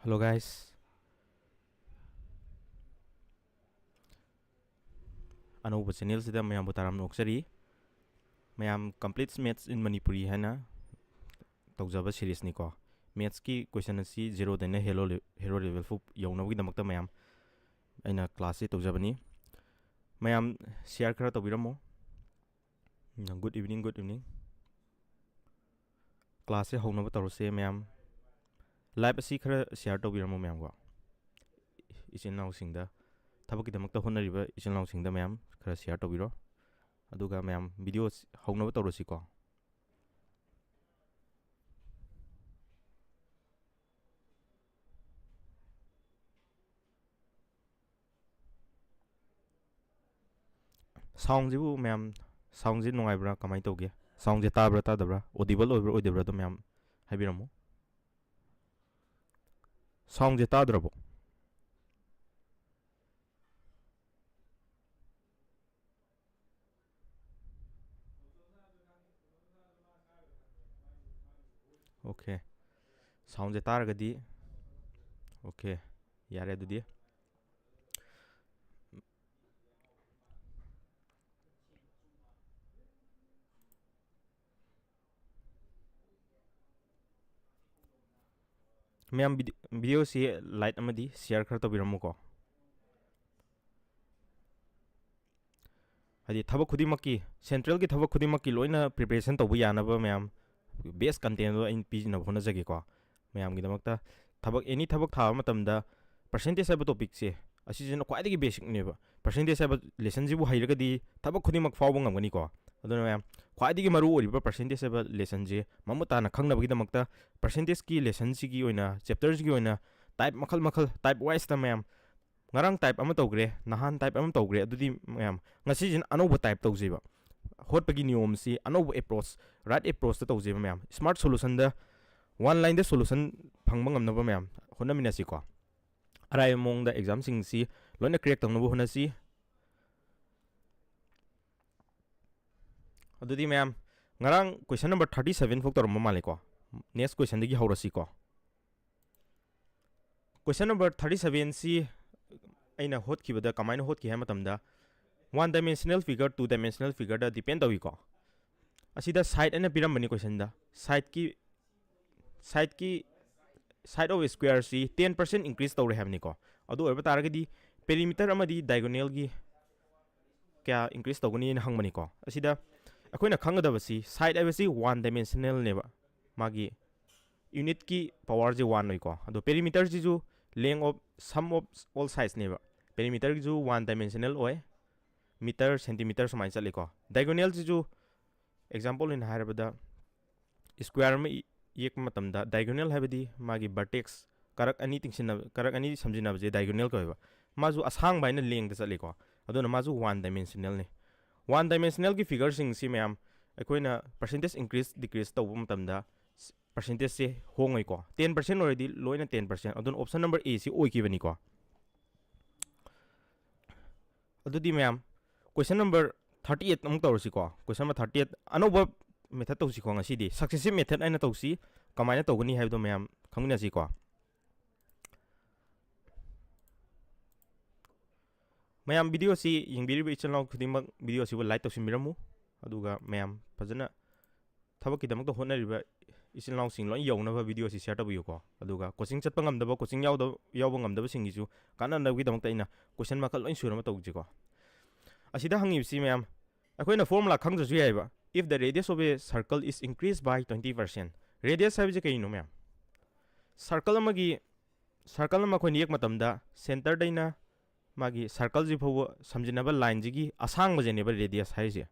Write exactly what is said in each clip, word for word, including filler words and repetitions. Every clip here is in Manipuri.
Hello guys, ꯑꯅꯧꯕ ꯆꯦꯅꯦꯜꯁꯤꯗ ꯃꯌꯥꯝꯕꯨ ꯇꯔꯥꯝꯅ ꯑꯣꯛꯆꯔꯤ꯫ ꯃꯌꯥꯝ Complete Maths in Manipuri ꯍꯥꯏꯅ ꯇꯧꯖꯕ ꯁꯤꯔꯤꯁꯅꯤꯀꯣ꯫ ꯃꯦꯠꯁꯀꯤ ꯀꯣꯏꯁꯟ ꯑꯁꯤ ꯖꯦꯔꯣꯗꯩꯅ ꯍꯦꯔꯣ ꯍꯦꯔꯣ ꯂꯦꯚꯦꯜ ꯐꯥꯎ ꯌꯧꯅꯕꯒꯤꯗꯃꯛꯇ ꯃꯌꯥꯝ ꯑꯩꯅ ꯀ꯭ꯂꯥꯁꯁꯤ ꯇꯧꯖꯕꯅꯤ꯫ ꯃꯌꯥꯝ ꯁꯤꯌꯥꯔ ꯈꯔ ꯇꯧꯕꯤꯔꯝꯃꯣ꯫ Good evening, good evening. ꯀ꯭ꯂꯥꯁꯁꯦ ꯍꯧꯅꯕ ꯇꯧꯔꯁꯦ ꯃꯌꯥꯝ꯫ ꯂꯥꯏꯚ ꯑꯁꯤ ꯈꯔ ꯁꯤꯌꯥꯔ ꯇꯧꯕꯤꯔꯝꯃꯣ ꯃꯌꯥꯝꯀꯣ꯫ ꯏꯆꯤꯟ ꯏꯅꯥꯎꯁꯤꯡꯗ, ꯊꯕꯛꯀꯤꯗꯃꯛꯇ ꯍꯣꯠꯅꯔꯤꯕ ꯏꯆꯤꯟ ꯏꯅꯥꯎꯁꯤꯡꯗ ꯃꯌꯥꯝ ꯈꯔ ꯁꯤꯌꯥꯔ ꯇꯧꯕꯤꯔꯣ꯫ ꯑꯗꯨꯒ ꯃꯌꯥꯝ ꯚꯤꯗꯤꯑꯣ ꯍꯧꯅꯕ ꯇꯧꯔꯁꯤꯀꯣ꯫ ꯁꯥꯎꯟꯁꯤꯕꯨ ꯃꯌꯥꯝ, ꯁꯥꯎꯟꯁꯤ ꯅꯨꯡꯉꯥꯏꯕ꯭ꯔꯥ, ꯀꯃꯥꯏꯅ ꯇꯧꯒꯦ? ꯁꯥꯎꯟꯁꯦ ꯇꯥꯕ꯭ꯔꯥ ꯇꯥꯗꯕ꯭ꯔꯥ, ꯑꯣꯗꯤꯕꯜ ꯑꯣꯏꯕ꯭ꯔꯥ ꯑꯣꯏꯗꯕ꯭ꯔꯥ ꯑꯗꯨ ꯃꯌꯥꯝ ꯍꯥꯏꯕꯤꯔꯝꯃꯨ꯫ ꯁꯥꯎꯟꯁꯦ ꯇꯥꯗ꯭ꯔꯕꯣ? ꯑꯣꯀꯦ, ꯁꯥꯎꯟꯁꯦ ꯇꯥꯔꯒꯗꯤ ꯑꯣꯀꯦ, ꯌꯥꯔꯦ ꯑꯗꯨꯗꯤ꯫ ꯃꯌꯥꯝ, ꯚꯤꯗꯤꯑꯣꯁꯤ ꯂꯥꯏꯛ ꯑꯃꯗꯤ ꯁꯤꯌꯥꯔ ꯈꯔ ꯇꯧꯕꯤꯔꯝꯃꯨꯀꯣ꯫ ꯍꯥꯏꯗꯤ ꯊꯕꯛ ꯈꯨꯗꯤꯡꯃꯛꯀꯤ, ꯁꯦꯟꯇ꯭ꯔꯦꯜꯒꯤ ꯊꯕꯛ ꯈꯨꯗꯤꯡꯃꯛꯀꯤ ꯂꯣꯏꯅ ꯄ꯭ꯔꯤꯄꯦꯔꯦꯁꯟ ꯇꯧꯕ ꯌꯥꯅꯕ ꯃꯌꯥꯝ ꯕꯦꯁ ꯀꯟꯇꯦꯟꯗꯣ ꯑꯩꯅ ꯄꯤꯅꯕ ꯍꯣꯠꯅꯖꯒꯦꯀꯣ꯫ ꯃꯌꯥꯝꯒꯤꯗꯃꯛꯇ ꯊꯕꯛ, ꯑꯦꯅꯤ ꯊꯕꯛ ꯊꯥꯕ ꯃꯇꯝꯗ ꯄꯔꯁꯦꯟꯇꯦꯖ ꯍꯥꯏꯕ ꯇꯣꯄꯤꯛꯁꯦ, ꯑꯁꯤꯁꯤꯅ ꯈ꯭ꯋꯥꯏꯗꯒꯤ ꯕꯦꯁꯤꯛꯅꯦꯕ꯫ ꯄꯔꯁꯦꯟꯇꯦꯖ ꯍꯥꯏꯕ ꯂꯦꯁꯟꯁꯤꯕꯨ ꯍꯩꯔꯒꯗꯤ ꯊꯕꯛ ꯈꯨꯗꯤꯡꯃꯛ ꯐꯥꯎꯕ ꯉꯝꯒꯅꯤꯀꯣ꯫ ꯑꯗꯨꯅ ꯃꯌꯥꯝ, ꯈ꯭ꯋꯥꯏꯗꯒꯤ ꯃꯔꯨ ꯑꯣꯏꯔꯤꯕ ꯄꯔꯁꯦꯟꯇꯦꯖ ꯍꯥꯏꯕ ꯂꯦꯁꯟꯁꯦ ꯃꯃꯨꯠ ꯇꯥꯅ ꯈꯪꯅꯕꯒꯤꯗꯃꯛꯇ ꯄꯔꯁꯦꯟꯇꯦꯖꯀꯤ ꯂꯦꯁꯟꯁꯤꯒꯤ ꯑꯣꯏꯅ, ꯆꯦꯞꯇꯔꯁꯤꯒꯤ ꯑꯣꯏꯅ ꯇꯥꯏꯞ ꯃꯈꯜ ꯃꯈꯜ, ꯇꯥꯏꯞ ꯋꯥꯏꯁꯇ ꯃꯌꯥꯝ, ꯉꯔꯥꯡ ꯇꯥꯏꯞ ꯑꯃ ꯇꯧꯈ꯭ꯔꯦ, ꯅꯍꯥꯟ ꯇꯥꯏꯞ ꯑꯃ ꯇꯧꯈ꯭ꯔꯦ, ꯑꯗꯨꯗꯤ ꯃꯌꯥꯝ ꯉꯁꯤꯁꯤꯅ ꯑꯅꯧꯕ ꯇꯥꯏꯞ ꯇꯧꯁꯦꯕ꯫ ꯍꯣꯠꯄꯒꯤ ꯅꯤꯌꯣꯝꯁꯤ ꯑꯅꯧꯕ ꯑꯦꯄ꯭ꯔꯣꯆ, ꯔꯥꯏꯠ ꯑꯦꯄ꯭ꯔꯣꯆꯇ ꯇꯧꯁꯦꯕ ꯃꯌꯥꯝ꯫ ꯁ꯭ꯃꯥꯔꯠ ꯁꯣꯂꯨꯁꯟꯗ, ꯋꯥꯟ ꯂꯥꯏꯟꯗ ꯁꯣꯂꯨꯁꯟ ꯐꯪꯕ ꯉꯝꯅꯕ ꯃꯌꯥꯝ ꯍꯣꯠꯅꯃꯤꯟꯅꯁꯤꯀꯣ꯫ ꯑꯔꯥꯏꯕ ꯃꯑꯣꯡꯗ ꯑꯦꯛꯖꯥꯝꯁꯤꯡꯁꯤ ꯂꯣꯏꯅ ꯀ꯭ꯔꯦꯛ ꯇꯧꯅꯕ ꯍꯣꯠꯅꯁꯤ꯫ ꯑꯗꯨꯗꯤ ꯃꯌꯥꯝ, ꯉꯔꯥꯡ ꯀꯣꯏꯁꯟ ꯅꯝꯕꯔ ꯊꯥꯔꯇꯤ ꯁꯚꯦꯟ ꯐꯥꯎ ꯇꯧꯔꯝꯕ ꯃꯥꯜꯂꯦꯀꯣ꯫ Next ꯀꯣꯏꯁꯟꯗꯒꯤ ꯍꯧꯔꯁꯤꯀꯣ꯫ Question number thirty seven ꯁꯤ ꯑꯩꯅ ꯍꯣꯠꯈꯤꯕꯗ ꯀꯃꯥꯏꯅ ꯍꯣꯠꯈꯤ ꯍꯥꯏꯕ ꯃꯇꯝꯗ, one dimensional figure two dimensional figure ꯗ depend ꯇꯧꯏꯀꯣ꯫ ꯑꯁꯤꯗ side ꯑꯅ ꯄꯤꯔꯝꯕꯅꯤ questionꯗ, sideꯀꯤ sideꯀꯤ side of square ꯁꯤ ten percent increase ꯇꯧꯔꯦ ꯍꯥꯏꯕꯅꯤꯀꯣ꯫ ꯑꯗꯨ ꯑꯣꯏꯕ ꯇꯥꯔꯒꯗꯤ perimeter ꯑꯃꯗꯤ diagonalꯒꯤ ꯀꯌꯥ increase ꯇꯧꯒꯅꯤꯅ ꯍꯪꯕꯅꯤꯀꯣ꯫ ꯑꯁꯤꯗ ꯑꯩꯈꯣꯏꯅ ꯈꯪꯒꯗꯕꯁꯤ, side ꯍꯥꯏꯕꯁꯤ one dimensionalꯅꯦꯕ, ꯃꯥꯒꯤ unitꯀꯤ powerꯁꯦ one ꯑꯣꯏꯀꯣ꯫ ꯑꯗꯣ perimeterꯁꯤꯁꯨ length of sum of all sidesꯅꯦꯕ꯫ Perimeterꯒꯤꯁꯨ one dimensional ꯑꯣꯏ, meter, centimeter ꯁꯨꯃꯥꯏꯅ ꯆꯠꯂꯤꯀꯣ꯫ Diagonalꯁꯤꯁꯨ example ꯑꯣꯏꯅ ꯍꯥꯏꯔꯕꯗ, square ꯑꯃ ꯏ-, ꯌꯦꯛꯄ ꯃꯇꯝꯗ diagonal ꯍꯥꯏꯕꯗꯤ ꯃꯥꯒꯤ vertex, ꯀꯔꯛ ꯑꯅꯤ ꯇꯤꯡꯁꯤꯟꯅꯕ, ꯀꯔꯛ ꯑꯅꯤ ꯁꯝꯖꯤꯟꯅꯕꯁꯦ diagonal ꯀꯧꯋꯦꯕ꯫ ꯃꯥꯁꯨ ꯑꯁꯥꯡꯕ ꯍꯥꯏꯅ lengthꯗ ꯆꯠꯂꯤꯀꯣ꯫ ꯑꯗꯨꯅ ꯃꯥꯁꯨ one dimensionalꯅꯤ꯫ One dimensionalꯒꯤ figureꯁꯤꯡꯁꯤ ꯃꯌꯥꯝ ꯑꯩꯈꯣꯏꯅ percentage increase decrease ꯇꯧꯕ ꯃꯇꯝꯗ ꯁ-, percentageꯁꯦ ꯍꯣꯡꯉꯣꯏꯀꯣ꯫ Ten percent ꯑꯣꯏꯔꯗꯤ ꯂꯣꯏꯅ ten percent꯫ ꯑꯗꯨꯅ option number A ꯁꯤ ꯑꯣꯏꯈꯤꯕꯅꯤꯀꯣ꯫ ꯑꯗꯨꯗꯤ ꯃꯌꯥꯝ, question number thirty eight ꯑꯃꯨꯛ ꯇꯧꯔꯁꯤꯀꯣ꯫ Question number thirty eight, ꯑꯅꯧꯕ method ꯇꯧꯁꯤꯀꯣ ꯉꯁꯤꯗꯤ꯫ Successive method ꯍꯥꯏꯅ ꯇꯧꯁꯤ꯫ ꯀꯃꯥꯏꯅ ꯇꯧꯒꯅꯤ ꯍꯥꯏꯕꯗꯣ ꯃꯌꯥꯝ ꯈꯪꯃꯤꯟꯅꯁꯤꯀꯣ꯫ ꯃꯌꯥꯝ, videoꯁꯤ ꯌꯦꯡꯕꯤꯔꯤꯕ ꯏꯆꯤꯜ ꯏꯅꯥꯎ ꯈꯨꯗꯤꯡꯃꯛ videoꯁꯤꯕꯨ like ꯇꯧꯁꯤꯟꯕꯤꯔꯝꯃꯨ꯫ ꯑꯗꯨꯒ ꯃꯌꯥꯝ ꯐꯖꯅ ꯊꯕꯛꯀꯤꯗꯃꯛꯇ ꯍꯣꯠꯅꯔꯤꯕ ꯏꯆꯤꯜ ꯏꯅꯥꯎꯁꯤꯡ ꯂꯣꯏ ꯌꯧꯅꯕ videoꯁꯤ share ꯇꯧꯕꯤꯌꯨꯀꯣ꯫ ꯑꯗꯨꯒ coaching ꯆꯠꯄ ꯉꯝꯗꯕ, coaching ꯌꯥꯎꯗ-, ꯌꯥꯎꯕ ꯉꯝꯗꯕꯁꯤꯡꯒꯤꯁꯨ ꯀꯥꯟꯅꯅꯕꯒꯤꯗꯃꯛꯇ ꯑꯩꯅ question ꯃꯈꯜ ꯂꯣꯏ ꯁꯨꯅꯕ ꯇꯧꯁꯤꯀꯣ꯫ ꯑꯁꯤꯗ ꯍꯪꯉꯤꯕꯁꯤ ꯃꯌꯥꯝ, ꯑꯩꯈꯣꯏꯅ formula ꯈꯪꯗ꯭ꯔꯁꯨ ꯌꯥꯏꯕ, if the radius of a circle is increased by twenty percent꯫ Radius ꯍꯥꯏꯕꯁꯤ ꯀꯩꯅꯣ ꯃꯌꯥꯝ? Circle ꯑꯃꯒꯤ, circle ꯑꯃ ꯑꯩꯈꯣꯏꯅ ꯌꯦꯛ ꯃꯇꯝꯗ centreꯗꯩꯅ ꯃꯥꯒꯤ circleꯁꯤ ꯐꯥꯎꯕ ꯁꯝꯖꯤꯟꯅꯕ lineꯁꯤꯒꯤ ꯑꯁꯥꯡꯕꯁꯤꯅꯦꯕ radius ꯍꯥꯏꯔꯤꯁꯦ꯫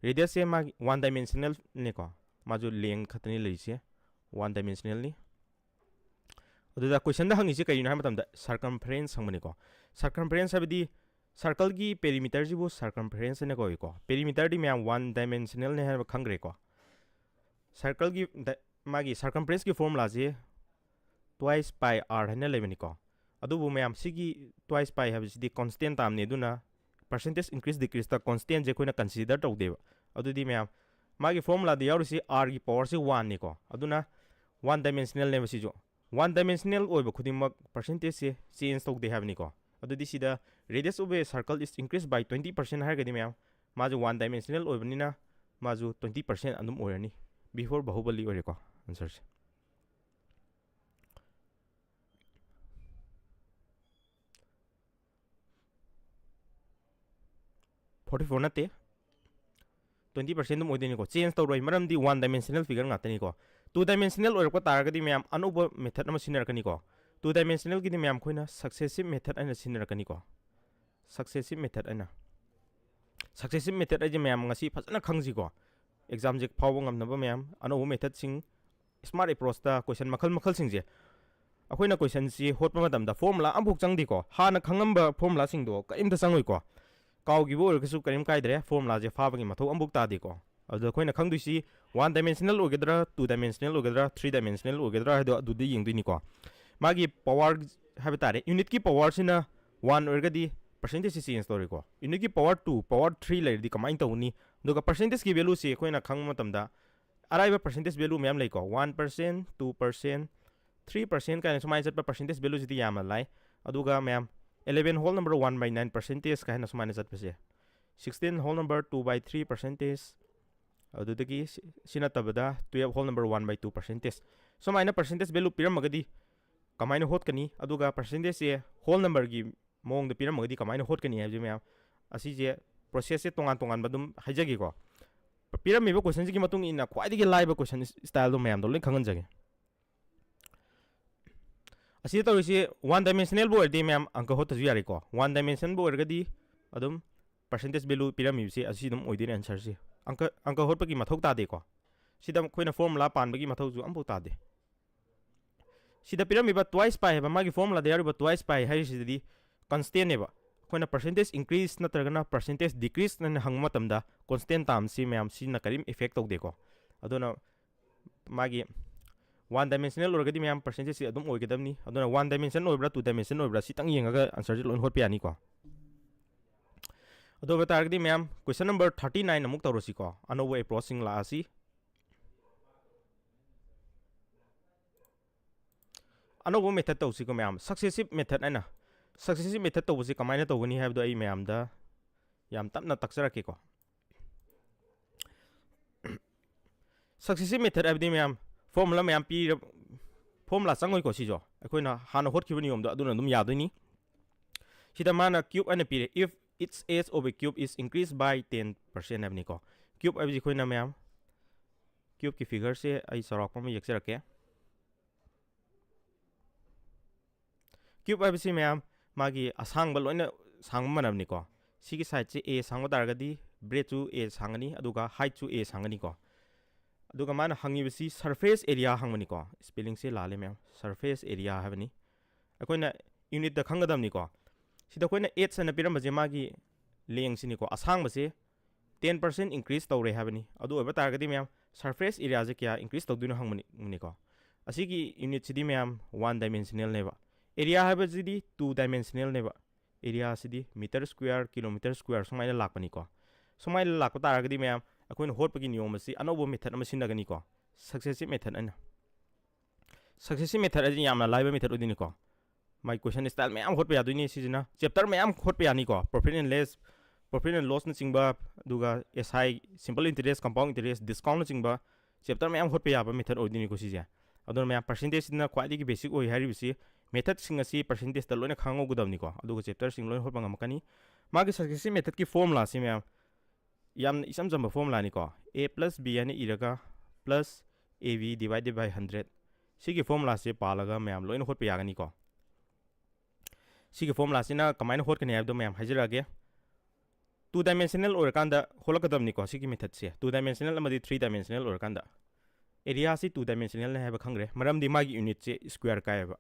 Radiusꯁꯦ ꯃꯥꯒꯤ one dimensionalꯅꯦꯀꯣ, ꯃꯥꯁꯨ length ꯈꯛꯇꯅꯤ ꯂꯩꯔꯤꯁꯦ, one dimensionalꯅꯤ꯫ ꯑꯗꯨꯗ questionꯗ ꯍꯪꯉꯤꯁꯦ ꯀꯔꯤꯅꯣ ꯍꯥꯏꯕ ꯃꯇꯝꯗ circumference ꯍꯪꯕꯅꯤꯀꯣ꯫ Circumference ꯍꯥꯏꯕꯗꯤ circleꯒꯤ perimeterꯁꯤꯕꯨ circumference ꯍꯥꯏꯅ ꯀꯧꯏꯀꯣ꯫ Perimeterꯗꯤ ꯃꯌꯥꯝ one dimensionalꯅꯦ ꯍꯥꯏꯕ ꯈꯪꯈ꯭ꯔꯦꯀꯣ꯫ Circleꯒꯤ ꯗ-, ꯃꯥꯒꯤ circumferenceꯀꯤ formulaꯁꯤ twice pi r ꯍꯥꯏꯅ ꯂꯩꯕꯅꯤꯀꯣ꯫ ꯑꯗꯨꯕꯨ ꯃꯌꯥꯝ, ꯁꯤꯒꯤ twice pi ꯍꯥꯏꯕꯁꯤꯗꯤ constant termꯅꯤ, ꯑꯗꯨꯅ percentage increase decreaseꯇ constantꯁꯦ ꯑꯩꯈꯣꯏꯅ consider ꯇꯧꯗꯦꯕ꯫ ꯑꯗꯨꯗꯤ ꯃꯌꯥꯝ, ꯃꯥꯒꯤ formulaꯗ ꯌꯥꯎꯔꯤꯁꯤ rꯒꯤ powerꯁꯤ oneꯅꯤꯀꯣ, ꯑꯗꯨꯅ one dimensionalꯅꯦꯕ ꯁꯤꯁꯨ꯫ One dimensional ꯑꯣꯏꯕ ꯈꯨꯗꯤꯡꯃꯛ percentageꯁꯦ change ꯇꯧꯗꯦ ꯍꯥꯏꯕꯅꯤꯀꯣ꯫ ꯑꯗꯨꯗꯤ ꯁꯤꯗ radius of a circle is increased by twenty percent ꯍꯥꯏꯔꯒꯗꯤ ꯃꯌꯥꯝ, ꯃꯥꯁꯨ one dimensional ꯑꯣꯏꯕꯅꯤꯅ ꯃꯥꯁꯨ twenty percent ꯑꯗꯨꯝ ꯑꯣꯏꯔꯅꯤ꯫ B for Bahubali ꯑꯣꯏꯔꯦꯀꯣ answerꯁꯦ꯫ Forty four ꯅꯠꯇꯦ, twenty percent ꯑꯗꯨꯝ ꯑꯣꯏꯗꯣꯏꯅꯤꯀꯣ, change ꯇꯧꯔꯣꯏ, ꯃꯔꯝꯗꯤ one dimensional figure ꯉꯥꯛꯇꯅꯤꯀꯣ꯫ Two dimensional ꯑꯣꯏꯔꯛꯄ ꯇꯥꯔꯒꯗꯤ ꯃꯌꯥꯝ, ꯑꯅꯧꯕ method ꯑꯃ ꯁꯤꯖꯤꯟꯅꯔꯛꯀꯅꯤꯀꯣ꯫ Two dimensionalꯒꯤꯗꯤ ꯃꯌꯥꯝ, ꯑꯩꯈꯣꯏꯅ successive method ꯍꯥꯏꯅ ꯁꯤꯖꯤꯟꯅꯔꯛꯀꯅꯤꯀꯣ꯫ Successive method ꯍꯥꯏꯅ, successive method ꯍꯥꯏꯁꯦ ꯃꯌꯥꯝ ꯉꯁꯤ ꯐꯖꯅ ꯈꯪꯁꯤꯀꯣ꯫ Examꯁꯦ ꯐꯥꯎꯕ ꯉꯝꯅꯕ ꯃꯌꯥꯝ, ꯑꯅꯧꯕ methodꯁꯤꯡ, smart approachꯇ question ꯃꯈꯜ ꯃꯈꯜꯁꯤꯡꯁꯦ, ꯑꯩꯈꯣꯏꯅ questionꯁꯤ ꯍꯣꯠꯄ ꯃꯇꯝꯗ formula ꯑꯃꯐꯥꯎ ꯆꯪꯗꯦꯀꯣ꯫ ꯍꯥꯟꯅ ꯈꯪꯉꯝꯕ formulaꯁꯤꯡꯗꯣ ꯀꯔꯤꯝꯇ ꯆꯪꯉꯣꯏꯀꯣ꯫ ꯀꯥꯎꯈꯤꯕ ꯑꯣꯏꯔꯒꯁꯨ ꯀꯔꯤꯝ ꯀꯥꯏꯗ꯭ꯔꯦ, formulaꯁꯦ ꯐꯥꯕꯒꯤ ꯃꯊꯧ ꯑꯃꯐꯥꯎ ꯇꯥꯗꯦꯀꯣ꯫ ꯑꯗꯨꯗ ꯑꯩꯈꯣꯏꯅ ꯈꯪꯗꯣꯏꯁꯤ one dimensional ꯑꯣꯏꯒꯗ꯭ꯔꯥ, two dimensional ꯑꯣꯏꯒꯗ꯭ꯔꯥ, three dimensional ꯑꯣꯏꯒꯗ꯭ꯔꯥ ꯍꯥꯏꯗꯣ ꯑꯗꯨꯗ ꯌꯦꯡꯗꯣꯏꯅꯤꯀꯣ꯫ ꯃꯥꯒꯤ power ꯍꯥꯏꯕ ꯇꯥꯔꯦ, unitꯀꯤ powerꯁꯤꯅ one ꯑꯣꯏꯔꯒꯗꯤ percentageꯁꯤ change ꯇꯧꯔꯦꯀꯣ꯫ Unitꯀꯤ power two, power three ꯂꯩꯔꯗꯤ ꯀꯃꯥꯏꯅ ꯇꯧꯅꯤ? ꯑꯗꯨꯒ percentageꯀꯤ valueꯁꯤ ꯑꯩꯈꯣꯏꯅ ꯈꯪꯕ ꯃꯇꯝꯗ ꯑꯔꯥꯏꯕ percentage value ꯃꯌꯥꯝ ꯂꯩꯀꯣ, one percent, two percent, three percent ꯀꯥꯏꯅ ꯁꯨꯃꯥꯏꯅ ꯆꯠꯄ percentage valueꯁꯤꯗꯤ ꯌꯥꯝꯅ ꯂꯥꯏ꯫ ꯑꯗꯨꯒ ꯃꯌꯥꯝ, eleven whole number one by nine percentage ꯀꯥꯏꯅ ꯁꯨꯃꯥꯏꯅ ꯆꯠꯄꯁꯦ, sixteen whole number two by three percentage, ꯑꯗꯨꯗꯒꯤ ꯁꯤ ꯅꯠꯇꯕꯗ twelve whole number one by two percentage, ꯁꯨꯃꯥꯏꯅ percentage value ꯄꯤꯔꯝꯃꯒꯗꯤ ꯀꯃꯥꯏꯅ ꯍꯣꯠꯀꯅꯤ? ꯑꯗꯨꯒ percentageꯁꯦ whole numberꯒꯤ ꯃꯑꯣꯡꯗ ꯄꯤꯔꯝꯃꯒꯗꯤ ꯀꯃꯥꯏꯅ ꯍꯣꯠꯀꯅꯤ ꯍꯥꯏꯕꯁꯦ ꯃꯌꯥꯝ, ꯑꯁꯤꯁꯦ processꯁꯦ ꯇꯣꯉꯥꯟ ꯇꯣꯉꯥꯟꯕ ꯑꯗꯨꯝ ꯍꯥꯏꯖꯒꯦꯀꯣ꯫ ꯄꯤꯔꯝꯃꯤꯕ questionꯁꯤꯒꯤ ꯃꯇꯨꯡ ꯏꯟꯅ ꯈ꯭ꯋꯥꯏꯗꯒꯤ ꯂꯥꯏꯕ question styleꯗꯣ ꯃꯌꯥꯝꯗꯣ ꯂꯣꯏ ꯈꯪꯍꯟꯖꯒꯦ꯫ ꯑꯁꯤꯗ ꯇꯧꯔꯤꯁꯤ one dimensionalꯕꯨ ꯑꯣꯏꯔꯗꯤ ꯃꯌꯥꯝ ꯑꯪꯀ ꯍꯣꯠꯇꯁꯨ ꯌꯥꯔꯦꯀꯣ꯫ One dimensionalꯕꯨ ꯑꯣꯏꯔꯒꯗꯤ ꯑꯗꯨꯝ percentage value ꯄꯤꯔꯝꯃꯤꯕꯁꯤ ꯑꯁꯤ ꯑꯗꯨꯝ ꯑꯣꯏꯗꯣꯏꯅꯦ answerꯁꯤ꯫ ꯑꯪꯀ, ꯑꯪꯀ ꯍꯣꯠꯄꯒꯤ ꯃꯊꯧ ꯇꯥꯗꯦꯀꯣ꯫ ꯁꯤꯗ ꯑꯩꯈꯣꯏꯅ formula ꯄꯥꯟꯕꯒꯤ ꯃꯊꯧꯁꯨ ꯑꯃꯐꯥꯎ ꯇꯥꯗꯦ꯫ ꯁꯤꯗ ꯄꯤꯔꯝꯃꯤꯕ twice pi ꯍꯥꯏꯕ ꯃꯥꯒꯤ formulaꯗ ꯌꯥꯎꯔꯤꯕ twice pi ꯍꯥꯏꯔꯤꯁꯤꯗꯤ constantꯅꯦꯕ꯫ ꯑꯩꯈꯣꯏꯅ percentage increase ꯅꯠꯇ꯭ꯔꯒꯅ percentage decrease ꯍꯥꯏꯅ ꯍꯪꯕ ꯃꯇꯝꯗ constant termꯁꯤ ꯃꯌꯥꯝ ꯁꯤꯅ ꯀꯔꯤꯝ effect ꯇꯧꯗꯦꯀꯣ꯫ ꯑꯗꯨꯅ ꯃꯥꯒꯤ one dimensional ꯑꯣꯏꯔꯒꯗꯤ ꯃꯌꯥꯝ percentageꯁꯤ ꯑꯗꯨꯝ ꯑꯣꯏꯒꯗꯕꯅꯤ꯫ ꯑꯗꯨꯅ one dimension ꯑꯣꯏꯕ꯭ꯔꯥ, two dimension ꯑꯣꯏꯕ꯭ꯔꯥ, ꯁꯤꯇꯪ ꯌꯦꯡꯉꯒ answerꯁꯤ ꯂꯣꯏꯅ ꯍꯣꯠꯄ ꯌꯥꯅꯤꯀꯣ꯫ ꯑꯗꯨ ꯑꯣꯏꯕ ꯇꯥꯔꯒꯗꯤ ꯃꯌꯥꯝ, question number thirty nine ꯑꯃꯨꯛ ꯇꯧꯔꯁꯤꯀꯣ꯫ ꯑꯅꯧꯕ approachꯁꯤꯡ ꯂꯥꯛꯑꯁꯤ꯫ ꯑꯅꯧꯕ method ꯇꯧꯁꯤꯀꯣ ꯃꯌꯥꯝ, successive method ꯍꯥꯏꯅ꯫ Successive method ꯇꯧꯕꯁꯤ ꯀꯃꯥꯏꯅ ꯇꯧꯒꯅꯤ ꯍꯥꯏꯕꯗꯣ ꯑꯩ ꯃꯌꯥꯝꯗ ꯌꯥꯝ ꯇꯞꯅ ꯇꯥꯛꯆꯔꯛꯀꯦꯀꯣ꯫ Successive method ꯍꯥꯏꯕꯗꯤ ꯃꯌꯥꯝ, formula ꯃꯌꯥꯝ ꯄꯤꯔ, formula ꯆꯪꯉꯣꯏꯀꯣ ꯁꯤꯁꯨ꯫ ꯑꯩꯈꯣꯏꯅ ꯍꯥꯟꯅ ꯍꯣꯠꯈꯤꯕ ꯅꯤꯌꯣꯝꯗꯣ ꯑꯗꯨꯅ ꯑꯗꯨꯝ ꯌꯥꯗꯣꯏꯅꯤ꯫ ꯁꯤꯗ ꯃꯥꯅ cube ꯍꯥꯏꯅ ꯄꯤꯔꯦ, "If its area of a cube is increased by ten percent" ꯍꯥꯏꯕꯅꯤꯀꯣ꯫ Cube ꯍꯥꯏꯕꯁꯤ ꯑꯩꯈꯣꯏꯅ ꯃꯌꯥꯝ, cubeꯀꯤ figureꯁꯦ ꯑꯩ ꯆꯥꯎꯔꯥꯛꯄ ꯑꯃ ꯌꯦꯛꯆꯔꯛꯀꯦ꯫ Cube ꯍꯥꯏꯕꯁꯤ ꯃꯌꯥꯝ, ꯃꯥꯒꯤ ꯑꯁꯥꯡꯕ ꯂꯣꯏꯅ ꯁꯥꯡꯕ ꯃꯥꯟꯅꯕꯅꯤꯀꯣ꯫ ꯁꯤꯒꯤ sideꯁꯦ A ꯁꯥꯡꯕ ꯇꯥꯔꯒꯗꯤ breadthꯁꯨ A ꯁꯥꯡꯒꯅꯤ, ꯑꯗꯨꯒ heightꯁꯨ A ꯁꯥꯡꯒꯅꯤꯀꯣ꯫ ꯑꯗꯨꯒ ꯃꯥꯅ ꯍꯪꯉꯤꯕꯁꯤ surface area ꯍꯪꯕꯅꯤꯀꯣ꯫ Spellingꯁꯦ ꯂꯥꯜꯂꯦ ꯃꯌꯥꯝ, surface area ꯍꯥꯏꯕꯅꯤ꯫ ꯑꯩꯈꯣꯏꯅ unitꯇ ꯈꯪꯒꯗꯕꯅꯤꯀꯣ꯫ ꯁꯤꯗ ꯑꯩꯈꯣꯏꯅ H ꯍꯥꯏꯅ ꯄꯤꯔꯝꯕꯁꯦ ꯃꯥꯒꯤ lengthꯁꯤꯅꯤꯀꯣ, ꯑꯁꯥꯡꯕꯁꯦ ten percent increase ꯇꯧꯔꯦ ꯍꯥꯏꯕꯅꯤ꯫ ꯑꯗꯨ ꯑꯣꯏꯕ ꯇꯥꯔꯒꯗꯤ ꯃꯌꯥꯝ, surface areaꯁꯦ ꯀꯌꯥ increase ꯇꯧꯗꯣꯏꯅꯣ ꯍꯪꯕꯅꯤꯀꯣ꯫ ꯑꯁꯤꯒꯤ unitꯁꯤꯗꯤ ꯃꯌꯥꯝ one dimensionalꯅꯦꯕ꯫ Area ꯍꯥꯏꯕꯁꯤꯗꯤ two dimensionalꯅꯦꯕ꯫ Areaꯁꯤꯗꯤ meter square, kilometre square ꯁꯨꯃꯥꯏꯅ ꯂꯥꯛꯄꯅꯤꯀꯣ꯫ ꯁꯨꯃꯥꯏꯅ ꯂꯥꯛꯄ ꯇꯥꯔꯒꯗꯤ ꯃꯌꯥꯝ, ꯑꯩꯈꯣꯏꯅ ꯍꯣꯠꯄꯒꯤ ꯅꯤꯌꯣꯝ ꯑꯁꯤ ꯑꯅꯧꯕ method ꯑꯃ ꯁꯤꯖꯤꯟꯅꯒꯅꯤꯀꯣ, successive method ꯍꯥꯏꯅ꯫ Successive method ꯑꯁꯤ ꯌꯥꯝꯅ ꯂꯥꯏꯕ method ꯑꯣꯏꯗꯣꯏꯅꯤꯀꯣ꯫ ꯃꯥꯏ question style ꯃꯌꯥꯝ ꯍꯣꯠꯄ ꯌꯥꯗꯣꯏꯅꯤ ꯁꯤꯁꯤꯅ꯫ Chapter ꯃꯌꯥꯝ ꯍꯣꯠꯄ ꯌꯥꯅꯤꯀꯣ꯫ Profit and loss, profit and lossꯅꯆꯤꯡꯕ, ꯑꯗꯨꯒ S I, simple interest, compound interest, discountꯅꯆꯤꯡꯕ chapter ꯃꯌꯥꯝ ꯍꯣꯠꯄ ꯌꯥꯕ method ꯑꯣꯏꯗꯣꯏꯅꯤꯀꯣ ꯁꯤꯁꯦ꯫ ꯑꯗꯨꯅ ꯃꯌꯥꯝ, percentageꯁꯤꯅ ꯈ꯭ꯋꯥꯏꯗꯒꯤ basic ꯑꯣꯏ ꯍꯥꯏꯔꯤꯕꯁꯤ, methodꯁꯤꯡ ꯑꯁꯤ percentageꯇ ꯂꯣꯏꯅ ꯈꯪꯍꯧꯒꯗꯕꯅꯤꯀꯣ꯫ ꯑꯗꯨꯒ chapterꯁꯤꯡ ꯂꯣꯏꯅ ꯍꯣꯠꯄ ꯉꯝꯃꯛꯀꯅꯤ꯫ ꯃꯥꯒꯤ successive methodꯀꯤ formulaꯁꯤ ꯃꯌꯥꯝ, ꯌꯥꯝꯅ ꯏꯆꯝ ꯆꯝꯕ formulaꯅꯤꯀꯣ꯫ A plus B ꯍꯥꯏꯅ ꯏꯔꯒ, plus A B divided by hundred꯫ ꯁꯤꯒꯤ formulaꯁꯦ ꯄꯥꯜꯂꯒ ꯃꯌꯥꯝ ꯂꯣꯏꯅ ꯍꯣꯠꯄ ꯌꯥꯒꯅꯤꯀꯣ꯫ ꯁꯤꯒꯤ formulaꯁꯤꯅ ꯀꯃꯥꯏꯅ ꯍꯣꯠꯀꯅꯤ ꯍꯥꯏꯕꯗꯣ ꯃꯌꯥꯝ ꯍꯥꯏꯖꯔꯛꯑꯒꯦ꯫ Two dimensional ꯑꯣꯏꯔꯀꯥꯟꯗ ꯍꯣꯠꯂꯛꯀꯗꯕꯅꯤꯀꯣ ꯁꯤꯒꯤ methodꯁꯦ, two dimensional ꯑꯃꯗꯤ three dimensional ꯑꯣꯏꯔꯀꯥꯟꯗ꯫ Areaꯁꯤ two dimensionalꯅꯤ ꯍꯥꯏꯕ ꯈꯪꯈ꯭ꯔꯦ, ꯃꯔꯝꯗꯤ ꯃꯥꯒꯤ unitꯁꯦ square ꯀꯥꯏꯌꯦꯕ꯫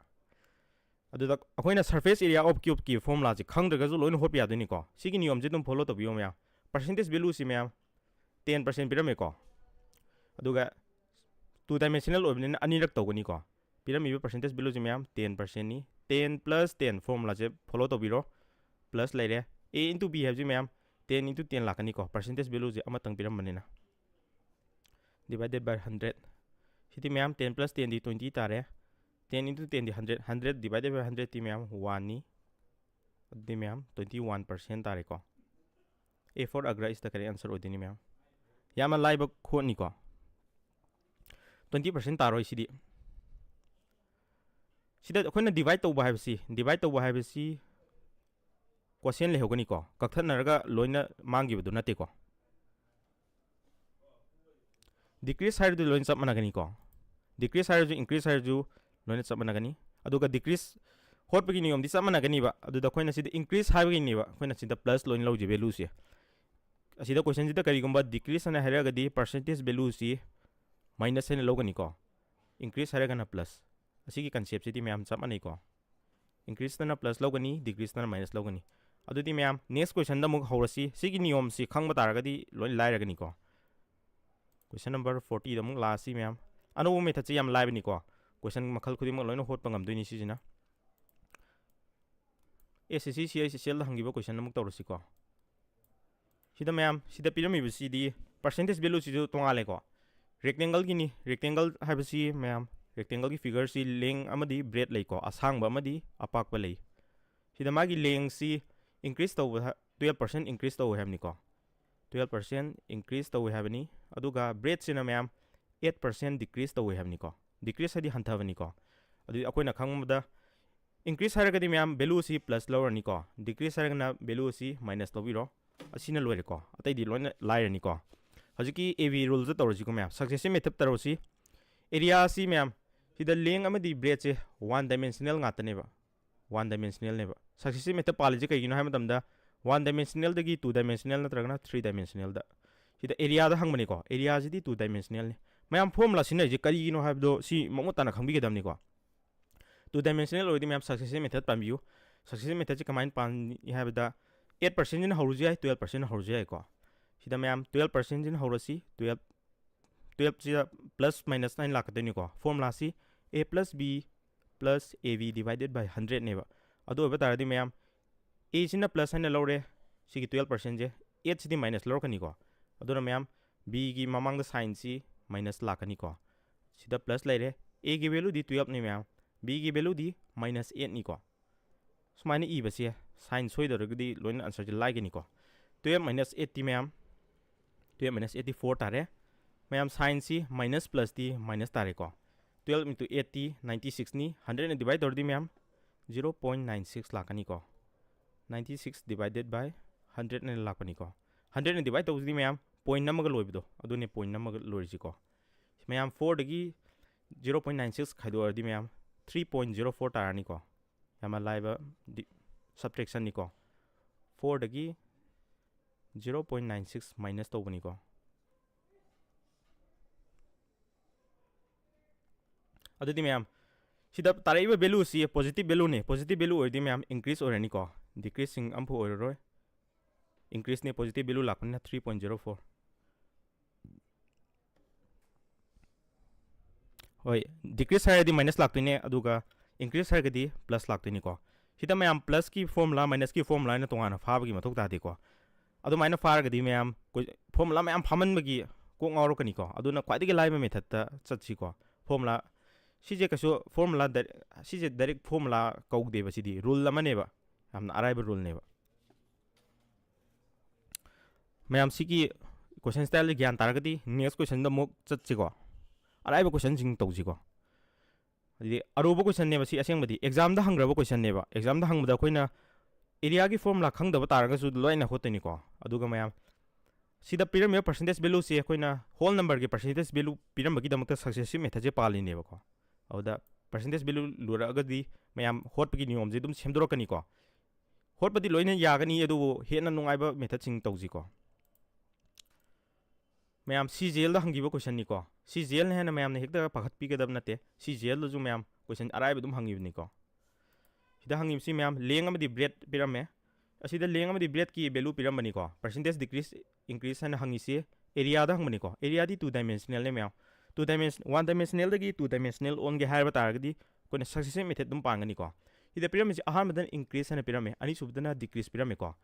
ꯑꯗꯨꯗ ꯑꯩꯈꯣꯏꯅ surface area of cubeꯀꯤ formulaꯁꯦ ꯈꯪꯗ꯭ꯔꯒꯁꯨ ꯂꯣꯏꯅ ꯍꯣꯠꯄ ꯌꯥꯗꯣꯏꯅꯤꯀꯣ꯫ ꯁꯤꯒꯤ ꯅꯤꯌꯣꯝꯁꯦ ꯑꯗꯨꯝ follow ꯇꯧꯕꯤꯌꯣ ꯃꯌꯥꯝ꯫ Percentage valueꯁꯤ ꯃꯌꯥꯝ, ten percent ꯄꯤꯔꯝꯃꯦꯀꯣ꯫ ꯑꯗꯨꯒ two dimensional ꯑꯣꯏꯕꯅꯤꯅ ꯑꯅꯤꯔꯛ ꯇꯧꯒꯅꯤꯀꯣ꯫ ꯄꯤꯔꯝꯃꯤꯕ percentage valueꯁꯤ ꯃꯌꯥꯝ ten percentꯅꯤ꯫ Ten plus ten formulaꯁꯦ follow ꯇꯧꯕꯤꯔꯣ꯫ Plus ꯂꯩꯔꯦ, A into B ꯍꯥꯏꯕꯁꯤ ꯃꯌꯥꯝ ten into ten ꯂꯥꯛꯀꯅꯤꯀꯣ, percentage valueꯁꯦ ꯑꯃꯇꯪ ꯄꯤꯔꯝꯕꯅꯤꯅ꯫ Divided by hundred꯫ ꯁꯤꯗꯤ ꯃꯌꯥꯝ, ten plus tenꯗꯤ twenty ꯇꯥꯔꯦ꯫ ten into ten D hundred, hundred divided by hundred T ꯃꯌꯥꯝ one ꯅꯤ꯫ ꯑꯗꯨꯗꯤ ꯃꯌꯥꯝ twenty one percent ꯇꯥꯔꯦꯀꯣ꯫ A for Agra is the correct answer ꯑꯣꯏꯗꯣꯏꯅꯤ ꯃꯌꯥꯝ꯫ ꯌꯥꯝꯅ ꯂꯥꯏꯕ ꯈꯣꯠꯅꯤꯀꯣ꯫ Twenty percent ꯇꯥꯔꯣꯏ ꯁꯤꯗꯤ꯫ ꯁꯤꯗ ꯑꯩꯈꯣꯏꯅ divide ꯇꯧꯕ ꯍꯥꯏꯕꯁꯤ, divide ꯇꯧꯕ ꯍꯥꯏꯕꯁꯤ quotient ꯂꯩꯍꯧꯒꯅꯤꯀꯣ, ꯀꯛꯊꯠꯅꯔꯒ ꯂꯣꯏꯅ ꯃꯥꯡꯈꯤꯕꯗꯨ ꯅꯠꯇꯦꯀꯣ꯫ Decrease ꯍꯥꯏꯔꯗꯤ ꯂꯣꯏꯅ ꯆꯞ ꯃꯥꯟꯅꯒꯅꯤꯀꯣ꯫ Decrease ꯍꯥꯏꯔꯁꯨ, increase ꯍꯥꯏꯔꯁꯨ ꯂꯣꯏꯅ ꯆꯞ ꯃꯥꯟꯅꯒꯅꯤ꯫ ꯑꯗꯨꯒ decrease ꯍꯣꯠꯄꯒꯤ ꯅꯤꯌꯣꯝꯗꯤ ꯆꯞ ꯃꯥꯟꯅꯒꯅꯤꯕ꯫ ꯑꯗꯨꯗ ꯑꯩꯈꯣꯏꯅ ꯁꯤꯗ increase ꯍꯥꯏꯕꯒꯤꯅꯦꯕ ꯑꯩꯈꯣꯏꯅ ꯁꯤꯗ plus ꯂꯣꯏꯅ ꯂꯧꯁꯦ, value ꯁꯦ꯫ ꯑꯁꯤꯗ question ꯁꯤꯗ ꯀꯔꯤꯒꯨꯝꯕ decrease ꯍꯥꯏꯅ ꯍꯥꯏꯔꯒꯗꯤ percentage value ꯁꯤ minus ꯍꯥꯏꯅ ꯂꯧꯒꯅꯤꯀꯣ, increase ꯍꯥꯏꯔꯒꯅ plus꯫ ꯑꯁꯤꯒꯤ concept ꯁꯤꯗꯤ ꯃꯌꯥꯝ ꯆꯞ ꯃꯥꯟꯅꯩꯀꯣ꯫ Increase ꯇꯅ plus ꯂꯧꯒꯅꯤ, decrease ꯇꯅ minus ꯂꯧꯒꯅꯤ꯫ ꯑꯗꯨꯗꯤ ꯃꯌꯥꯝ, next question ꯗ ꯑꯃꯨꯛ ꯍꯧꯔꯁꯤ꯫ ꯁꯤꯒꯤ ꯅꯤꯌꯣꯝꯁꯤ ꯈꯪꯕ ꯇꯥꯔꯒꯗꯤ ꯂꯣꯏ ꯂꯥꯏꯔꯒꯅꯤꯀꯣ꯫ Question number forty ꯗ ꯑꯃꯨꯛ ꯂꯥꯛꯑꯁꯤ ꯃꯌꯥꯝ꯫ ꯑꯅꯧꯕ method ꯁꯤ ꯌꯥꯝ ꯂꯥꯏꯕꯅꯤꯀꯣ꯫ Question ꯃꯈꯜ ꯈꯨꯗꯤꯡꯃꯛ ꯂꯣꯏꯅ ꯍꯣꯠꯄ ꯉꯝꯗꯣꯏꯅꯤ ꯁꯤꯁꯤꯅ꯫ S S C, C I, C G L the ꯍꯪꯈꯤꯕ question ꯑꯃꯨꯛ ꯇꯧꯔꯁꯤꯀꯣ꯫ ꯁꯤꯗ ꯃꯌꯥꯝ, ꯁꯤꯗ ꯄꯤꯔꯝꯃꯤꯕꯁꯤꯗꯤ percentage value ꯁꯤꯁꯨ ꯇꯣꯉꯥꯜꯂꯦꯀꯣ꯫ Rectangle Guinea. Rectangle ꯍꯥꯏꯕꯁꯤ ꯃꯌꯥꯝ, rectangle ꯒꯤ figure ꯁꯤ length ꯑꯃꯗꯤ breadth ꯂꯩꯀꯣ, ꯑꯁꯥꯡꯕ ꯑꯃꯗꯤ ꯑꯄꯥꯛꯄ ꯂꯩ꯫ ꯁꯤꯗ ꯃꯥꯒꯤ length ꯁꯤ increase ꯇꯧꯕ, twelve percent increase ꯇꯧꯋꯦ ꯍꯥꯏꯕꯅꯤꯀꯣ꯫ Twelve percent increase ꯇꯧꯋꯦ ꯍꯥꯏꯕꯅꯤ꯫ ꯑꯗꯨꯒ breadth ꯁꯤꯅ ꯃꯌꯥꯝ eight percent decrease ꯇꯧꯋꯦ ꯍꯥꯏꯕꯅꯤꯀꯣ꯫ Decrease ꯍꯥꯏꯗꯤ ꯍꯟꯊꯕꯅꯤꯀꯣ꯫ ꯑꯗꯨꯗꯤ ꯑꯩꯈꯣꯏꯅ ꯈꯪꯕꯗ increase ꯍꯥꯏꯔꯒꯗꯤ ꯃꯌꯥꯝ value ꯁꯤ plus ꯂꯧꯔꯅꯤꯀꯣ, decrease ꯍꯥꯏꯔꯒꯅ value ꯁꯤ minus ꯂꯧꯕꯤꯔꯣ꯫ ꯑꯁꯤꯅ ꯂꯣꯏꯔꯦꯀꯣ, ꯑꯇꯩꯗꯤ ꯂꯣꯏꯅ ꯂꯥꯏꯔꯅꯤꯀꯣ꯫ ꯍꯧꯖꯤꯛꯀꯤ A V rule ꯗ ꯇꯧꯔꯁꯤꯀꯣ ꯃꯌꯥꯝ, successive method ꯇꯧꯔꯁꯤ꯫ Area ꯁꯤ ꯃꯌꯥꯝ, ꯁꯤꯗ length ꯑꯃꯗꯤ breadth ꯁꯦ one dimensional ꯉꯥꯛꯇꯅꯦꯕ, one dimensional ꯅꯦꯕ꯫ Successive method ꯄꯥꯜꯂꯤꯁꯦ ꯀꯩꯒꯤꯅꯣ ꯍꯥꯏꯕ ꯃꯇꯝꯗ, one dimensional ꯗꯒꯤ two dimensional ꯅꯠꯇ꯭ꯔꯒꯅ three dimensional ꯗ꯫ ꯁꯤꯗ area ꯗ ꯍꯪꯕꯅꯤꯀꯣ, area ꯁꯤꯗꯤ two dimensional ꯅꯤ꯫ ꯃꯌꯥꯝ formula ꯁꯤꯖꯤꯟꯅꯔꯤꯁꯦ ꯀꯔꯤꯒꯤꯅꯣ ꯍꯥꯏꯕꯗꯣ ꯁꯤ ꯃꯃꯨꯠ ꯇꯥꯅ ꯈꯪꯕꯤꯒꯗꯕꯅꯤꯀꯣ꯫ Two dimensional ꯑꯣꯏꯔꯗꯤ ꯃꯌꯥꯝ successive method ꯄꯥꯟꯕꯤꯌꯨ꯫ Successive method ꯁꯦ ꯀꯃꯥꯏꯅ ꯄꯥꯟꯅꯤ ꯍꯥꯏꯕꯗ, eight percent ꯁꯤꯅ ꯍꯧꯔꯁꯨ ꯌꯥꯏ, twelve percent ꯁꯤꯅ ꯍꯧꯔꯁꯨ ꯌꯥꯏꯀꯣ꯫ ꯁꯤꯗ ꯃꯌꯥꯝ twelve percent ꯁꯤꯅ ꯍꯧꯔꯁꯤ, twelve, twelve ꯁꯤꯗ plus minus ꯍꯥꯏꯅ ꯂꯥꯛꯀꯗꯣꯏꯅꯤꯀꯣ꯫ Formula ꯁꯤ A plus B plus A V divided by hundred ꯅꯦꯕ꯫ ꯑꯗꯨ ꯑꯣꯏꯕ ꯇꯥꯔꯗꯤ ꯃꯌꯥꯝ, A ꯁꯤꯅ plus ꯍꯥꯏꯅ ꯂꯧꯔꯦ, ꯁꯤꯒꯤ twelve percent ꯁꯦ, eight ꯁꯤꯗꯤ minus ꯂꯧꯔꯛꯀꯅꯤꯀꯣ꯫ ꯑꯗꯨꯅ ꯃꯌꯥꯝ, B ꯒꯤ ꯃꯃꯥꯡꯗ sign ꯁꯤ minus ꯂꯥꯛꯀꯅꯤꯀꯣ꯫ ꯁꯤꯗ plus ꯂꯩꯔꯦ, A ꯒꯤ value ꯗꯤ twelve ꯅꯤ ꯃꯌꯥꯝ, ꯕꯤꯒꯤ ꯚꯦꯂꯨꯗꯤ ꯃꯥꯏꯅꯁ ꯑꯦꯠꯅꯤꯀꯣ꯫ ꯁꯨꯃꯥꯏꯅ ꯏꯕꯁꯦ ꯁꯥꯏꯟ ꯁꯣꯏꯗꯧꯔꯒꯗꯤ ꯂꯣꯏꯅ ꯑꯟꯁꯔꯁꯦ ꯂꯥꯏꯒꯅꯤꯀꯣ꯫ ꯇꯨꯌꯦꯜꯞ ꯃꯥꯏꯅꯁ ꯑꯦꯠꯇꯤ ꯃꯌꯥꯝ, ꯇꯨꯌꯦꯜꯞ ꯃꯥꯏꯅꯁ ꯑꯦꯠꯇꯤ ꯐꯣꯔ ꯇꯥꯔꯦ꯫ ꯃꯌꯥꯝ ꯁꯥꯏꯟꯁꯤ ꯃꯥꯏꯅꯁ ꯄ꯭ꯂꯁꯇꯤ ꯃꯥꯏꯅꯁ ꯇꯥꯔꯦꯀꯣ꯫ ꯇꯨꯌꯦꯜꯞ ꯏꯟꯇꯨ ꯑꯦꯠꯇꯤ ꯅꯥꯏꯟꯇꯤ ꯁꯤꯛꯁꯅꯤ, ꯍꯟꯗ꯭ꯔꯦꯠꯅ ꯗꯤꯚꯥꯏꯠ ꯇꯧꯔꯗꯤ ꯃꯌꯥꯝ ꯖꯤꯔꯣ ꯄꯣꯏꯟ ꯅꯥꯏꯟ ꯁꯤꯛꯁ ꯂꯥꯛꯀꯅꯤꯀꯣ꯫ ꯅꯥꯏꯟꯇꯤ ꯁꯤꯛꯁ ꯗꯤꯚꯥꯏꯗꯦꯠ ꯕꯥꯏ ꯍꯟꯗ꯭ꯔꯦꯠꯅ ꯂꯥꯛꯄꯅꯤꯀꯣ꯫ ꯍꯟꯗ꯭ꯔꯦꯠꯅ ꯗꯤꯚꯥꯏꯠ ꯇꯧꯕꯁꯤꯗꯤ ꯃꯌꯥꯝ ꯄꯣꯏꯟ ꯑꯃꯒ ꯂꯣꯏꯕꯗꯣ, ꯑꯗꯨꯅꯦ ꯄꯣꯏꯟ ꯑꯃꯒ ꯂꯣꯏꯔꯤꯁꯤꯀꯣ꯫ ꯃꯌꯥꯝ ꯐꯣꯔꯗꯒꯤ ꯖꯤꯔꯣ ꯄꯣꯏꯟ ꯅꯥꯏꯟ ꯁꯤꯛꯁ ꯈꯥꯏꯗꯣꯛꯑꯗꯤ ꯃꯌꯥꯝ ꯊ꯭ꯔꯤ ꯄꯣꯏꯟ ꯖꯤꯔꯣ ꯐꯣꯔ ꯇꯥꯔꯅꯤꯀꯣ꯫ ꯌꯥꯝꯅ ꯂꯥꯏꯕ ꯗꯤ-, ꯁꯕꯇ꯭ꯔꯦꯛꯁꯟꯅꯤꯀꯣ꯫ ꯐꯣꯔꯗꯒꯤ zero point nine six minus ꯇꯧꯕꯅꯤꯀꯣ꯫ ꯑꯗꯨꯗꯤ ꯃꯌꯥꯝ, ꯁꯤꯗ ꯇꯥꯔꯛꯏꯕ ꯚꯦꯂꯨꯁꯤ ꯄꯣꯖꯤꯇꯤꯚ ꯚꯦꯂꯨꯅꯦ꯫ ꯄꯣꯖꯤꯇꯤꯚ ꯚꯦꯂꯨ ꯑꯣꯏꯔꯗꯤ ꯃꯌꯥꯝ ꯏꯟꯀ꯭ꯔꯤꯁ ꯑꯣꯏꯔꯅꯤꯀꯣ, ꯗꯤꯀ꯭ꯔꯤꯁꯁꯤꯡ ꯑꯃꯐꯥꯎ ꯑꯣꯏꯔꯔꯣꯏ꯫ ꯏꯟꯀ꯭ꯔꯤꯁꯅꯦ, ꯄꯣꯖꯤꯇꯤꯚ ꯚꯦꯂꯨ ꯂꯥꯛꯄꯅꯤꯅ ꯊ꯭ꯔꯤ ꯄꯣꯏꯟ ꯖꯤꯔꯣ ꯐꯣꯔ꯫ ꯍꯣꯏ, ꯗꯤꯀ꯭ꯔꯤꯁ ꯍꯥꯏꯔꯗꯤ ꯃꯥꯏꯅꯁ ꯂꯥꯛꯇꯣꯏꯅꯦ, ꯑꯗꯨꯒ ꯏꯟꯀ꯭ꯔꯤꯁ ꯍꯥꯏꯔꯒꯗꯤ ꯄ꯭ꯂꯁ ꯂꯥꯛꯇꯣꯏꯅꯤꯀꯣ꯫ ꯁꯤꯗ ꯃꯌꯥꯝ ꯄ꯭ꯂꯁꯀꯤ ꯐꯣꯔꯃꯨꯂꯥ, ꯃꯥꯏꯅꯁꯀꯤ ꯐꯣꯔꯃꯨꯂꯥ ꯍꯥꯏꯅ ꯇꯣꯉꯥꯟꯅ ꯐꯥꯕꯒꯤ ꯃꯊꯧ ꯇꯥꯗꯦꯀꯣ꯫ ꯑꯗꯨꯃꯥꯏꯅ ꯐꯥꯔꯒꯗꯤ ꯃꯌꯥꯝ ꯀꯣꯏ-, ꯐꯣꯔꯃꯨꯂꯥ ꯃꯌꯥꯝ ꯐꯥꯃꯟꯕꯒꯤ ꯀꯣꯛ ꯉꯥꯎꯔꯛꯀꯅꯤꯀꯣ꯫ ꯑꯗꯨꯅ ꯈ꯭ꯋꯥꯏꯗꯒꯤ ꯂꯥꯏꯕ ꯃꯦꯊꯠꯇ ꯆꯠꯁꯤꯀꯣ꯫ ꯐꯣꯔꯃꯨꯂꯥ, ꯁꯤꯁꯦ ꯀꯩꯁꯨ ꯐꯣꯔꯃꯨꯂꯥ ꯗꯥꯏꯔꯦꯛ, ꯁꯤꯁꯦ ꯗꯥꯏꯔꯦꯛ ꯐꯣꯔꯃꯨꯂꯥ ꯀꯧꯗꯦꯕ, ꯁꯤꯗꯤ ꯔꯨꯜ ꯑꯃꯅꯦꯕ, ꯌꯥꯝꯅ ꯑꯔꯥꯏꯕ ꯔꯨꯜꯅꯦꯕ꯫ ꯃꯌꯥꯝ ꯁꯤꯒꯤ ꯀꯣꯏꯁꯟ ꯁ꯭ꯇꯥꯏꯜꯁꯦ ꯒ꯭ꯌꯥꯟ ꯇꯥꯔꯒꯗꯤ ꯅꯦꯛꯁ ꯀꯣꯏꯁꯟꯗ ꯑꯃꯨꯛ ꯆꯠꯁꯤꯀꯣ꯫ ꯑꯔꯥꯏꯕ ꯀꯣꯏꯁꯟꯁꯤꯡ ꯇꯧꯁꯤꯀꯣ꯫ ꯍꯥꯏꯗꯤ ꯑꯔꯨꯕ ꯀꯣꯏꯁꯟꯅꯦꯕ ꯁꯤ, ꯑꯁꯦꯡꯕꯗꯤ ꯑꯦꯛꯖꯥꯝꯗ ꯍꯪꯈ꯭ꯔꯕ ꯀꯣꯏꯁꯟꯅꯦꯕ꯫ ꯑꯦꯛꯖꯥꯝꯗ ꯍꯪꯕꯗ ꯑꯩꯈꯣꯏꯅ ꯑꯦꯔꯤꯌꯥꯒꯤ ꯐꯣꯔꯃꯨꯂꯥ ꯈꯪꯗꯕ ꯇꯥꯔꯒꯁꯨ ꯂꯣꯏꯅ ꯍꯣꯠꯇꯣꯏꯅꯤꯀꯣ꯫ ꯑꯗꯨꯒ ꯃꯌꯥꯝ, ꯁꯤꯗ ꯄꯤꯔꯝꯃꯤꯕ ꯄꯔꯁꯦꯟꯇꯦꯖ ꯚꯦꯂꯨꯁꯦ ꯑꯩꯈꯣꯏꯅ ꯍꯣꯜ ꯅꯝꯕꯔꯒꯤ ꯄꯔꯁꯦꯟꯇꯦꯖ ꯚꯦꯂꯨ ꯄꯤꯔꯝꯕꯒꯤꯗꯃꯛꯇ ꯁꯛꯁꯦꯁꯤꯞ ꯃꯦꯊꯠꯁꯦ ꯄꯥꯜꯂꯤꯅꯦꯕꯀꯣ꯫ ꯑꯗꯨꯗ ꯄꯔꯁꯦꯟꯇꯦꯖ ꯚꯦꯂꯨ ꯂꯨꯔꯛꯑꯒꯗꯤ ꯃꯌꯥꯝ ꯍꯣꯠꯄꯒꯤ ꯅꯤꯌꯣꯝꯁꯦ ꯑꯗꯨꯝ ꯁꯦꯝꯗꯣꯔꯛꯀꯅꯤꯀꯣ꯫ ꯍꯣꯠꯄꯗꯤ ꯂꯣꯏꯅ ꯌꯥꯒꯅꯤ, ꯑꯗꯨꯕꯨ ꯍꯦꯟꯅ ꯅꯨꯡꯉꯥꯏꯕ ꯃꯦꯊꯠꯁꯤꯡ ꯇꯧꯁꯤꯀꯣ꯫ ꯃꯌꯥꯝ ꯁꯤ ꯖꯤ ꯑꯦꯜꯗ ꯍꯪꯈꯤꯕ ꯀꯣꯏꯁꯟꯅꯤꯀꯣ꯫ ꯁꯤ ꯖꯤ ꯑꯦꯜꯅ ꯍꯦꯟꯅ ꯃꯌꯥꯝꯅ ꯍꯦꯛꯇ ꯄꯥꯈꯠꯄꯤꯒꯗꯕ ꯅꯠꯇꯦ꯫ ꯁꯤ ꯖꯤ ꯑꯦꯜꯗꯁꯨ ꯃꯌꯥꯝ ꯀꯣꯏꯁꯟ ꯑꯔꯥꯏꯕ ꯑꯗꯨꯝ ꯍꯪꯉꯤꯕꯅꯤꯀꯣ꯫ ꯁꯤꯗ ꯍꯪꯉꯤꯕꯁꯤ ꯃꯌꯥꯝ ꯂꯦꯡ ꯑꯃꯗꯤ ꯕ꯭ꯔꯦꯗ ꯄꯤꯔꯝꯃꯦ꯫ ꯑꯁꯤꯗ ꯂꯦꯡ ꯑꯃꯗꯤ ꯕ꯭ꯔꯦꯗꯀꯤ ꯚꯦꯂꯨ ꯄꯤꯔꯝꯕꯅꯤꯀꯣ꯫ ꯄꯔꯁꯦꯟꯇꯦꯖ ꯗꯤꯀ꯭ꯔꯤꯁ ꯏꯟꯀ꯭ꯔꯤꯁ ꯍꯥꯏꯅ ꯍꯪꯉꯤꯁꯤ ꯑꯦꯔꯤꯌꯥꯗ ꯍꯪꯕꯅꯤꯀꯣ꯫ ꯑꯦꯔꯤꯌꯥꯗꯤ ꯇꯨ ꯗꯥꯏꯃꯦꯟꯁꯅꯦꯜꯅꯦ ꯃꯌꯥꯝ꯫ ꯇꯨ ꯗꯥꯏꯃꯦꯟꯁ-, ꯋꯥꯟ ꯗꯥꯏꯃꯦꯟꯁꯅꯦꯜꯗꯒꯤ ꯇꯨ ꯗꯥꯏꯃꯦꯟꯁꯅꯦꯜ ꯑꯣꯟꯒꯦ ꯍꯥꯏꯕ ꯇꯥꯔꯒꯗꯤ ꯑꯩꯈꯣꯏꯅ ꯁꯛꯁꯦꯁꯤꯞ ꯃꯦꯊꯠ ꯑꯗꯨꯝ ꯄꯥꯟꯒꯅꯤꯀꯣ꯫ ꯁꯤꯗ ꯄꯤꯔꯝꯃꯤꯁꯤ ꯑꯍꯥꯟꯕꯗꯅ ꯏꯟꯀ꯭ꯔꯤꯁ ꯍꯥꯏꯅ ꯄꯤꯔꯝꯃꯦ, ꯑꯅꯤꯁꯨꯕꯗꯅ ꯗꯤꯀ꯭ꯔꯤꯁ ꯄꯤꯔꯝꯃꯦꯀꯣ꯫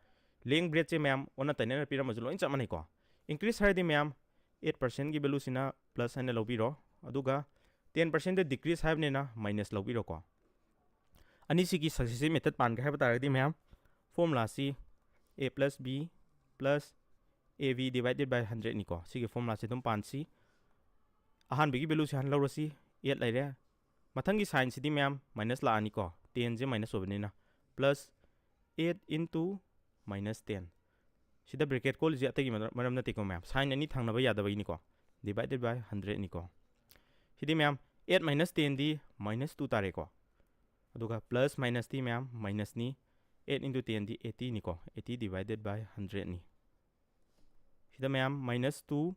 ꯂꯦꯡ ꯕ꯭ꯔꯦꯗꯁꯦ ꯃꯌꯥꯝ ꯑꯣꯟꯅ ꯇꯩꯅꯅ ꯄꯤꯔꯝꯃꯁꯨ ꯂꯣꯏ ꯆꯞ ꯃꯥꯟꯅꯩꯀꯣ꯫ ꯏꯟꯀ꯭ꯔꯤꯁ ꯍꯥꯏꯔꯗꯤ ꯃꯌꯥꯝ ꯑꯦꯠ ꯄꯔꯁꯦꯟꯒꯤ ꯚꯦꯂꯨꯁꯤꯅ ꯄ꯭ꯂꯁ ꯍꯥꯏꯅ ꯂꯧꯕꯤꯔꯣ, ꯑꯗꯨꯒ ten percent decrease ꯍꯥꯏꯕꯅꯤꯅ minus ꯂꯧꯕꯤꯔꯣꯀꯣ꯫ ꯑꯅꯤꯁꯤꯒꯤ successive method ꯄꯥꯟꯒꯦ ꯍꯥꯏꯕ ꯇꯥꯔꯒꯗꯤ ꯃꯌꯥꯝ, formula ꯁꯤ a plus b plus ab divided by hundred ꯅꯤꯀꯣ꯫ ꯁꯤꯒꯤ formula ꯁꯤ ꯑꯗꯨꯝ ꯄꯥꯟꯁꯤ꯫ ꯑꯍꯥꯟꯕꯒꯤ value ꯁꯤ ꯍꯥꯟꯅ ꯂꯧꯔꯁꯤ, eight ꯂꯩꯔꯦ꯫ ꯃꯊꯪꯒꯤ sign ꯁꯤꯗꯤ ꯃꯌꯥꯝ minus ꯂꯥꯛꯑꯅꯤꯀꯣ, ten ꯁꯦ minus ꯑꯣꯏꯕꯅꯤꯅ, plus eight into minus ten꯫ ꯁꯤꯗ bracket ꯀꯣꯜꯂꯤꯁꯦ ꯑꯇꯩꯒꯤ ꯃꯔꯝ ꯅꯠꯇꯦꯀꯣ ꯃꯌꯥꯝ, sign ꯑꯅꯤ ꯊꯪꯅꯕ ꯌꯥꯗꯕꯒꯤꯅꯤꯀꯣ, divided by hundred ꯅꯤꯀꯣ꯫ ꯁꯤꯗꯤ ꯃꯌꯥꯝ, eight minus ten ꯗꯤ minus two ꯇꯥꯔꯦꯀꯣ꯫ ꯑꯗꯨꯒ plus minus ꯇꯤ ꯃꯌꯥꯝ minus ꯅꯤ, eight into ten D eighty ꯅꯤꯀꯣ, eighty divided by hundred ꯅꯤ꯫ ꯁꯤꯗ ꯃꯌꯥꯝ minus two,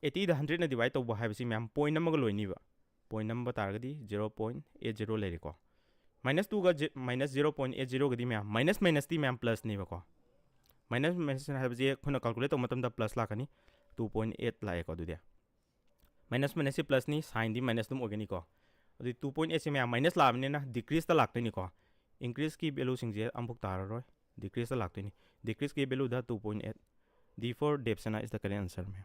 eighty ꯗ hundred ꯅ divide ꯇꯧꯕ ꯍꯥꯏꯕꯁꯤ ꯃꯌꯥꯝ point ꯑꯃꯒ ꯂꯣꯏꯅꯤꯕ꯫ Point ꯑꯃ ꯇꯥꯔꯒꯗꯤ zero point eight zero ꯂꯩꯔꯦꯀꯣ꯫ Minus two ꯒ G-, minus zero point eight zero ꯒꯗꯤ ꯃꯌꯥꯝ, minus minus ꯇꯤ ꯃꯌꯥꯝ plus ꯅꯦꯕꯀꯣ꯫ Minus minus ꯍꯥꯏꯕꯁꯦ ꯑꯩꯈꯣꯏꯅ calculate ꯇꯧꯕ ꯃꯇꯝꯗ plus ꯂꯥꯛꯀꯅꯤ, two point eight ꯂꯥꯛꯑꯦꯀꯣ꯫ ꯑꯗꯨꯗꯤ minus minus ꯁꯤ plus ꯅꯤ, sign ꯗꯤ minus ꯑꯗꯨꯝ ꯑꯣꯏꯒꯅꯤꯀꯣ꯫ ꯑꯗꯨꯗꯤ two point eight ꯁꯦ ꯃꯌꯥꯝ minus ꯂꯥꯛꯑꯕꯅꯤꯅ decrease ꯇ ꯂꯥꯛꯇꯣꯏꯅꯤꯀꯣ꯫ Increase ꯀꯤ value ꯁꯤꯡꯁꯦ ꯑꯃꯨꯛ ꯇꯥꯔꯔꯣꯏ, decrease ꯇ ꯂꯥꯛꯇꯣꯏꯅꯤ꯫ Decrease ꯀꯤ value the two point eight, D for Devsena is the correct answer ꯃꯌꯥꯝ꯫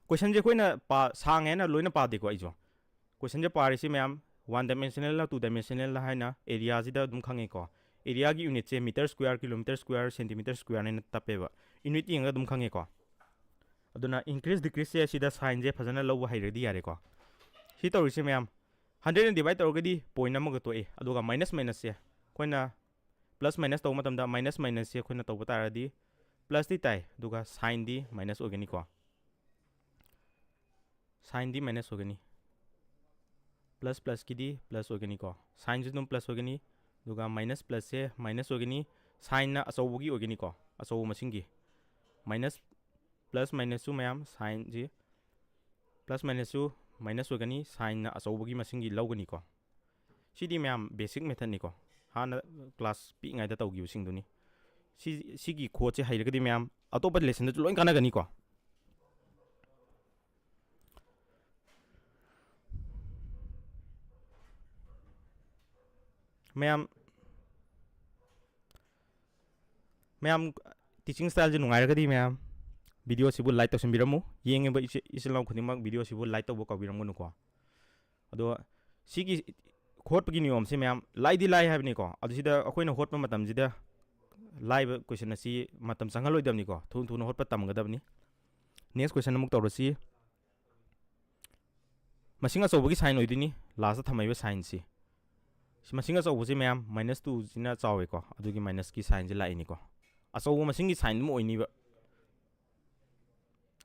Question ꯁꯦ ꯑꯩꯈꯣꯏꯅ ꯄꯥ-, ꯁꯥꯡꯉꯦ ꯍꯥꯏꯅ ꯂꯣꯏꯅ ꯄꯥꯗꯦꯀꯣ ꯑꯩꯁꯨ꯫ Question ꯁꯦ ꯄꯥꯔꯤꯁꯤ ꯃꯌꯥꯝ one dimensional ꯂ two dimensional ꯂ ꯍꯥꯏꯅ area ꯁꯤꯗ ꯑꯗꯨꯝ ꯈꯪꯉꯦꯀꯣ꯫ Area ꯒꯤ unit ꯁꯦ meter square, kilometer square, centimeter square ꯍꯥꯏꯅ ꯇꯞꯄꯦꯕ꯫ Unit ꯌꯦꯡꯉꯒ ꯑꯗꯨꯝ ꯈꯪꯉꯦꯀꯣ꯫ ꯑꯗꯨꯅ increase decrease ꯁꯦ ꯁꯤꯗ sign ꯁꯦ ꯐꯖꯅ ꯂꯧꯕ ꯍꯩꯔꯗꯤ ꯌꯥꯔꯦꯀꯣ꯫ ꯁꯤ ꯇꯧꯔꯤꯁꯦ ꯃꯌꯥꯝ, hundred ꯅ divide ꯇꯧꯔꯒꯗꯤ point ꯑꯃꯒ ꯇꯣꯛꯑꯦ, ꯑꯗꯨꯒ minus minus ꯁꯦ ꯑꯩꯈꯣꯏꯅ plus minus ꯇꯧꯕ ꯃꯇꯝꯗ minus minus ꯁꯦ ꯑꯩꯈꯣꯏꯅ ꯇꯧꯕ ꯇꯥꯔꯗꯤ plus ꯇꯤ ꯇꯥꯏ, ꯑꯗꯨꯒ sign ꯗꯤ minus ꯑꯣꯏꯒꯅꯤꯀꯣ꯫ Sign ꯗꯤ minus ꯑꯣꯏꯒꯅꯤ, plus plus ꯀꯤꯗꯤ plus ꯑꯣꯏꯒꯅꯤꯀꯣ꯫ Sign ꯁꯨ ꯑꯗꯨꯝ plus ꯑꯣꯏꯒꯅꯤ, ꯑꯗꯨꯒ minus plus ꯁꯦ minus ꯑꯣꯏꯒꯅꯤ, sign ꯅ ꯑꯆꯧꯕꯒꯤ ꯑꯣꯏꯒꯅꯤꯀꯣ, ꯑꯆꯧꯕ ꯃꯁꯤꯡꯒꯤ꯫ Minus, plus minus ꯁꯨ ꯃꯌꯥꯝ, sign ꯁꯤ plus minus ꯁꯨ minus ꯑꯣꯏꯒꯅꯤ, sign ꯅ ꯑꯆꯧꯕꯒꯤ ꯃꯁꯤꯡꯒꯤ ꯂꯧꯒꯅꯤꯀꯣ꯫ ꯁꯤꯗꯤ ꯃꯌꯥꯝ basic method ꯅꯤꯀꯣ, ꯍꯥꯟꯅ class ꯄꯤꯛꯏꯉꯩꯗ ꯇꯧꯈꯤꯕꯁꯤꯡꯗꯨꯅꯤ꯫ ꯁꯤ, ꯁꯤꯒꯤ code ꯁꯦ ꯍꯩꯔꯒꯗꯤ ꯃꯌꯥꯝ ꯑꯇꯣꯞꯄ lesson ꯗꯁꯨ ꯂꯣꯏ ꯀꯥꯟꯅꯒꯅꯤꯀꯣ꯫ ꯃꯌꯥꯝ, ꯃꯌꯥꯝ teaching style ꯁꯦ ꯅꯨꯡꯉꯥꯏꯔꯒꯗꯤ ꯃꯌꯥꯝ ꯚꯤꯗꯤꯑꯣꯁꯤꯕꯨ ꯂꯥꯏꯛ ꯇꯧꯁꯤꯟꯕꯤꯔꯝꯃꯨ꯫ ꯌꯦꯡꯉꯤꯕ ꯏꯆꯦ-, ꯏꯆꯤꯜ ꯏꯅꯥꯎ ꯈꯨꯗꯤꯡꯃꯛ ꯚꯤꯗꯤꯑꯣꯁꯤꯕꯨ ꯂꯥꯏꯛ ꯇꯧꯕ ꯀꯥꯎꯕꯤꯔꯝꯒꯅꯨꯀꯣ꯫ ꯑꯗꯣ ꯁꯤꯒꯤ ꯍꯣꯠꯄꯒꯤ ꯅꯤꯌꯣꯝꯁꯦ ꯃꯌꯥꯝ ꯂꯥꯏꯗꯤ ꯂꯥꯏ ꯍꯥꯏꯕꯅꯤꯀꯣ꯫ ꯑꯗꯨ ꯁꯤꯗ ꯑꯩꯈꯣꯏꯅ ꯍꯣꯠꯄ ꯃꯇꯝꯁꯤꯗ ꯂꯥꯏꯕ ꯀꯣꯏꯁꯟ ꯑꯁꯤ ꯃꯇꯝ ꯆꯪꯍꯜꯂꯣꯏꯗꯕꯅꯤꯀꯣ꯫ ꯊꯨ ꯊꯨꯅ ꯍꯣꯠꯄ ꯇꯝꯒꯗꯕꯅꯤ꯫ ꯅꯦꯛꯁ ꯀꯣꯏꯁꯟ ꯑꯃꯨꯛ ꯇꯧꯔꯁꯤ꯫ ꯃꯁꯤꯡ ꯑꯆꯧꯕꯒꯤ ꯁꯥꯏꯟ ꯑꯣꯏꯗꯣꯏꯅꯤ ꯂꯥꯁꯇ ꯊꯝꯃꯛꯏꯕ ꯁꯥꯏꯟꯁꯤ꯫ ꯁꯤ ꯃꯁꯤꯡ ꯑꯆꯧꯕꯁꯤ ꯃꯌꯥꯝ ꯃꯥꯏꯅꯁ ꯇꯨꯁꯤꯅ ꯆꯥꯎꯋꯦꯀꯣ, ꯑꯗꯨꯒꯤ ꯃꯥꯏꯅꯁꯀꯤ ꯁꯥꯏꯟꯁꯤ ꯂꯥꯛꯏꯅꯤꯀꯣ꯫ ꯑꯆꯧꯕ ꯃꯁꯤꯡꯒꯤ ꯁꯥꯏꯟ ꯑꯗꯨꯝ ꯑꯣꯏꯅꯤꯕ꯫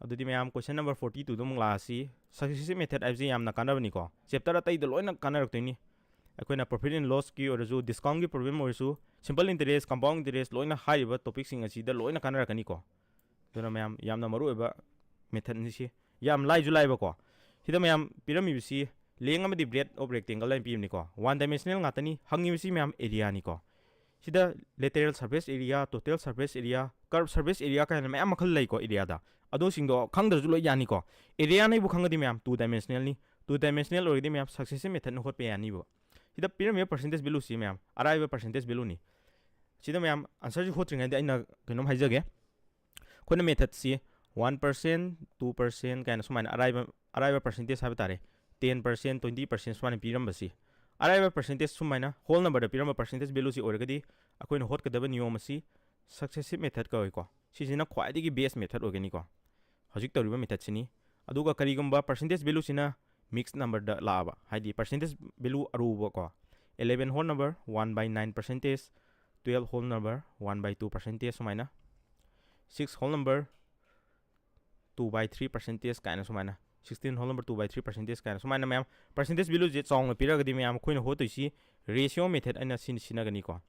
ꯑꯗꯨꯗꯤ ꯃꯌꯥꯝ, ꯀꯣꯏꯁꯟ ꯅꯝꯕꯔ ꯐꯣꯔꯇꯤ ꯇꯨꯗ ꯑꯃꯨꯛ ꯂꯥꯛꯑꯁꯤ꯫ ꯁꯛꯁꯦꯁꯤꯞ ꯃꯦꯊꯠ ꯍꯥꯏꯕꯁꯤ ꯌꯥꯝꯅ ꯀꯥꯟꯅꯕꯅꯤꯀꯣ꯫ ꯆꯦꯞꯇꯔ ꯑꯇꯩꯗ ꯂꯣꯏꯅ ꯀꯥꯟꯅꯔꯛꯇꯣꯏꯅꯤ꯫ ꯑꯩꯈꯣꯏꯅ ꯄ꯭ꯔꯣꯐꯤꯠ ꯑꯦꯟ ꯂꯣꯁꯀꯤ ꯑꯣꯏꯔꯁꯨ, ꯗꯤꯁꯀꯥꯎꯟꯒꯤ ꯄ꯭ꯔꯣꯕ꯭ꯂꯦꯝ ꯑꯣꯏꯔꯁꯨ, ꯁꯤꯝꯄꯜ ꯏꯟꯇꯔꯦꯁ, ꯀꯝꯄꯥꯎꯟ ꯏꯟꯇꯔꯦꯁ, ꯂꯣꯏꯅ ꯍꯥꯏꯔꯤꯕ ꯇꯣꯄꯤꯛꯁꯤꯡ ꯑꯁꯤꯗ ꯂꯣꯏꯅ ꯀꯥꯟꯅꯔꯛꯀꯅꯤꯀꯣ꯫ ꯑꯗꯨꯅ ꯃꯌꯥꯝ, ꯌꯥꯝꯅ ꯃꯔꯨꯑꯣꯏꯕ ꯃꯦꯊꯠꯅꯤ ꯁꯤ꯫ ꯌꯥꯝ ꯂꯥꯏꯁꯨ ꯂꯥꯏꯕꯀꯣ꯫ ꯁꯤꯗ ꯃꯌꯥꯝ ꯄꯤꯔꯝꯃꯤꯕꯁꯤ length ꯑꯃꯗꯤ breadth of rectangle ꯍꯥꯏꯅ ꯄꯤꯕꯅꯤꯀꯣ꯫ One dimensional ꯉꯥꯛꯇꯅꯤ꯫ ꯍꯪꯉꯤꯕꯁꯤ ꯃꯌꯥꯝ ꯑꯦꯔꯤꯌꯥꯅꯤꯀꯣ꯫ ꯁꯤꯗ lateral surface area, total surface area, curve surface area ꯀꯥꯏꯅ ꯃꯌꯥꯝ ꯃꯈꯜ ꯂꯩꯀꯣ ꯑꯦꯔꯤꯌꯥꯗ꯫ ꯑꯗꯨꯁꯤꯡꯗꯣ ꯈꯪꯗ꯭ꯔꯁꯨ ꯂꯣꯏ ꯌꯥꯅꯤꯀꯣ꯫ ꯑꯦꯔꯤꯌꯥꯅ ꯑꯩꯕꯨ ꯈꯪꯉꯗꯤ ꯃꯌꯥꯝ two dimensionalꯅꯤ꯫ Two dimensional ꯑꯣꯏꯔꯗꯤ ꯃꯌꯥꯝ successive methodꯅ ꯍꯣꯠꯄ ꯌꯥꯅꯤꯕ꯫ ꯁꯤꯗ ꯄꯤꯔꯝꯃꯤꯕ percentage valueꯁꯤ ꯃꯌꯥꯝ ꯑꯔꯥꯏꯕ percentage valueꯅꯤ꯫ ꯁꯤꯗ ꯃꯌꯥꯝ answerꯁꯤ ꯍꯣꯠꯇ꯭ꯔꯤꯉꯩꯗ ꯑꯩꯅ ꯀꯩꯅꯣꯝ ꯍꯥꯏꯖꯒꯦ꯫ ꯑꯩꯈꯣꯏꯅ methodꯁꯤ one percent, two percent ꯀꯥꯏꯅ ꯁꯨꯃꯥꯏꯅ ꯑꯔꯥꯏꯕ, ꯑꯔꯥꯏꯕ percentage ꯍꯥꯏꯕ ꯇꯥꯔꯦ, ten percent, twenty percent ꯁꯨꯃꯥꯏꯅ ꯄꯤꯔꯝꯕꯁꯤ, ꯑꯔꯥꯏꯕ percentage ꯁꯨꯃꯥꯏꯅ whole numberꯗ ꯄꯤꯔꯝꯕ percentage valueꯁꯤ ꯑꯣꯏꯔꯒꯗꯤ ꯑꯩꯈꯣꯏꯅ ꯍꯣꯠꯀꯗꯕ ꯅꯤꯌꯣꯝ ꯑꯁꯤ successive method ꯀꯧꯏꯀꯣ꯫ ꯁꯤꯁꯤꯅ ꯈ꯭ꯋꯥꯏꯗꯒꯤ best method ꯑꯣꯏꯒꯅꯤꯀꯣ꯫ ꯍꯧꯖꯤꯛ ꯇꯧꯔꯤꯕ methodꯁꯤꯅꯤ꯫ ꯑꯗꯨꯒ ꯀꯔꯤꯒꯨꯝꯕ percentage valueꯁꯤꯅ mixed numberꯗ ꯂꯥꯛꯑꯕ, ꯍꯥꯏꯗꯤ percentage value ꯑꯔꯨꯕꯀꯣ, eleven whole number, one by nine percentage, twelve whole number, one by two percentage ꯁꯨꯃꯥꯏꯅ, six whole number, two by three percentage ꯀꯥꯏꯅ ꯁꯨꯃꯥꯏꯅ, sixteen whole number, two by three percentage ꯀꯥꯏꯅ ꯁꯨꯃꯥꯏꯅ ꯃꯌꯥꯝ percentage valueꯁꯦ ꯆꯥꯎꯅ ꯄꯤꯔꯒꯗꯤ ꯃꯌꯥꯝ ꯑꯩꯈꯣꯏꯅ ꯍꯣꯠꯇꯣꯏꯁꯤ ratio method ꯑꯩꯅ ꯁꯤ-, ꯁꯤꯖꯤꯟꯅꯒꯅꯤꯀꯣ꯫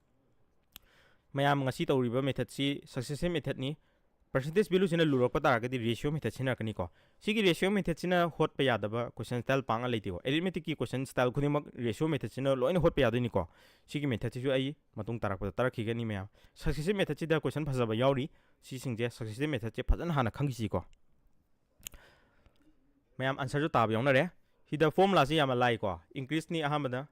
ꯃꯌꯥꯝ ꯉꯁꯤ ꯇꯧꯔꯤꯕ methodꯁꯤ successive methodꯅꯤ꯫ Percentage valueꯁꯤꯅ ꯂꯨꯔꯛꯄ ꯇꯥꯔꯒꯗꯤ ratio method ꯁꯤꯖꯤꯟꯅꯔꯛꯀꯅꯤꯀꯣ꯫ ꯁꯤꯒꯤ ratio methodꯁꯤꯅ ꯍꯣꯠꯄ ꯌꯥꯗꯕ question style ꯄꯥꯛꯅ ꯂꯩꯇꯦꯀꯣ꯫ Arithmeticꯀꯤ question style ꯈꯨꯗꯤꯡꯃꯛ ratio methodꯁꯤꯅ ꯂꯣꯏꯅ ꯍꯣꯠꯄ ꯌꯥꯗꯣꯏꯅꯤꯀꯣ꯫ ꯁꯤꯒꯤ methodꯁꯤꯁꯨ ꯑꯩ ꯃꯇꯨꯡ ꯇꯥꯔꯛꯄꯗ ꯇꯥꯔꯛꯈꯤꯒꯅꯤ ꯃꯌꯥꯝ꯫ Successive methodꯁꯤꯗ question ꯐꯖꯕ ꯌꯥꯎꯔꯤ꯫ ꯁꯤꯁꯤꯡꯁꯦ successive methodꯁꯦ ꯐꯖꯅ ꯍꯥꯟꯅ ꯈꯪꯈꯤꯁꯤꯀꯣ꯫ ꯃꯌꯥꯝ answerꯁꯨ ꯇꯥꯕ ꯌꯥꯎꯅꯔꯦ꯫ ꯁꯤꯗ formulaꯁꯤ ꯌꯥꯝꯅ ꯂꯥꯏꯀꯣ꯫ Increaseꯅꯤ ꯑꯍꯥꯟꯕꯗ꯫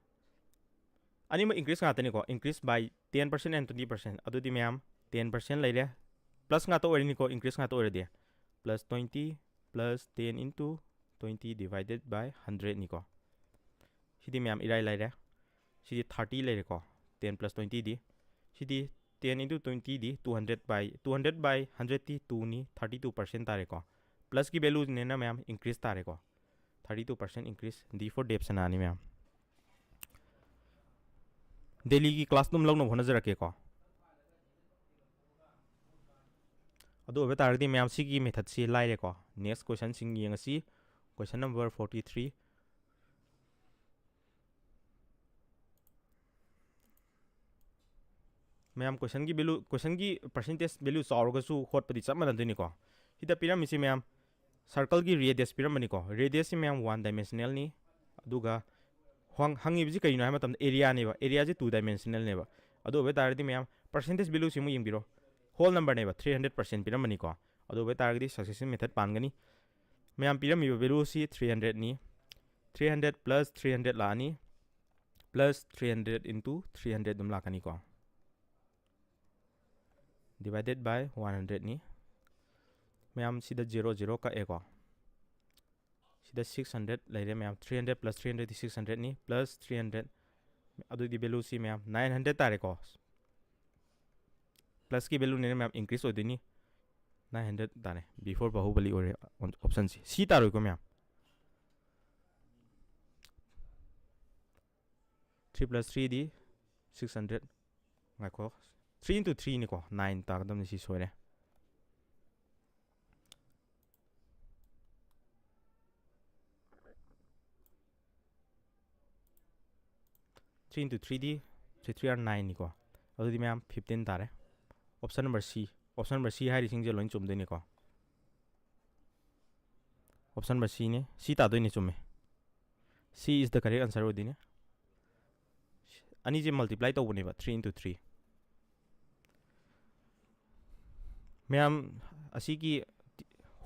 ꯑꯅꯤꯃꯛ increase ꯉꯥꯛꯇꯅꯤꯀꯣ꯫ Increase by ten percent and twenty percent꯫ ꯑꯗꯨꯗꯤ ꯃꯌꯥꯝ ten percent ꯂꯩꯔꯦ꯫ Plus ꯉꯥꯛꯇ ꯑꯣꯏꯔꯅꯤꯀꯣ, increase ꯉꯥꯛꯇ ꯑꯣꯏꯔꯗꯤ꯫ plus twenty plus ten into twenty divided by hundred ꯅꯤꯀꯣ꯫ ꯁꯤꯗꯤ ꯃꯌꯥꯝ ꯏꯔꯥꯏ ꯂꯥꯏꯔꯦ꯫ ꯁꯤꯗꯤ thirty ꯂꯩꯔꯦꯀꯣ, ten plus twenty ꯗꯤ꯫ ꯁꯤꯗꯤ ten into twenty ꯗꯤ two hundred by, two hundred by hundred ꯇꯤ two ꯅꯤ, thirty two percent ꯇꯥꯔꯦꯀꯣ꯫ Plus ꯀꯤ value ꯅꯤꯅ ꯃꯌꯥꯝ increase ꯇꯥꯔꯦꯀꯣ, thirty two percent increase, D for ꯗꯦꯕꯁꯅꯥꯅꯤ ꯃꯌꯥꯝ꯫ ꯗꯦꯂꯤꯒꯤ class ꯑꯗꯨꯝ ꯂꯧꯅꯕ ꯍꯣꯠꯅꯖꯔꯛꯀꯦꯀꯣ꯫ ꯑꯗꯨ ꯑꯣꯏꯕ ꯇꯥꯔꯒꯗꯤ ꯃꯌꯥꯝ ꯁꯤꯒꯤ method ꯁꯤ ꯂꯥꯏꯔꯦꯀꯣ꯫ Next question ꯁꯤꯡ ꯌꯦꯡꯉꯁꯤ꯫ Question number forty three꯫ ꯃꯌꯥꯝ question ꯒꯤ value, question ꯒꯤ percentage value ꯆꯥꯎꯔꯒꯁꯨ ꯍꯣꯠꯄꯗꯤ ꯆꯞ ꯃꯥꯟꯅꯗꯣꯏꯅꯤꯀꯣ꯫ ꯁꯤꯗ ꯄꯤꯔꯝꯃꯤꯁꯤ ꯃꯌꯥꯝ circle ꯒꯤ radius ꯄꯤꯔꯝꯕꯅꯤꯀꯣ꯫ Radius ꯁꯤ ꯃꯌꯥꯝ one dimensional ꯅꯤ꯫ ꯑꯗꯨꯒ ꯍꯪ-, ꯍꯪꯉꯤꯕꯁꯤ ꯀꯩꯅꯣ ꯍꯥꯏꯕ ꯃꯇꯝꯗ area ꯅꯦꯕ꯫ Area ꯁꯤ two dimensional ꯅꯦꯕ꯫ ꯑꯗꯨ ꯑꯣꯏꯕ ꯇꯥꯔꯒꯗꯤ ꯃꯌꯥꯝ percentage value ꯁꯤ ꯑꯃꯨꯛ ꯌꯦꯡꯕꯤꯔꯣ꯫ Whole number ꯅꯦꯕ, three hundred percent ꯄꯤꯔꯝꯕꯅꯤꯀꯣ꯫ ꯑꯗꯨ ꯑꯣꯏꯕ ꯇꯥꯔꯒꯗꯤ succession method ꯄꯥꯟꯒꯅꯤ꯫ ꯃꯌꯥꯝ ꯄꯤꯔꯝꯃꯤꯕ value ꯁꯤ three hundred ꯅꯤ꯫ Three hundred plus three hundred ꯂꯥꯛꯑꯅꯤ꯫ Plus three hundred into three hundred ꯑꯗꯨꯝ ꯂꯥꯛꯀꯅꯤꯀꯣ꯫ Divided by one hundred ꯅꯤ꯫ ꯃꯌꯥꯝ ꯁꯤꯗ zero zero ꯀꯛꯑꯦꯀꯣ꯫ ꯁꯤꯗ six hundred ꯂꯩꯔꯦ ꯃꯌꯥꯝ, three hundred plus three hundred ꯗꯤ six hundred ꯅꯤ, plus three hundred, ꯑꯗꯨꯗꯤ value ꯁꯤ ꯃꯌꯥꯝ nine hundred ꯇꯥꯔꯦꯀꯣ꯫ Plus ꯀꯤ value ꯅꯤꯅ ꯃꯌꯥꯝ increase ꯑꯣꯏꯗꯣꯏꯅꯤ꯫ Nine hundred ꯇꯥꯔꯦ, B for ꯕꯥꯍꯨꯕꯂꯤ ꯑꯣꯏꯔꯦ option ꯁꯤ꯫ C ꯇꯥꯔꯣꯏꯀꯣ ꯃꯌꯥꯝ꯫ Three plus three ꯗꯤ six hundred꯫ ꯉꯥꯏꯈꯣ, three into three ꯅꯤꯀꯣ, nine ꯇꯥꯒꯗꯕꯅꯤ, ꯁꯤ ꯁꯣꯏꯔꯦ꯫ Three into three D three three are nine ꯅꯤꯀꯣ꯫ ꯑꯗꯨꯗꯤ ꯃꯌꯥꯝ fifteen ꯇꯥꯔꯦ꯫ Option number C, option number C ꯍꯥꯏꯔꯤꯁꯤꯡꯁꯦ ꯂꯣꯏ ꯆꯨꯝꯗꯣꯏꯅꯤꯀꯣ꯫ Option number C ꯅꯤ, C ꯇꯥꯗꯣꯏꯅꯤ, ꯆꯨꯝꯃꯦ꯫ C is the correct answer ꯑꯣꯏꯗꯣꯏꯅꯦ꯫ ꯑꯅꯤꯁꯦ multiply ꯇꯧꯕꯅꯦꯕ, three into three꯫ ꯃꯌꯥꯝ, ꯑꯁꯤꯒꯤ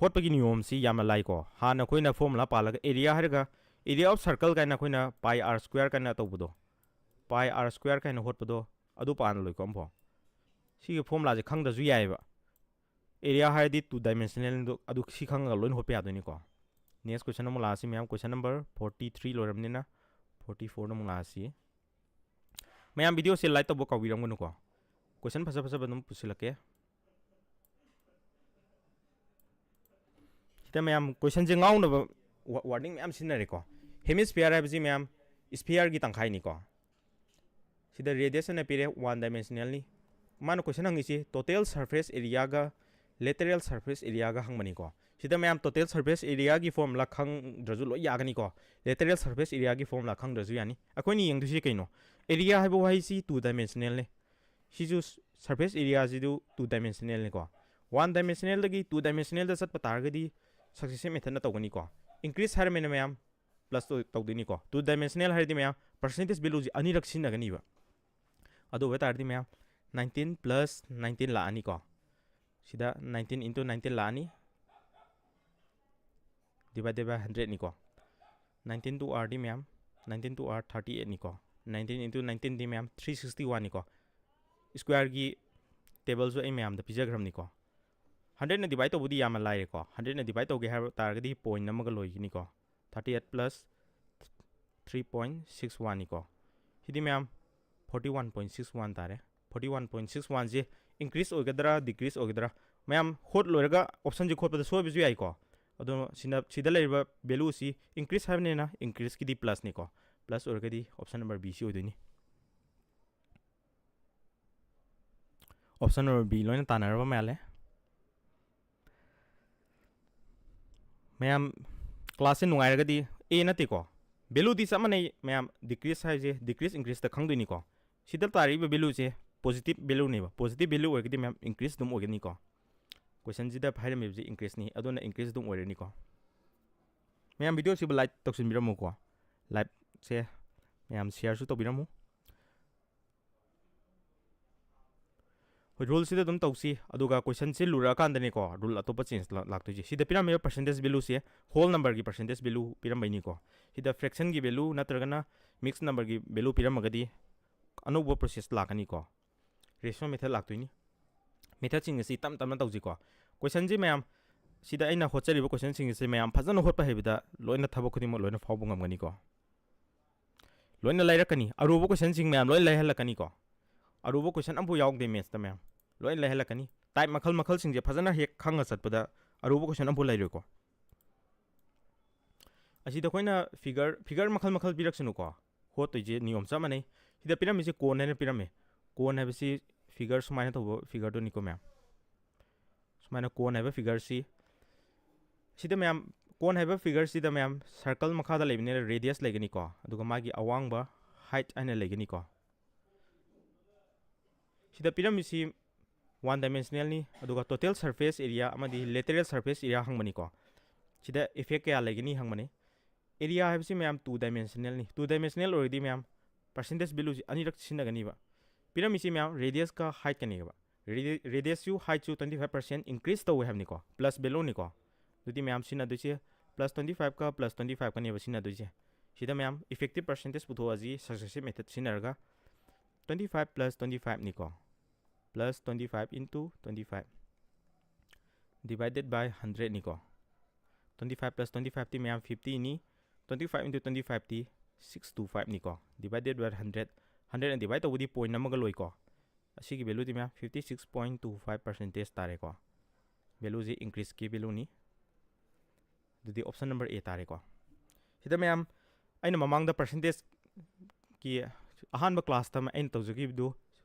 ꯍꯣꯠꯄꯒꯤ ꯅꯤꯌꯣꯝꯁꯤ ꯌꯥꯝꯅ ꯂꯥꯏꯀꯣ꯫ ꯍꯥꯟꯅ ꯑꯩꯈꯣꯏꯅ formula ꯄꯥꯜꯂꯒ area ꯍꯥꯏꯔꯒ, area of circle ꯀꯥꯏꯅ ꯑꯩꯈꯣꯏꯅ pi r square ꯀꯥꯏꯅ ꯇꯧꯕꯗꯣ, pi r square ꯀꯥꯏꯅ ꯍꯣꯠꯄꯗꯣ, ꯑꯗꯨ ꯄꯥꯜꯂꯣꯏꯀꯣ ꯑꯃꯐꯥꯎ꯫ ꯁꯤꯒꯤ formula ꯁꯦ ꯈꯪꯗ꯭ꯔꯁꯨ ꯌꯥꯏꯑꯕ꯫ ꯑꯦꯔꯤꯌꯥ ꯍꯥꯏꯔꯗꯤ ꯇꯨ ꯗꯥꯏꯃꯦꯟꯁꯅꯦꯜꯗꯣ, ꯑꯗꯨ ꯁꯤ ꯈꯪꯉꯒ ꯂꯣꯏꯅ ꯍꯣꯠꯄ ꯌꯥꯗꯣꯏꯅꯤꯀꯣ꯫ ꯅꯦꯛꯁ ꯀꯣꯏꯁꯟ ꯑꯃꯨꯛ ꯂꯥꯛꯑꯁꯤ ꯃꯌꯥꯝ, ꯀꯣꯏꯁꯟ ꯅꯝꯕꯔ ꯐꯣꯔꯇꯤ ꯊ꯭ꯔꯤ ꯂꯣꯏꯔꯕꯅꯤꯅ ꯐꯣꯔꯇꯤ ꯐꯣꯔꯗ ꯑꯃꯨꯛ ꯂꯥꯛꯑꯁꯤ꯫ ꯃꯌꯥꯝ ꯚꯤꯗꯤꯑꯣꯁꯦ ꯂꯥꯏꯛ ꯇꯧꯕ ꯀꯥꯎꯕꯤꯔꯝꯒꯅꯨꯀꯣ꯫ ꯀꯣꯏꯁꯟ ꯐꯖ ꯐꯖꯕ ꯑꯗꯨꯝ ꯄꯨꯁꯤꯜꯂꯛꯀꯦ꯫ ꯁꯤꯗ ꯃꯌꯥꯝ ꯀꯣꯏꯁꯟꯁꯦ ꯉꯥꯎꯅꯕ ꯋꯥꯔꯗꯤꯡ ꯃꯌꯥꯝ ꯁꯤꯖꯤꯟꯅꯔꯦꯀꯣ꯫ ꯍꯦꯃꯤꯁꯐꯤꯌꯔ ꯍꯥꯏꯕꯁꯤ ꯃꯌꯥꯝ ꯏꯁꯐꯤꯌꯔꯒꯤ ꯇꯪꯈꯥꯏꯅꯤꯀꯣ꯫ ꯁꯤꯗ ꯔꯦꯗꯤꯌꯁ ꯑꯣꯏꯅ ꯄꯤꯔꯦ, ꯋꯥꯟ ꯗꯥꯏꯃꯦꯟꯁꯅꯦꯜꯅꯤ꯫ ꯃꯥꯅ ꯀꯣꯏꯁꯟ ꯍꯪꯉꯤꯁꯤ ꯇꯣꯇꯦꯜ ꯁꯔꯐꯦꯁ ꯑꯦꯔꯤꯌꯥꯒ ꯂꯦꯇꯔꯦꯜ ꯁꯔꯐꯦꯁ ꯑꯦꯔꯤꯌꯥꯒ ꯍꯪꯕꯅꯤꯀꯣ꯫ ꯁꯤꯗ ꯃꯌꯥꯝ ꯇꯣꯇꯦꯜ ꯁꯔꯐꯦꯁ ꯑꯦꯔꯤꯌꯥꯒꯤ ꯐꯣꯔꯃꯨꯂꯥ ꯈꯪꯗ꯭ꯔꯁꯨ ꯂꯣꯏ ꯌꯥꯒꯅꯤꯀꯣ꯫ ꯂꯦꯇꯔꯦꯜ ꯁꯔꯐꯦꯁ ꯑꯦꯔꯤꯌꯥꯒꯤ ꯐꯣꯔꯃꯨꯂꯥ ꯈꯪꯗ꯭ꯔꯁꯨ ꯌꯥꯅꯤ꯫ ꯑꯩꯈꯣꯏꯅ ꯌꯦꯡꯗꯣꯏꯁꯤ ꯀꯩꯅꯣ? ꯑꯦꯔꯤꯌꯥ ꯍꯥꯏꯕ ꯋꯥꯍꯩꯁꯤ ꯇꯨ ꯗꯥꯏꯃꯦꯟꯁꯅꯦꯜꯅꯤ꯫ ꯁꯤꯁꯨ ꯁꯔꯐꯦꯁ ꯑꯦꯔꯤꯌꯥꯁꯤꯗꯨ ꯇꯨ ꯗꯥꯏꯃꯦꯟꯁꯅꯦꯜꯅꯤꯀꯣ꯫ ꯋꯥꯟ ꯗꯥꯏꯃꯦꯟꯁꯅꯦꯜꯗꯒꯤ ꯇꯨ ꯗꯥꯏꯃꯦꯟꯁꯅꯦꯜꯗ ꯆꯠꯄ ꯇꯥꯔꯒꯗꯤ ꯁꯛꯁꯦꯁꯤꯞ ꯃꯦꯊꯠꯅ ꯇꯧꯒꯅꯤꯀꯣ꯫ ꯏꯟꯀ꯭ꯔꯤꯁ ꯍꯥꯏꯔꯝꯃꯤꯅ ꯃꯌꯥꯝ ꯄ꯭ꯂꯁ ꯇꯧꯗꯣꯏꯅꯤꯀꯣ꯫ ꯇꯨ ꯗꯥꯏꯃꯦꯟꯁꯅꯦꯜ ꯍꯥꯏꯔꯗꯤ ꯃꯌꯥꯝ ꯄꯔꯁꯦꯟꯇꯦꯖ ꯚꯦꯂꯨꯁꯤ ꯑꯅꯤꯔꯛ ꯁꯤꯖꯤꯟꯅꯒꯅꯤꯕ꯫ ꯑꯗꯨ ꯑꯣꯏꯕ ꯇꯥꯔꯗꯤ ꯃꯌꯥꯝ ꯅꯥꯏꯟꯇꯤꯟ ꯄ꯭ꯂꯁ ꯅꯥꯏꯟꯇꯤꯟ ꯂꯥꯛꯑꯅꯤꯀꯣ꯫ ꯁꯤꯗ ꯅꯥꯏꯟꯇꯤꯟ ꯏꯟꯇꯨ ꯅꯥꯏꯟꯇꯤꯟ ꯂꯥꯛꯑꯅꯤ, ꯗꯤꯚꯥꯏꯗꯦꯠ ꯕꯥꯏ ꯍꯟꯗ꯭ꯔꯦꯠꯅꯤꯀꯣ꯫ ꯅꯥꯏꯟꯇꯤꯟ ꯇꯨ ꯑꯥꯔꯗꯤ ꯃꯌꯥꯝ, ꯅꯥꯏꯟꯇꯤꯟ ꯇꯨ ꯑꯥꯔ ꯊꯥꯔꯇꯤ ꯑꯩꯠꯅꯤꯀꯣ꯫ ꯅꯥꯏꯟꯇꯤꯟ ꯏꯟꯇꯨ ꯅꯥꯏꯟꯇꯤꯟꯗꯤ ꯃꯌꯥꯝ ꯊ꯭ꯔꯤ ꯁꯤꯛꯁꯇꯤ ꯋꯥꯟꯅꯤꯀꯣ꯫ ꯁ꯭ꯀ꯭ꯋꯥꯔꯒꯤ ꯇꯦꯕꯜꯁꯨ ꯑꯩ ꯃꯌꯥꯝꯗ ꯄꯤꯖꯈ꯭ꯔꯕꯅꯤꯀꯣ꯫ ꯍꯟꯗ꯭ꯔꯦꯠꯅ ꯗꯤꯚꯥꯏꯠ ꯇꯧꯕꯗꯤ ꯌꯥꯝꯅ ꯂꯥꯏꯔꯦꯀꯣ꯫ ꯍꯟꯗ꯭ꯔꯦꯠꯅ ꯗꯤꯚꯥꯏꯠ ꯇꯧꯒꯦ ꯍꯥꯏꯕ ꯇꯥꯔꯒꯗꯤ ꯄꯣꯏꯟ ꯑꯃꯒ ꯂꯣꯏꯒꯅꯤꯀꯣ꯫ Thirty eight plus three point six ꯋꯥꯟꯅꯤꯀꯣ꯫ ꯁꯤꯗꯤ ꯃꯌꯥꯝ forty one point six one ꯇꯥꯔꯦ꯫ ꯐꯣꯔꯇꯤ ꯋꯥꯟ ꯄꯣꯏꯟ ꯁꯤꯛꯁ ꯋꯥꯟꯁꯦ ꯏꯟꯀ꯭ꯔꯤꯁ ꯑꯣꯏꯒꯗ꯭ꯔꯥ, ꯗꯤꯀ꯭ꯔꯤꯁ ꯑꯣꯏꯒꯗ꯭ꯔꯥ? ꯃꯌꯥꯝ ꯍꯣꯠ ꯂꯣꯏꯔꯒ ꯑꯣꯞꯁꯟꯁꯦ ꯈꯣꯠꯄꯗ ꯁꯣꯏꯕꯁꯨ ꯌꯥꯏꯀꯣ꯫ ꯑꯗꯣ ꯁꯤꯅ, ꯁꯤꯗ ꯂꯩꯔꯤꯕ ꯚꯦꯂꯨꯁꯤ ꯏꯟꯀ꯭ꯔꯤꯁ ꯍꯥꯏꯕꯅꯤꯅ ꯏꯟꯀ꯭ꯔꯤꯁꯀꯤꯗꯤ ꯄ꯭ꯂꯁꯅꯤꯀꯣ꯫ ꯄ꯭ꯂꯁ ꯑꯣꯏꯔꯒꯗꯤ ꯑꯣꯞꯁꯟ ꯅꯝꯕꯔ ꯕꯤ ꯁꯤ ꯑꯣꯏꯗꯣꯏꯅꯤ꯫ ꯑꯣꯞꯁꯟ ꯅꯝꯕꯔ ꯕꯤ ꯂꯣꯏꯅ ꯇꯥꯟꯅꯔꯕ ꯃꯥꯜꯂꯦ꯫ ꯃꯌꯥꯝ ꯀ꯭ꯂꯥꯁꯁꯦ ꯅꯨꯡꯉꯥꯏꯔꯒꯗꯤ ꯑꯦ ꯅꯠꯇꯦꯀꯣ, ꯚꯦꯂꯨꯗꯤ ꯆꯞ ꯃꯥꯟꯅꯩ ꯃꯌꯥꯝ, ꯗꯤꯀ꯭ꯔꯤꯁ ꯍꯥꯏꯁꯦ ꯗꯤꯀ꯭ꯔꯤꯁ ꯏꯟꯀ꯭ꯔꯤꯁꯇ ꯈꯪꯗꯣꯏꯅꯤꯀꯣ꯫ ꯁꯤꯗ ꯇꯥꯔꯛꯏꯕ ꯚꯦꯂꯨꯁꯦ ꯄꯣꯖꯤꯇꯤꯚ ꯚꯦꯂꯨꯅꯦꯕ, ꯄꯣꯖꯤꯇꯤꯚ ꯚꯦꯂꯨ ꯑꯣꯏꯔꯒꯗꯤ ꯃꯌꯥꯝ ꯏꯟꯀ꯭ꯔꯤꯁ ꯑꯗꯨꯝ ꯑꯣꯏꯒꯅꯤꯀꯣ꯫ ꯀꯣꯏꯁꯟꯁꯤꯗ ꯍꯥꯏꯔꯝꯃꯤꯕꯁꯤ ꯏꯟꯀ꯭ꯔꯤꯁꯅꯤ, ꯑꯗꯨꯅ ꯏꯟꯀ꯭ꯔꯤꯁ ꯑꯗꯨꯝ ꯑꯣꯏꯔꯅꯤꯀꯣ꯫ ꯃꯌꯥꯝ ꯚꯤꯗꯤꯑꯣꯁꯤꯕꯨ ꯂꯥꯏꯛ ꯇꯧꯁꯤꯟꯕꯤꯔꯝꯃꯨꯀꯣ, ꯂꯥꯏꯛꯁꯦ ꯃꯌꯥꯝ ꯁꯤꯌꯥꯔꯁꯨ ꯇꯧꯕꯤꯔꯝꯃꯨ꯫ ꯍꯣꯏ, ꯔꯨꯜꯁꯤꯗ ꯑꯗꯨꯝ ꯇꯧꯁꯤ, ꯑꯗꯨꯒ ꯀꯣꯏꯁꯟꯁꯦ ꯂꯨꯔꯛꯑꯀꯥꯟꯗꯅꯦꯀꯣ ꯔꯨꯜ ꯑꯇꯣꯞꯄ ꯆꯦꯟꯖ ꯂꯥꯛꯇꯣꯏꯁꯦ꯫ ꯁꯤꯗ ꯄꯤꯔꯝꯃꯤꯕ ꯄꯔꯁꯦꯟꯇꯦꯖ ꯚꯦꯂꯨꯁꯦ ꯍꯣꯜ ꯅꯝꯕꯔꯒꯤ ꯄꯔꯁꯦꯟꯇꯦꯖ ꯚꯦꯂꯨ ꯄꯤꯔꯝꯕꯩꯅꯤꯀꯣ꯫ ꯁꯤꯗ ꯐ꯭ꯔꯦꯛꯁꯟꯒꯤ ꯚꯦꯂꯨ ꯅꯠꯇ꯭ꯔꯒꯅ ꯃꯤꯛꯁ ꯅꯝꯕꯔꯒꯤ ꯚꯦꯂꯨ ꯄꯤꯔꯝꯃꯒꯗꯤ ꯑꯅꯧꯕ ꯄ꯭ꯔꯣꯁꯦꯁ ꯂꯥꯛꯀꯅꯤꯀꯣ, ꯔꯦꯁꯤꯑꯣ ꯃꯦꯊꯠ ꯂꯥꯛꯇꯣꯏꯅꯤ꯫ ꯃꯦꯊꯠꯁꯤꯡ ꯑꯁꯤ ꯇꯞ ꯇꯞꯅ ꯇꯧꯁꯤꯀꯣ꯫ ꯀꯣꯏꯁꯟꯁꯤ ꯃꯌꯥꯝ, ꯁꯤꯗ ꯑꯩꯅ ꯍꯣꯠꯆꯔꯤꯕ ꯀꯣꯏꯁꯟꯁꯤꯡ ꯑꯁꯤ ꯃꯌꯥꯝ ꯐꯖꯅ ꯍꯣꯠꯄ ꯍꯩꯕꯗ ꯂꯣꯏꯅ ꯊꯕꯛ ꯈꯨꯗꯤꯡꯃꯛ ꯂꯣꯏꯅ ꯐꯥꯎꯕ ꯉꯝꯒꯅꯤꯀꯣ꯫ ꯂꯣꯏꯅ ꯂꯩꯔꯛꯀꯅꯤ꯫ ꯑꯔꯨꯕ ꯀꯣꯏꯁꯟꯁꯤꯡ ꯃꯌꯥꯝ ꯂꯣꯏꯅ ꯂꯩꯍꯜꯂꯛꯀꯅꯤꯀꯣ꯫ ꯑꯔꯨꯕ ꯀꯣꯏꯁꯟ ꯑꯃꯐꯥꯎ ꯌꯥꯎꯗꯦ ꯃꯦꯠꯁꯇ ꯃꯌꯥꯝ꯫ ꯂꯣꯏꯅ ꯂꯩꯍꯜꯂꯛꯀꯅꯤ꯫ ꯇꯥꯏꯞ ꯃꯈꯜ ꯃꯈꯜꯁꯤꯡꯁꯦ ꯐꯖꯅ ꯍꯦꯛ ꯈꯪꯉ ꯆꯠꯄꯗ ꯑꯔꯨꯕ ꯀꯣꯏꯁꯟ ꯑꯃꯐꯥꯎ ꯂꯩꯔꯣꯏꯀꯣ꯫ ꯑꯁꯤꯗ ꯑꯩꯈꯣꯏꯅ ꯐꯤꯒꯔ, ꯐꯤꯒꯔ ꯃꯈꯜ ꯃꯈꯜ ꯄꯤꯔꯛꯁꯅꯨꯀꯣ꯫ ꯍꯣꯠꯇꯣꯏꯁꯦ ꯅꯤꯌꯣꯝ ꯆꯞ ꯃꯥꯟꯅꯩ꯫ ꯁꯤꯗ ꯄꯤꯔꯝꯃꯤꯁꯦ ꯀꯣꯟ ꯍꯥꯏꯅ ꯄꯤꯔꯝꯃꯦ꯫ ꯀꯣꯟ ꯍꯥꯏꯕꯁꯤ ꯐꯤꯒꯔ ꯁꯨꯃꯥꯏꯅ ꯇꯧꯕ ꯐꯤꯒꯔꯗꯨꯅꯤꯀꯣ ꯃꯌꯥꯝ꯫ ꯁꯨꯃꯥꯏꯅ ꯀꯣꯟ ꯍꯥꯏꯕ ꯐꯤꯒꯔꯁꯤ, ꯁꯤꯗ ꯃꯌꯥꯝ, ꯀꯣꯟ ꯍꯥꯏꯕ ꯐꯤꯒꯔꯁꯤꯗ ꯃꯌꯥꯝ ꯁꯔꯀꯜ ꯃꯈꯥꯗ ꯂꯩꯕꯅꯤꯅ ꯔꯦꯗꯤꯌꯁ ꯂꯩꯒꯅꯤꯀꯣ, ꯑꯗꯨꯒ ꯃꯥꯒꯤ ꯑꯋꯥꯡꯕ ꯍꯥꯏꯠ ꯍꯥꯏꯅ ꯂꯩꯒꯅꯤꯀꯣ꯫ ꯁꯤꯗ ꯄꯤꯔꯝꯃꯤꯁꯤ ꯋꯥꯟ ꯗꯥꯏꯃꯦꯟꯁꯅꯦꯜꯅꯤ, ꯑꯗꯨꯒ ꯇꯣꯇꯦꯜ ꯁꯔꯐꯦꯁ ꯑꯦꯔꯤꯌꯥ ꯑꯃꯗꯤ ꯂꯦꯇꯔꯦꯜ ꯁꯔꯐꯦꯁ ꯑꯦꯔꯤꯌꯥ ꯍꯪꯕꯅꯤꯀꯣ꯫ ꯁꯤꯗ ꯏꯐꯦꯛ ꯀꯌꯥ ꯂꯩꯒꯅꯤ ꯍꯪꯕꯅꯤ꯫ ꯑꯦꯔꯤꯌꯥ ꯍꯥꯏꯕꯁꯤ ꯃꯌꯥꯝ ꯇꯨ ꯗꯥꯏꯃꯦꯟꯁꯅꯦꯜꯅꯤ꯫ ꯇꯨ ꯗꯥꯏꯃꯦꯟꯁꯅꯦꯜ ꯑꯣꯏꯔꯗꯤ ꯃꯌꯥꯝ ꯄꯥꯔꯁꯦꯟꯇꯦꯖ ꯚꯦꯂꯨꯁꯤ ꯑꯅꯤꯔꯛ ꯁꯤꯖꯤꯟꯅꯒꯅꯤꯕ꯫ ꯄꯤꯔꯝꯃꯤꯁꯤ ꯃꯌꯥꯝ ꯔꯦꯗꯤꯌꯁꯀ ꯍꯥꯏꯠꯀꯅꯦꯕ꯫ ꯔꯦꯗꯤꯌꯁꯁꯨ ꯍꯥꯏꯠꯁꯨ ꯇ꯭ꯋꯦꯟꯇꯤ ꯐꯥꯏꯚ ꯄꯥꯔꯁꯦꯟ ꯏꯟꯀ꯭ꯔꯤꯁ ꯇꯧꯋꯦ ꯍꯥꯏꯕꯅꯤꯀꯣ, ꯄ꯭ꯂꯁ ꯚꯦꯂꯨꯅꯤꯀꯣ꯫ ꯑꯗꯨꯗꯤ ꯃꯌꯥꯝ ꯁꯤꯖꯤꯟꯅꯗꯣꯏꯁꯦ ꯄ꯭ꯂꯁ ꯇ꯭ꯋꯦꯟꯇꯤ ꯐꯥꯏꯚꯀ ꯄ꯭ꯂꯁ ꯇ꯭ꯋꯦꯟꯇꯤ ꯐꯥꯏꯚꯀꯅꯦꯕ ꯁꯤꯖꯤꯟꯅꯗꯣꯏꯁꯦ꯫ ꯁꯤꯗ ꯃꯌꯥꯝ ꯏꯐꯦꯛꯇꯤꯞ ꯄꯥꯔꯁꯦꯟꯇꯦꯖ ꯄꯨꯊꯣꯛꯑꯁꯤ ꯁꯛꯁꯦꯁꯤꯞ ꯃꯦꯊꯠ ꯁꯤꯖꯤꯟꯅꯔꯒ꯫ Twenty five plus twenty five ꯅꯤꯀꯣ, plus twenty five into twenty five divided by hundred ꯅꯤꯀꯣ꯫ Twenty five plus twenty five T ꯃꯌꯥꯝ fifty ꯅꯤ, twenty five into twenty five T six two five ꯅꯤꯀꯣ, divided by hundred, hundred ꯅ divide ꯇꯧꯕꯗꯤ ꯄꯣꯏꯟ ꯑꯃꯒ ꯂꯣꯏꯀꯣ꯫ ꯑꯁꯤꯒꯤ ꯚꯦꯂꯨꯗꯤ ꯃꯌꯥꯝ fifty six point two five percentage ꯇꯥꯔꯦꯀꯣ꯫ ꯚꯦꯂꯨꯁꯤ ꯏꯟꯀ꯭ꯔꯤꯁꯀꯤ ꯚꯦꯂꯨꯅꯤ꯫ ꯑꯗꯨꯗꯤ option number A ꯇꯥꯔꯦꯀꯣ꯫ ꯁꯤꯗ ꯃꯌꯥꯝ ꯑꯩꯅ ꯃꯃꯥꯡꯗ ꯄꯥꯔꯁꯦꯟꯇꯦꯖꯀꯤ ꯑꯍꯥꯟꯕ ꯀ꯭ꯂꯥꯁꯇ ꯑꯩꯅ ꯇꯧꯖꯈꯤꯕꯗꯨ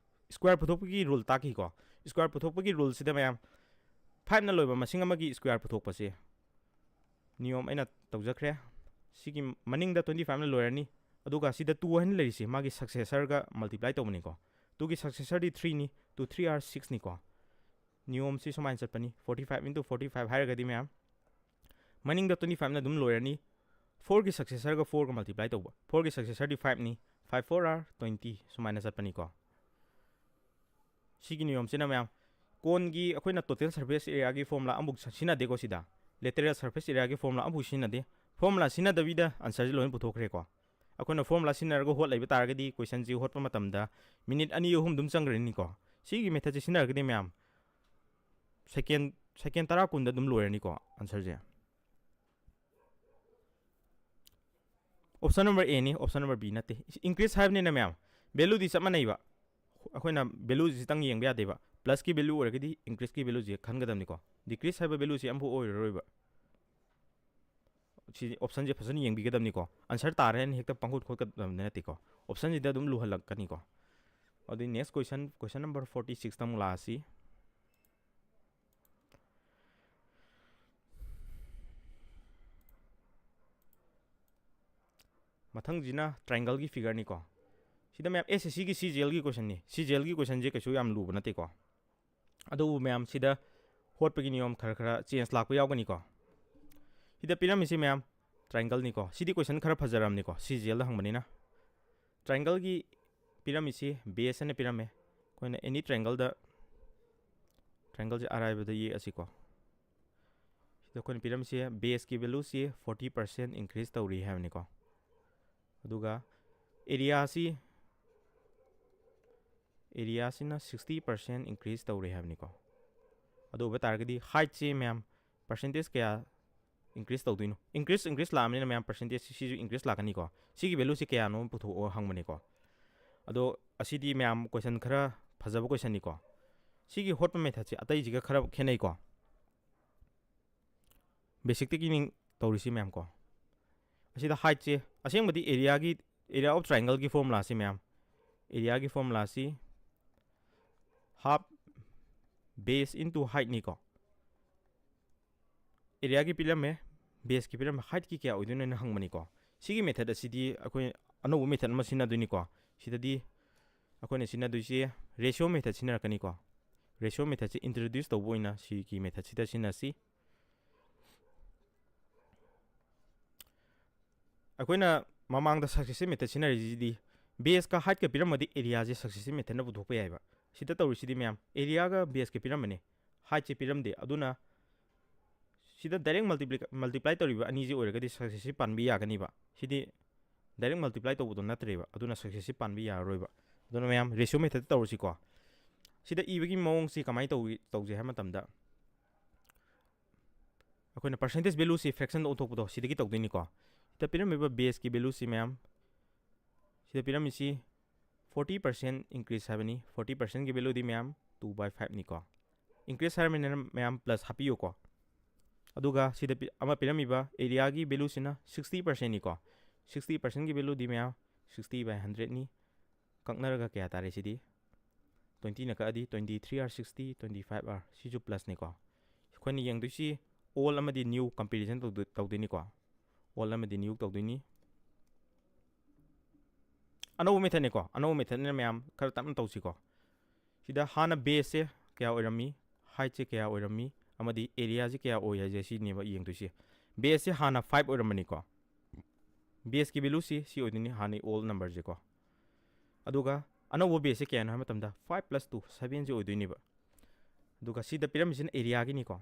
ꯁ꯭ꯀ꯭ꯋꯥꯔ ꯄꯨꯊꯣꯛꯄꯒꯤ ꯔꯨꯜ ꯇꯥꯛꯈꯤꯀꯣ꯫ ꯁ꯭ꯀ꯭ꯋꯥꯔ ꯄꯨꯊꯣꯛꯄꯒꯤ ꯔꯨꯜꯁꯤꯗ ꯃꯌꯥꯝ ꯐꯥꯏꯚꯅ ꯂꯣꯏꯕ ꯃꯁꯤꯡ ꯑꯃꯒꯤ ꯁ꯭ꯀ꯭ꯋꯥꯔ ꯄꯨꯊꯣꯛꯄꯁꯦ ꯅꯤꯌꯣꯝ ꯑꯩꯅ ꯇꯧꯖꯈ꯭ꯔꯦ꯫ ꯁꯤꯒꯤ ꯃꯅꯤꯡꯗ ꯇ꯭ꯋꯦꯟꯇꯤ ꯐꯥꯏꯚꯅ ꯂꯣꯏꯔꯅꯤ, ꯑꯗꯨꯒ ꯁꯤꯗ ꯇꯨ ꯍꯥꯏꯅ ꯂꯩꯔꯤꯁꯤ ꯃꯥꯒꯤ ꯁꯛꯁꯦꯁꯔꯒ ꯃꯜꯇꯤꯄ꯭ꯂꯥꯏ ꯇꯧꯕꯅꯤꯀꯣ꯫ ꯇꯨꯒꯤ ꯁꯛꯁꯦꯁꯔꯗꯤ ꯊ꯭ꯔꯤꯅꯤ, two three are six ꯅꯤꯀꯣ꯫ ꯅꯤꯌꯣꯝꯁꯤ ꯁꯨꯃꯥꯏꯅ ꯆꯠꯄꯅꯤ, forty five into forty five ꯍꯥꯏꯔꯒꯗꯤ ꯃꯌꯥꯝ ꯃꯅꯤꯡꯗ ꯇ꯭ꯋꯦꯟꯇꯤ ꯐꯥꯏꯚꯅ ꯑꯗꯨꯝ ꯂꯣꯏꯔꯅꯤ꯫ ꯐꯣꯔꯒꯤ ꯁꯛꯁꯦꯁꯔꯒ ꯐꯣꯔꯒ ꯃꯜꯇꯤꯄ꯭ꯂꯥꯏ ꯇꯧꯕ, ꯐꯣꯔꯒꯤ ꯁꯛꯁꯦꯁꯔꯗꯤ ꯐꯥꯏꯚꯅꯤ, five four are twenty ꯁꯨꯃꯥꯏꯅ ꯆꯠꯄꯅꯤꯀꯣ꯫ ꯁꯤꯒꯤ ꯅꯤꯌꯣꯝꯁꯤꯅ ꯃꯌꯥꯝ ꯀꯣꯟꯒꯤ ꯑꯩꯈꯣꯏꯅ ꯇꯣꯇꯦꯜ ꯁꯔꯐꯦꯁ ꯑꯦꯔꯤꯌꯥꯒꯤ ꯐꯣꯔꯃꯨꯂꯥ ꯑꯃꯐꯥꯎ ꯁ-, ꯁꯤꯖꯤꯟꯅꯗꯦꯀꯣ ꯁꯤꯗ꯫ ꯂꯦꯇꯔꯦꯜ ꯁꯔꯐꯦꯁ ꯑꯦꯔꯤꯌꯥꯒꯤ ꯐꯣꯔꯃꯨꯂꯥ ꯑꯃꯐꯥꯎ ꯁꯤꯖꯤꯟꯅꯗꯦ꯫ ꯐꯣꯔꯃꯨꯂꯥ ꯁꯤꯖꯤꯟꯅꯗꯕꯤꯗ ꯑꯟꯁꯔꯁꯤ ꯂꯣꯏꯅ ꯄꯨꯊꯣꯛꯈ꯭ꯔꯦꯀꯣ꯫ ꯑꯩꯈꯣꯏꯅ ꯐꯣꯔꯃꯨꯂꯥ ꯁꯤꯖꯤꯟꯅꯔꯒ ꯍꯣꯠ ꯂꯩꯕ ꯇꯥꯔꯒꯗꯤ ꯀꯣꯏꯁꯟꯁꯤ ꯍꯣꯠꯄ ꯃꯇꯝꯗ ꯃꯤꯅꯤꯠ ꯑꯅꯤ ꯑꯍꯨꯝ ꯑꯗꯨꯝ ꯆꯪꯈ꯭ꯔꯅꯤꯀꯣ꯫ ꯁꯤꯒꯤ ꯃꯦꯊꯠꯁꯦ ꯁꯤꯖꯤꯟꯅꯔꯒꯗꯤ ꯃꯌꯥꯝ second second ꯇꯔꯥ ꯀꯨꯟꯗ ꯑꯗꯨꯝ ꯂꯣꯏꯔꯅꯤꯀꯣ ꯑꯟꯁꯔꯁꯦ꯫ Option number A ꯅꯤ, option number B ꯅꯠꯇꯦ꯫ Increase ꯍꯥꯏꯕꯅꯤꯅ ꯃꯌꯥꯝ, value ꯗꯤ ꯆꯞ ꯃꯥꯟꯅꯩꯕ꯫ ꯑꯩꯈꯣꯏꯅ value ꯁꯤꯇꯪ ꯌꯦꯡꯕ ꯌꯥꯗꯦꯕ꯫ Plus ꯀꯤ value ꯑꯣꯏꯔꯒꯗꯤ increase ꯀꯤ value ꯁꯦ ꯈꯟꯒꯗꯕꯅꯤꯀꯣ꯫ Decrease ꯍꯥꯏꯕ value ꯁꯦ ꯑꯃꯐꯥꯎ ꯑꯣꯏꯔꯔꯣꯏꯕ꯫ ꯁꯤ option ꯁꯦ ꯐꯖꯅ ꯌꯦꯡꯕꯤꯒꯗꯕꯅꯤꯀꯣ꯫ Answer ꯇꯥꯔꯦ ꯍꯥꯏꯅ ꯍꯦꯛꯇ ꯄꯪꯈꯣꯠ ꯈꯣꯠꯀꯗꯕꯅꯤ ꯅꯠꯇꯦꯀꯣ꯫ Option ꯁꯤꯗ ꯑꯗꯨꯝ ꯂꯨꯍꯜꯂꯛꯀꯅꯤꯀꯣ꯫ ꯑꯗꯨꯗꯤ next question, question number forty six ꯇ ꯑꯃꯨꯛ ꯂꯥꯛꯑꯁꯤ꯫ ꯃꯊꯪꯁꯤꯅ triangle ꯒꯤ figure ꯅꯤꯀꯣ꯫ ꯁꯤꯗ ꯃꯌꯥꯝ S S C ꯒꯤ C G L ꯒꯤ question ꯅꯤ꯫ C G L ꯒꯤ question ꯁꯦ ꯀꯩꯁꯨ ꯌꯥꯝ ꯂꯨꯕ ꯅꯠꯇꯦꯀꯣ꯫ ꯑꯗꯨꯕꯨ ꯃꯌꯥꯝ ꯁꯤꯗ ꯍꯣꯠꯄꯒꯤ ꯅꯤꯌꯣꯝ ꯈꯔ ꯈꯔ change ꯂꯥꯛꯄ ꯌꯥꯎꯒꯅꯤꯀꯣ꯫ ꯁꯤꯗ ꯄꯤꯔꯝꯃꯤꯁꯤ ꯃꯌꯥꯝ triangle ꯅꯤꯀꯣ꯫ ꯁꯤꯗꯤ question ꯈꯔ ꯐꯖꯔꯝꯅꯤꯀꯣ, C G L ꯗ ꯍꯪꯕꯅꯤꯅ꯫ Triangle ꯒꯤ ꯄꯤꯔꯝꯃꯤꯁꯤ base ꯑꯅ ꯄꯤꯔꯝꯃꯦ꯫ ꯑꯩꯈꯣꯏꯅ any triangle ꯗ, triangle ꯁꯦ ꯑꯔꯥꯏꯕꯗ ꯌꯦꯛꯑꯁꯤꯀꯣ꯫ ꯁꯤꯗ ꯑꯩꯈꯣꯏꯅ ꯄꯤꯔꯝꯃꯤꯁꯤ base ꯀꯤ value ꯁꯤ forty percent increase ꯇꯧꯔꯤ ꯍꯥꯏꯕꯅꯤꯀꯣ꯫ ꯑꯗꯨꯒ area ꯁꯤ, area ꯁꯤꯅ sixty percent increase ꯇꯧꯔꯦ ꯍꯥꯏꯕꯅꯤꯀꯣ꯫ ꯑꯗꯨ ꯑꯣꯏꯕ ꯇꯥꯔꯒꯗꯤ height ꯁꯤ ꯃꯌꯥꯝ percentage ꯀꯌꯥ increase ꯇꯧꯗꯣꯏꯅꯣ? Increase, increase ꯂꯥꯛꯑꯕꯅꯤꯅ ꯃꯌꯥꯝ percentage ꯁꯤ, ꯁꯤꯁꯨ increase ꯂꯥꯛꯀꯅꯤꯀꯣ꯫ ꯁꯤꯒꯤ value ꯁꯤ ꯀꯌꯥꯅꯣ ꯄꯨꯊꯣꯛꯑꯣ ꯍꯪꯕꯅꯤꯀꯣ꯫ ꯑꯗꯣ ꯑꯁꯤꯗꯤ ꯃꯌꯥꯝ question ꯈꯔ ꯐꯖꯕ question ꯅꯤꯀꯣ꯫ ꯁꯤꯒꯤ ꯍꯣꯠꯄ method ꯁꯦ ꯑꯇꯩꯁꯤꯒ ꯈꯔ ꯈꯦꯠꯅꯩꯀꯣ꯫ Basic ꯇꯒꯤꯅꯤ ꯇꯧꯔꯤꯁꯤ ꯃꯌꯥꯝ ꯀꯣ꯫ ꯑꯁꯤꯗ height ꯁꯦ, ꯑꯁꯦꯡꯕꯗꯤ area ꯒꯤ, area of triangle ꯒꯤ formula ꯁꯤ ꯃꯌꯥꯝ, area ꯒꯤ formula ꯁꯤ half base into height ꯅꯤꯀꯣ꯫ Area ꯒꯤ ꯄꯤꯔꯝꯃꯦ, base ꯀꯤ ꯄꯤꯔꯝꯃꯦ, height ꯀꯤ ꯀꯌꯥ ꯑꯣꯏꯗꯣꯏꯅꯣ ꯍꯥꯏꯅ ꯍꯪꯕꯅꯤꯀꯣ꯫ ꯁꯤꯒꯤ method ꯑꯁꯤꯗꯤ ꯑꯩꯈꯣꯏ ꯑꯅꯧꯕ method ꯑꯃ ꯁꯤꯖꯤꯟꯅꯗꯣꯏꯅꯤꯀꯣ꯫ ꯁꯤꯗꯗꯤ ꯑꯩꯈꯣꯏꯅ ꯁꯤꯖꯤꯟꯅꯗꯣꯏꯁꯦ ratio method ꯁꯤꯖꯤꯟꯅꯔꯛꯀꯅꯤꯀꯣ꯫ Ratio method ꯁꯦ introduce ꯇꯧꯕ ꯑꯣꯏꯅ ꯁꯤꯒꯤ method ꯁꯤꯗ ꯁꯤꯖꯤꯟꯅꯁꯤ꯫ ꯑꯩꯈꯣꯏꯅ ꯃꯃꯥꯡꯗ successive method ꯁꯤꯖꯤꯟꯅꯔꯤꯁꯤꯗꯤ base ꯀ height ꯀ ꯄꯤꯔꯝꯃꯗꯤ area ꯁꯦ successive method ꯅ ꯄꯨꯊꯣꯛꯄ ꯌꯥꯏꯕ꯫ ꯁꯤꯗ ꯇꯧꯔꯤꯁꯤꯗꯤ ꯃꯌꯥꯝ, area ꯒ base ꯀ ꯄꯤꯔꯝꯕꯅꯤ, height ꯁꯦ ꯄꯤꯔꯝꯗꯦ, ꯑꯗꯨꯅ ꯁꯤꯗ direct multipli-, multiply ꯇꯧꯔꯤꯕ ꯑꯅꯤꯁꯤ ꯑꯣꯏꯔꯒꯗꯤ successive ꯄꯥꯟꯕꯤ ꯌꯥꯒꯅꯤꯕ꯫ ꯁꯤꯗꯤ direct multiply ꯇꯧꯕꯗꯣ ꯅꯠꯇ꯭ꯔꯦꯕ, ꯑꯗꯨꯅ successive ꯄꯥꯟꯕꯤ ꯌꯥꯔꯔꯣꯏꯕ꯫ ꯑꯗꯨꯅ ꯃꯌꯥꯝ ratio method ꯇꯧꯔꯁꯤꯀꯣ꯫ ꯁꯤꯗ ꯏꯕꯒꯤ ꯃꯑꯣꯡꯁꯤ ꯀꯃꯥꯏꯅ ꯇꯧꯏ, ꯇꯧꯁꯦ ꯍꯥꯏꯕ ꯃꯇꯝꯗ, ꯑꯩꯈꯣꯏꯅ percentage value ꯁꯤ fraction ꯗ ꯑꯣꯟꯊꯣꯛꯄꯗꯣ ꯁꯤꯗꯒꯤ ꯇꯧꯗꯣꯏꯅꯤꯀꯣ꯫ ꯁꯤꯗ ꯄꯤꯔꯝꯃꯤꯕ base ꯀꯤ value ꯁꯤ ꯃꯌꯥꯝ, ꯁꯤꯗ ꯄꯤꯔꯝꯃꯤꯁꯤ forty percent increase ꯍꯥꯏꯕꯅꯤ꯫ Forty percent ꯀꯤ value ꯗꯤ ꯃꯌꯥꯝ two by five ꯅꯤꯀꯣ꯫ Increase ꯍꯥꯏꯔꯕꯅꯤꯅ ꯃꯌꯥꯝ plus ꯍꯥꯞꯄꯤꯌꯨꯀꯣ꯫ ꯑꯗꯨꯒ ꯁꯤꯗ ꯄꯤ-, ꯑꯃ ꯄꯤꯔꯝꯃꯤꯕ area ꯒꯤ value ꯁꯤꯅ sixty percent ꯅꯤꯀꯣ꯫ Sixty percent ꯀꯤ value ꯗꯤ ꯃꯌꯥꯝ sixty by hundred ꯅꯤ꯫ ꯀꯛꯅꯔꯒ ꯀꯌꯥ ꯇꯥꯔꯦ ꯁꯤꯗꯤ? Twenty ꯅ ꯀꯛꯑꯗꯤ twenty three are sixty, twenty five are, ꯁꯤꯁꯨ plus ꯅꯤꯀꯣ꯫ ꯑꯩꯈꯣꯏꯅ ꯌꯦꯡꯗꯣꯏꯁꯤ old ꯑꯃꯗꯤ new comparison ꯇꯧꯗꯣꯏ-, ꯇꯧꯗꯣꯏꯅꯤꯀꯣ꯫ Old ꯑꯃꯗꯤ new ꯇꯧꯗꯣꯏꯅꯤ꯫ ꯑꯅꯧꯕ method ꯅꯤꯀꯣ꯫ ꯑꯅꯧꯕ method ꯅꯤꯅ ꯃꯌꯥꯝ ꯈꯔ ꯇꯞꯅ ꯇꯧꯁꯤꯀꯣ꯫ ꯁꯤꯗ ꯍꯥꯟꯅ base ꯁꯦ ꯀꯌꯥ ꯑꯣꯏꯔꯝꯃꯤ, height ꯁꯦ ꯀꯌꯥ ꯑꯣꯏꯔꯝꯃꯤ, ꯑꯃꯗꯤ area ꯁꯦ ꯀꯌꯥ ꯑꯣꯏ ꯍꯥꯏꯁꯦ ꯁꯤꯅꯦꯕ ꯌꯦꯡꯗꯣꯏꯁꯦ꯫ Base ꯁꯦ ꯍꯥꯟꯅ five ꯑꯣꯏꯔꯝꯕꯅꯤꯀꯣ꯫ Base ꯀꯤ value ꯁꯤ, ꯁꯤ ꯑꯣꯏꯗꯣꯏꯅꯤ ꯍꯥꯟꯅꯩ old number ꯁꯦꯀꯣ꯫ ꯑꯗꯨꯒ ꯑꯅꯧꯕ base ꯁꯦ ꯀꯌꯥꯅꯣ ꯍꯥꯏꯕ ꯃꯇꯝꯗ five plus two, seven ꯁꯦ ꯑꯣꯏꯗꯣꯏꯅꯦꯕ꯫ ꯑꯗꯨꯒ ꯁꯤꯗ ꯄꯤꯔꯝꯃꯤꯁꯤꯅ area ꯒꯤꯅꯤꯀꯣ꯫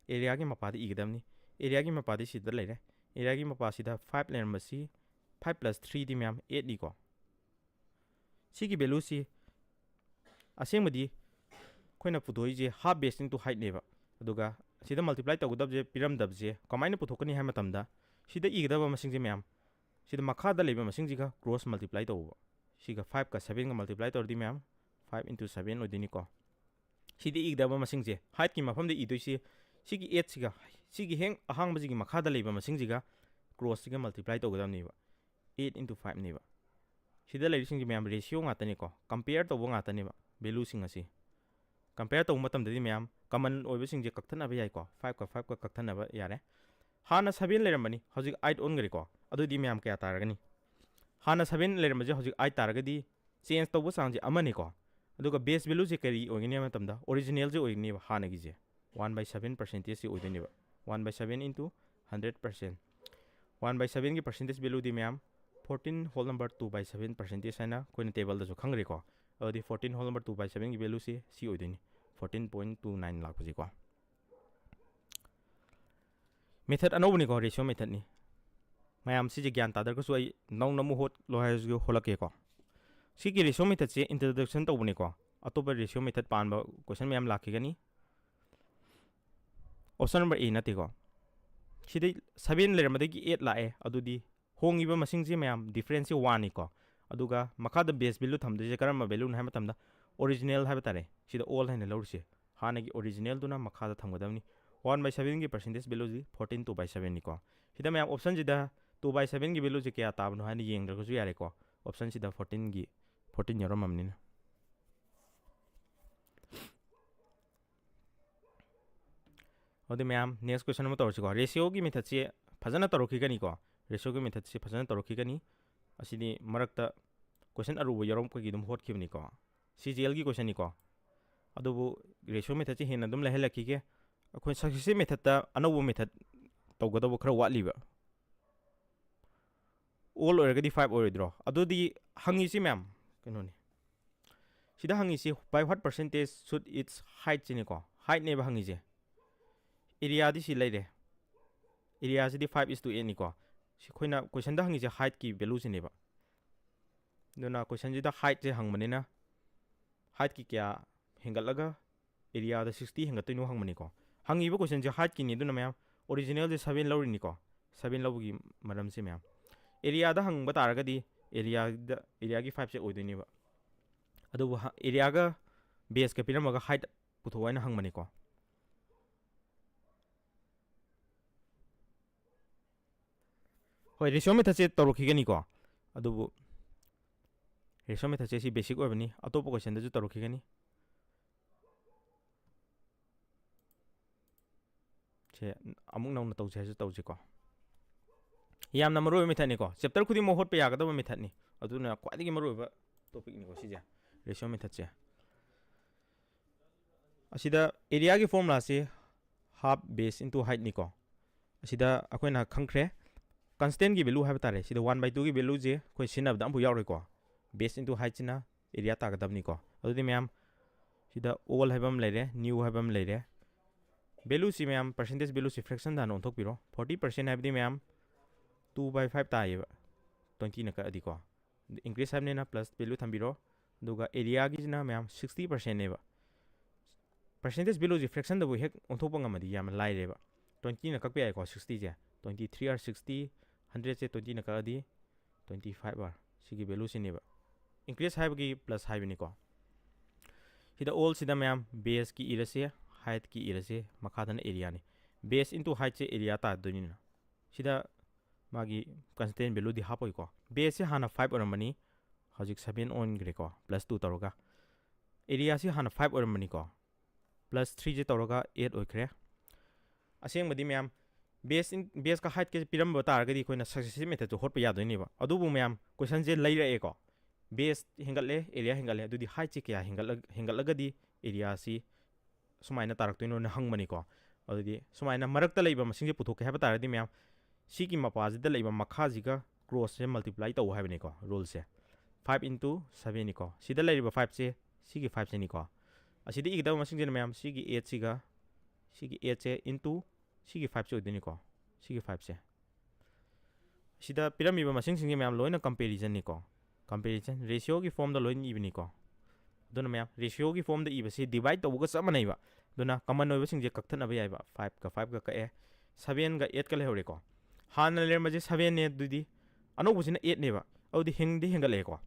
Area ꯒꯤ ꯃꯄꯥꯗ ꯏꯒꯗꯕꯅꯤ꯫ Area ꯒꯤ ꯃꯄꯥꯗꯤ ꯁꯤꯗ ꯂꯩꯔꯦ꯫ Area ꯒꯤ ꯃꯄꯥꯁꯤꯗ five ꯂꯩꯔꯝꯕꯁꯤ five plus three ꯗꯤ ꯃꯌꯥꯝ eight ꯅꯤꯀꯣ꯫ ꯁꯤꯒꯤ value ꯁꯤ ꯑꯁꯦꯡꯕꯗꯤ ꯑꯩꯈꯣꯏꯅ ꯄꯨꯊꯣꯛꯏꯁꯦ half base into height ꯅꯦꯕ꯫ ꯑꯗꯨꯒ ꯁꯤꯗ multiply ꯇꯧꯒꯗꯕꯁꯦ, ꯄꯤꯔꯝꯗꯕꯁꯦ ꯀꯃꯥꯏꯅ ꯄꯨꯊꯣꯛꯀꯅꯤ ꯍꯥꯏꯕ ꯃꯇꯝꯗ, ꯁꯤꯗ ꯏꯒꯗꯕ ꯃꯁꯤꯡꯁꯦ ꯃꯌꯥꯝ, ꯁꯤꯗ ꯃꯈꯥꯗ ꯂꯩꯕ ꯃꯁꯤꯡꯁꯤꯒ cross multiply ꯇꯧꯕ꯫ ꯁꯤꯒ five ꯀ seven ꯒ multiply ꯇꯧꯔꯗꯤ ꯃꯌꯥꯝ five into seven ꯑꯣꯏꯗꯣꯏꯅꯤꯀꯣ꯫ ꯁꯤꯗ ꯏꯒꯗꯕ ꯃꯁꯤꯡꯁꯦ, height ꯀꯤ ꯃꯐꯝꯗ ꯏꯗꯣꯏꯁꯤ ꯁꯤꯒꯤ eight ꯁꯤꯒ, ꯁꯤꯒꯤ ꯍꯦꯛ ꯑꯍꯥꯡꯕꯁꯤꯒꯤ ꯃꯈꯥꯗ ꯂꯩꯕ ꯃꯁꯤꯡꯁꯤꯒ cross ꯁꯤꯒ multiply ꯇꯧꯒꯗꯕꯅꯦꯕ꯫ Eight into five ꯅꯦꯕ꯫ ꯁꯤꯗ ꯂꯩꯔꯤꯁꯤꯡꯁꯦ ꯃꯌꯥꯝ ratio ꯉꯥꯛꯇꯅꯤꯀꯣ, compare ꯇꯧꯕ ꯉꯥꯛꯇꯅꯦꯕ value ꯁꯤꯡ ꯑꯁꯤ꯫ Compare ꯇꯧꯕ ꯃꯇꯝꯗꯗꯤ ꯃꯌꯥꯝ common ꯑꯣꯏꯕꯁꯤꯡꯁꯦ ꯀꯛꯊꯠꯅꯕ ꯌꯥꯏꯀꯣ, five ꯀ five ꯀ ꯀꯛꯊꯠꯅꯕ ꯌꯥꯔꯦ꯫ ꯍꯥꯟꯅ seven ꯂꯩꯔꯝꯕꯅꯤ, ꯍꯧꯖꯤꯛ eight ꯑꯣꯟꯈ꯭ꯔꯦꯀꯣ꯫ ꯑꯗꯨꯗꯤ ꯃꯌꯥꯝ ꯀꯌꯥ ꯇꯥꯔꯒꯅꯤ? ꯍꯥꯟꯅ seven ꯂꯩꯔꯝꯕꯁꯦ ꯍꯧꯖꯤꯛ eight ꯇꯥꯔꯒꯗꯤ change ꯇꯧꯕ ꯆꯥꯡꯁꯦ ꯑꯃꯅꯤꯀꯣ꯫ ꯑꯗꯨꯒ base value ꯁꯦ ꯀꯔꯤ ꯑꯣꯏꯒꯅꯤ ꯍꯥꯏꯕ ꯃꯇꯝꯗ original say ꯑꯣꯏꯒꯅꯦꯕ ꯍꯥꯟꯅꯒꯤꯁꯦ꯫ One by seven percentage ꯁꯦ ꯑꯣꯏꯗꯣꯏꯅꯦꯕ꯫ One by seven into hundred percent꯫ One by seven ꯒꯤ percentage value ꯗꯤ ꯃꯌꯥꯝ fourteen whole number two by seven percentage ꯍꯥꯏꯅ ꯑꯩꯈꯣꯏꯅ table ꯗꯁꯨ ꯈꯪꯈ꯭ꯔꯦꯀꯣ꯫ ꯑꯗꯨꯗꯤ fourteen whole number two by seven ꯒꯤ value ꯁꯤ ꯁꯤ ꯑꯣꯏꯗꯣꯏꯅꯤ, fourteen point two nine ꯂꯥꯛꯄꯁꯤꯀꯣ꯫ Method ꯑꯅꯧꯕꯅꯤꯀꯣ, ratio method ꯅꯤ꯫ ꯃꯌꯥꯝ ꯁꯤꯁꯦ ꯒ꯭ꯌꯥꯟ ꯇꯥꯗ꯭ꯔꯒꯁꯨ ꯑꯩ ꯅꯧꯅ ꯑꯃꯨꯛ ꯍꯣꯠꯂꯣ ꯍꯥꯏꯔꯁꯨ ꯍꯣꯠꯂꯛꯀꯦꯀꯣ꯫ ꯁꯤꯒꯤ ratio method ꯁꯦ introduction ꯇꯧꯕꯅꯤꯀꯣ꯫ ꯑꯇꯣꯞꯄ ꯔꯦꯁꯤꯌꯣ ꯃꯦꯊꯠ ꯄꯥꯟꯕ ꯀꯣꯏꯁꯟ ꯃꯌꯥꯝ ꯂꯥꯛꯈꯤꯒꯅꯤ꯫ ꯑꯣꯞꯁꯟ ꯅꯝꯕꯔ ꯑꯦ ꯅꯠꯇꯦꯀꯣ꯫ ꯁꯤꯗꯩ ꯁꯕꯦꯟ ꯂꯩꯔꯝꯕꯗꯒꯤ ꯑꯩꯠ ꯂꯥꯛꯑꯦ, ꯑꯗꯨꯗꯤ ꯍꯣꯡꯉꯤꯕ ꯃꯁꯤꯡꯁꯦ ꯃꯌꯥꯝ ꯗꯤꯐ꯭ꯔꯦꯟꯁꯁꯦ ꯋꯥꯟꯅꯤꯀꯣ꯫ ꯑꯗꯨꯒ ꯃꯈꯥꯗ ꯕꯦꯁ ꯚꯦꯂꯨ ꯊꯝꯗꯣꯏꯁꯦ ꯀꯔꯝꯕ ꯚꯦꯂꯨꯅꯣ ꯍꯥꯏꯕ ꯃꯇꯝꯗ ꯑꯣꯔꯤꯖꯤꯅꯦꯜ ꯍꯥꯏꯕ ꯇꯥꯔꯦ, ꯁꯤꯗ ꯑꯣꯜ ꯍꯥꯏꯅ ꯂꯧꯔꯤꯁꯦ꯫ ꯍꯥꯟꯅꯒꯤ ꯑꯣꯔꯤꯖꯤꯅꯦꯜꯗꯨꯅ ꯃꯈꯥꯗ ꯊꯝꯒꯗꯕꯅꯤ꯫ ꯋꯥꯟ ꯕꯥꯏ ꯁꯕꯦꯟꯒꯤ ꯄꯔꯁꯦꯟꯇꯦꯖ ꯚꯦꯂꯨꯁꯤ ꯐꯣꯔꯇꯤꯟ ꯇꯨ ꯕꯥꯏ ꯁꯕꯦꯟꯅꯤꯀꯣ꯫ ꯁꯤꯗ ꯃꯌꯥꯝ ꯑꯣꯞꯁꯟꯁꯤꯗ ꯇꯨ ꯕꯥꯏ ꯁꯕꯦꯟꯒꯤ ꯚꯦꯂꯨꯁꯦ ꯀꯌꯥ ꯇꯥꯕꯅꯣ ꯍꯥꯏꯅ ꯌꯦꯡꯗ꯭ꯔꯒꯁꯨ ꯌꯥꯔꯦꯀꯣ꯫ ꯑꯣꯞꯁꯟꯁꯤꯗ ꯐꯣꯔꯇꯤꯟꯒꯤ, ꯐꯣꯔꯇꯤꯟ ꯌꯥꯎꯔꯝꯃꯕꯅꯤꯅ꯫ ꯑꯗꯨꯗꯤ ꯃꯌꯥꯝ, ꯅꯦꯛꯁ ꯀꯣꯏꯁꯟ ꯑꯃ ꯇꯧꯔꯁꯤꯀꯣ꯫ ꯔꯦꯁꯤꯌꯣꯒꯤ ꯃꯦꯊꯠꯁꯤ ꯐꯖꯅ ꯇꯧꯔꯛꯈꯤꯒꯅꯤꯀꯣ꯫ ꯔꯦꯁꯤꯌꯣꯒꯤ ꯃꯦꯊꯠꯁꯤ ꯐꯖꯅ ꯇꯧꯔꯛꯈꯤꯒꯅꯤ꯫ ꯑꯁꯤꯗꯤ ꯃꯔꯛꯇ ꯀꯣꯏꯁꯟ ꯑꯔꯨꯕ ꯌꯥꯎꯔꯛꯄꯒꯤ ꯑꯗꯨꯝ ꯍꯣꯠꯈꯤꯕꯅꯤꯀꯣ꯫ ꯁꯤ ꯖꯤ ꯑꯦꯜꯒꯤ ꯀꯣꯏꯁꯟꯅꯤꯀꯣ꯫ ꯑꯗꯨꯕꯨ ꯔꯦꯁꯤꯌꯣ ꯃꯦꯊꯠꯁꯤ ꯍꯦꯟꯅ ꯑꯗꯨꯝ ꯂꯩꯍꯜꯂꯛꯈꯤꯒꯦ꯫ ꯑꯩꯈꯣꯏ ꯁꯛꯁꯦꯁꯤꯞ ꯃꯦꯊꯠꯇ ꯑꯅꯧꯕ ꯃꯦꯊꯠ ꯇꯧꯒꯗꯧꯕ ꯈꯔ ꯋꯥꯠꯂꯤꯕ꯫ ꯑꯣꯜ ꯑꯣꯏꯔꯒꯗꯤ ꯐꯥꯏꯚ ꯑꯣꯏꯔꯣꯏꯗ꯭ꯔꯣ? ꯑꯗꯨꯗꯤ ꯍꯪꯉꯤꯁꯤ ꯃꯌꯥꯝ ꯀꯩꯅꯣꯅꯤ꯫ ꯁꯤꯗ ꯍꯪꯉꯤꯁꯤ by what percentage should its height ꯁꯤꯅꯤꯀꯣ꯫ ꯍꯥꯏꯠꯅꯦꯕ ꯍꯪꯉꯤꯁꯦ꯫ ꯑꯦꯔꯤꯌꯥꯗꯤ ꯁꯤ ꯂꯩꯔꯦ꯫ ꯑꯦꯔꯤꯌꯥꯁꯤꯗꯤ five is to eight ꯅꯤꯀꯣ꯫ ꯁꯤ ꯑꯩꯈꯣꯏꯅ ꯀꯣꯏꯁꯟꯗ ꯍꯪꯉꯤꯁꯦ ꯍꯥꯏꯠꯀꯤ ꯚꯦꯂꯨꯁꯤꯅꯦꯕ꯫ ꯑꯗꯨꯅ ꯀꯣꯏꯁꯟꯁꯤꯗ ꯍꯥꯏꯠꯁꯦ ꯍꯪꯕꯅꯤꯅ ꯍꯥꯏꯠꯀꯤ ꯀꯌꯥ ꯍꯦꯟꯒꯠꯂꯒ ꯑꯦꯔꯤꯌꯥꯗ ꯁꯤꯛꯁꯇꯤ ꯍꯦꯟꯒꯠꯇꯣꯏꯅꯣ ꯍꯪꯕꯅꯤꯀꯣ꯫ ꯍꯪꯉꯤꯕ ꯀꯣꯏꯁꯟꯁꯦ ꯍꯥꯏꯠꯀꯤꯅꯤ, ꯑꯗꯨꯅ ꯃꯌꯥꯝ ꯑꯣꯔꯤꯖꯤꯅꯦꯜꯁꯦ ꯁꯕꯦꯟ ꯂꯧꯔꯤꯅꯤꯀꯣ꯫ ꯁꯕꯦꯟ ꯂꯧꯕꯒꯤ ꯃꯔꯝꯁꯦ ꯃꯌꯥꯝ ꯑꯦꯔꯤꯌꯥꯗ ꯍꯪꯕ ꯇꯥꯔꯒꯗꯤ ꯑꯦꯔꯤꯌꯥꯗ, ꯑꯦꯔꯤꯌꯥꯒꯤ ꯐꯥꯏꯚꯁꯦ ꯑꯣꯏꯗꯣꯏꯅꯦꯕ꯫ ꯑꯗꯨꯕꯨ ꯍ-, ꯑꯦꯔꯤꯌꯥꯒ ꯕꯦꯁꯀ ꯄꯤꯔꯝꯃꯒ ꯍꯥꯏꯠ ꯄꯨꯊꯣꯛꯑꯣ ꯍꯥꯏꯅ ꯍꯪꯕꯅꯤꯀꯣ꯫ ꯍꯣꯏ, ꯔꯦꯁꯤꯌꯣ ꯃꯦꯊꯠꯁꯦ ꯇꯧꯔꯛꯈꯤꯒꯅꯤꯀꯣ꯫ ꯑꯗꯨꯕꯨ ꯔꯦꯁꯤꯌꯣ ꯃꯦꯊꯠꯁꯦ ꯁꯤ ꯕꯦꯁꯤꯛ ꯑꯣꯏꯕꯅꯤ, ꯑꯇꯣꯞꯄ ꯀꯣꯏꯁꯟꯗꯁꯨ ꯇꯧꯔꯛꯈꯤꯒꯅꯤ꯫ ꯁꯦ ꯑꯃꯨꯛ ꯅꯧꯅ ꯇꯧꯁꯦ ꯍꯥꯏꯔꯁꯨ ꯇꯧꯁꯤꯀꯣ꯫ ꯌꯥꯝꯅ ꯃꯔꯨꯑꯣꯏꯕ ꯃꯦꯊꯠꯅꯤꯀꯣ, ꯆꯦꯞꯇꯔ ꯈꯨꯗꯤꯡꯃꯛ ꯍꯣꯠꯄ ꯌꯥꯒꯗꯕ ꯃꯦꯊꯠꯅꯤ꯫ ꯑꯗꯨꯅ ꯈ꯭ꯋꯥꯏꯗꯒꯤ ꯃꯔꯨꯑꯣꯏꯕ ꯇꯣꯄꯤꯛꯅꯤꯀꯣ ꯁꯤꯁꯦ, ꯔꯦꯁꯤꯌꯣ ꯃꯦꯊꯠꯁꯦ꯫ ꯑꯁꯤꯗ ꯑꯦꯔꯤꯌꯥꯒꯤ ꯐꯣꯔꯃꯨꯂꯥꯁꯤ half base into height ꯅꯤꯀꯣ꯫ ꯑꯁꯤꯗ ꯑꯩꯈꯣꯏꯅ ꯈꯪꯈ꯭ꯔꯦ, ꯀꯟꯁꯇꯦꯟꯒꯤ ꯚꯦꯂꯨ ꯍꯥꯏꯕ ꯇꯥꯔꯦ꯫ ꯁꯤꯗ ꯋꯥꯟ ꯕꯥꯏ ꯇꯨꯒꯤ ꯚꯦꯂꯨꯁꯦ ꯑꯩꯈꯣꯏ ꯁꯤꯖꯤꯟꯅꯕꯗ ꯑꯃꯐꯥꯎ ꯌꯥꯎꯔꯣꯏꯀꯣ꯫ ꯕꯦꯁ ꯏꯟꯇꯨ ꯍꯥꯏꯠꯁꯤꯅ ꯑꯦꯔꯤꯌꯥ ꯇꯥꯒꯗꯕꯅꯤꯀꯣ꯫ ꯑꯗꯨꯗꯤ ꯃꯌꯥꯝ, ꯁꯤꯗ ꯑꯣꯜ ꯍꯥꯏꯕ ꯑꯃ ꯂꯩꯔꯦ, ꯅ꯭ꯌꯨ ꯍꯥꯏꯕ ꯑꯃ ꯂꯩꯔꯦ꯫ ꯚꯦꯂꯨꯁꯤ ꯃꯌꯥꯝ, ꯄꯔꯁꯦꯟꯇꯦꯖ ꯚꯦꯂꯨꯁꯤ ꯐ꯭ꯔꯦꯛꯁꯟꯗ ꯍꯥꯟꯅ ꯑꯣꯟꯊꯣꯛꯄꯤꯔꯣ꯫ ꯐꯣꯔꯇꯤ ꯄꯔꯁꯦꯟ ꯍꯥꯏꯕꯗꯤ ꯃꯌꯥꯝ, ꯇꯨ ꯕꯥꯏ ꯐꯥꯏꯚ ꯇꯥꯏꯌꯦꯕ, ꯇ꯭ꯋꯦꯟꯇꯤꯅ ꯀꯛꯑꯗꯤꯀꯣ꯫ ꯏꯟꯀ꯭ꯔꯤꯁ ꯍꯥꯏꯕꯅꯤꯅ ꯄ꯭ꯂꯁ ꯚꯦꯂꯨ ꯊꯝꯕꯤꯔꯣ꯫ ꯑꯗꯨꯒ ꯑꯦꯔꯤꯌꯥꯒꯤꯁꯤꯅ ꯃꯌꯥꯝ ꯁꯤꯛꯁꯇꯤ ꯄꯥꯔꯁꯦꯟꯅꯦꯕ꯫ ꯄꯥꯔꯁꯦꯟꯇꯦꯖ ꯚꯦꯂꯨꯁꯦ ꯐ꯭ꯔꯦꯛꯁꯟꯗꯕꯨ ꯍꯦꯛ ꯑꯣꯟꯊꯣꯛꯄ ꯉꯝꯃꯗꯤ ꯌꯥꯝꯅ ꯂꯥꯏꯔꯦꯕ꯫ ꯇ꯭ꯋꯦꯟꯇꯤꯅ ꯀꯛꯄ ꯌꯥꯏꯀꯣ, ꯁꯤꯛꯁꯇꯤꯁꯦ꯫ Twenty three are sixty, hundredꯁꯦ twentyꯅ ꯀꯛꯑꯗꯤ twenty five are, ꯁꯤꯒꯤ ꯚꯦꯂꯨꯁꯤꯅꯦꯕ꯫ ꯏꯟꯀ꯭ꯔꯤꯁ ꯍꯥꯏꯕꯒꯤ ꯄ꯭ꯂꯁ ꯍꯥꯏꯕꯅꯤꯀꯣ꯫ ꯁꯤꯗ ꯑꯣꯜꯁꯤꯗ ꯃꯌꯥꯝ ꯕꯦꯁꯀꯤ ꯏꯔꯁꯦ, ꯍꯥꯏꯠꯀꯤ ꯏꯔꯁꯦ, ꯃꯈꯥꯗꯅ ꯑꯦꯔꯤꯌꯥꯅꯤ꯫ ꯕꯦꯁ ꯏꯟꯇꯨ ꯍꯥꯏꯠꯁꯦ ꯑꯦꯔꯤꯌꯥ ꯇꯥꯗꯣꯏꯅꯤꯅ꯫ ꯁꯤꯗ ꯃꯥꯒꯤ ꯀꯟꯁꯇꯦꯟ ꯚꯦꯂꯨꯗꯤ ꯍꯥꯞꯄꯣꯏꯀꯣ꯫ ꯕꯦꯁꯁꯦ ꯍꯥꯟꯅ ꯐꯥꯏꯚ ꯑꯣꯏꯔꯝꯕꯅꯤ, ꯍꯧꯖꯤꯛ ꯁꯚꯦꯟ ꯑꯣꯟꯈ꯭ꯔꯦꯀꯣ, ꯄ꯭ꯂꯁ ꯇꯨ ꯇꯧꯔꯒ꯫ ꯑꯦꯔꯤꯌꯥꯁꯤ ꯍꯥꯟꯅ ꯐꯥꯏꯚ ꯑꯣꯏꯔꯝꯕꯅꯤꯀꯣ, ꯄ꯭ꯂꯁ ꯊ꯭ꯔꯤꯁꯦ ꯇꯧꯔꯒ ꯑꯦꯠ ꯑꯣꯏꯈ꯭ꯔꯦ꯫ ꯑꯁꯦꯡꯕꯗꯤ ꯃꯌꯥꯝ ꯕꯦꯁ ꯏꯟ, ꯕꯦꯁꯀ ꯍꯥꯏꯠꯀꯁꯦ ꯄꯤꯔꯝꯕ ꯇꯥꯔꯒꯗꯤ ꯑꯩꯈꯣꯏꯅ ꯁꯛꯁꯦꯁꯤꯞ ꯃꯦꯊꯠꯁꯦ ꯍꯣꯠꯄ ꯌꯥꯗꯣꯏꯅꯦꯕ꯫ ꯑꯗꯨꯕꯨ ꯃꯌꯥꯝ ꯀꯣꯏꯁꯟꯁꯦ ꯂꯩꯔꯛꯑꯦꯀꯣ, ꯕꯦꯁ ꯍꯦꯟꯒꯠꯂꯦ, ꯑꯦꯔꯤꯌꯥ ꯍꯦꯟꯒꯠꯂꯦ, ꯑꯗꯨꯗꯤ ꯍꯥꯏꯠꯁꯦ ꯀꯌꯥ ꯍꯦꯟꯒꯠꯂ-, ꯍꯦꯟꯒꯠꯂꯒꯗꯤ ꯑꯦꯔꯤꯌꯥꯁꯤ ꯁꯨꯃꯥꯏꯅ ꯇꯥꯔꯛꯇꯣꯏꯅꯣꯅ ꯍꯪꯕꯅꯤꯀꯣ꯫ ꯑꯗꯨꯗꯤ ꯁꯨꯃꯥꯏꯅ ꯃꯔꯛꯇ ꯂꯩꯕ ꯃꯁꯤꯡꯁꯦ ꯄꯨꯊꯣꯛꯀꯦ ꯍꯥꯏꯕ ꯇꯥꯔꯒꯗꯤ ꯃꯌꯥꯝ ꯁꯤꯒꯤ ꯃꯄꯥꯁꯤꯗ ꯂꯩꯕ ꯃꯈꯥꯁꯤꯒ ꯀ꯭ꯔꯣꯁꯁꯦ ꯃꯜꯇꯤꯄ꯭ꯂꯥꯏ ꯇꯧ ꯍꯥꯏꯕꯅꯤꯀꯣ, ꯔꯨꯜꯁꯦ꯫ Five into sevenꯅꯤꯀꯣ꯫ ꯁꯤꯗ ꯂꯩꯔꯤꯕ ꯐꯥꯏꯚꯁꯦ ꯁꯤꯒꯤ ꯐꯥꯏꯚꯁꯤꯅꯤꯀꯣ꯫ ꯑꯁꯤꯗ ꯏꯒꯗꯕ ꯃꯁꯤꯡꯁꯤꯅ ꯃꯌꯥꯝ ꯁꯤꯒꯤ ꯑꯦꯠꯁꯤꯒ ꯁꯤꯒꯤ ꯑꯦꯠꯁꯦ ꯏꯟꯇꯨ ꯁꯤꯒꯤ ꯐꯥꯏꯚꯁꯦ ꯑꯣꯏꯗꯣꯏꯅꯤꯀꯣ, ꯁꯤꯒꯤ ꯐꯥꯏꯚꯁꯦ꯫ ꯁꯤꯗ ꯄꯤꯔꯝꯃꯤꯕ ꯃꯁꯤꯡꯁꯤꯡꯁꯦ ꯃꯌꯥꯝ ꯂꯣꯏꯅ ꯀꯝꯄꯦꯔꯤꯖꯟꯅꯤꯀꯣ, ꯀꯝꯄꯦꯔꯤꯖꯟ ꯔꯦꯁꯤꯌꯣꯒꯤ ꯐꯣꯝꯗ ꯂꯣꯏꯅ ꯏꯕꯅꯤꯀꯣ꯫ ꯑꯗꯨꯅ ꯃꯌꯥꯝ ꯔꯦꯁꯤꯌꯣꯒꯤ ꯐꯣꯝꯗ ꯏꯕꯁꯤ ꯗꯤꯚꯥꯏꯠ ꯇꯧꯕꯒ ꯆꯞ ꯃꯥꯟꯅꯩꯕ꯫ ꯑꯗꯨꯅ ꯀꯃꯟ ꯑꯣꯏꯕꯁꯤꯡꯁꯦ ꯀꯛꯊꯠꯅꯕ ꯌꯥꯏꯕ꯫ ꯐꯥꯏꯚꯀ ꯐꯥꯏꯚꯀ ꯀꯛꯑꯦ, ꯁꯚꯦꯟꯒ ꯑꯦꯠꯀ ꯂꯩꯍꯧꯔꯦꯀꯣ꯫ ꯍꯥꯟꯅ ꯂꯩꯔꯝꯕꯁꯦ ꯁꯚꯦꯟꯅꯦ, ꯑꯗꯨꯗꯤ ꯑꯅꯧꯕꯁꯤꯅ ꯑꯦꯠꯅꯦꯕ꯫ ꯑꯗꯨꯗꯤ ꯍꯦꯟꯗꯤ ꯍꯦꯟꯒꯠꯂꯛꯑꯦꯀꯣ꯫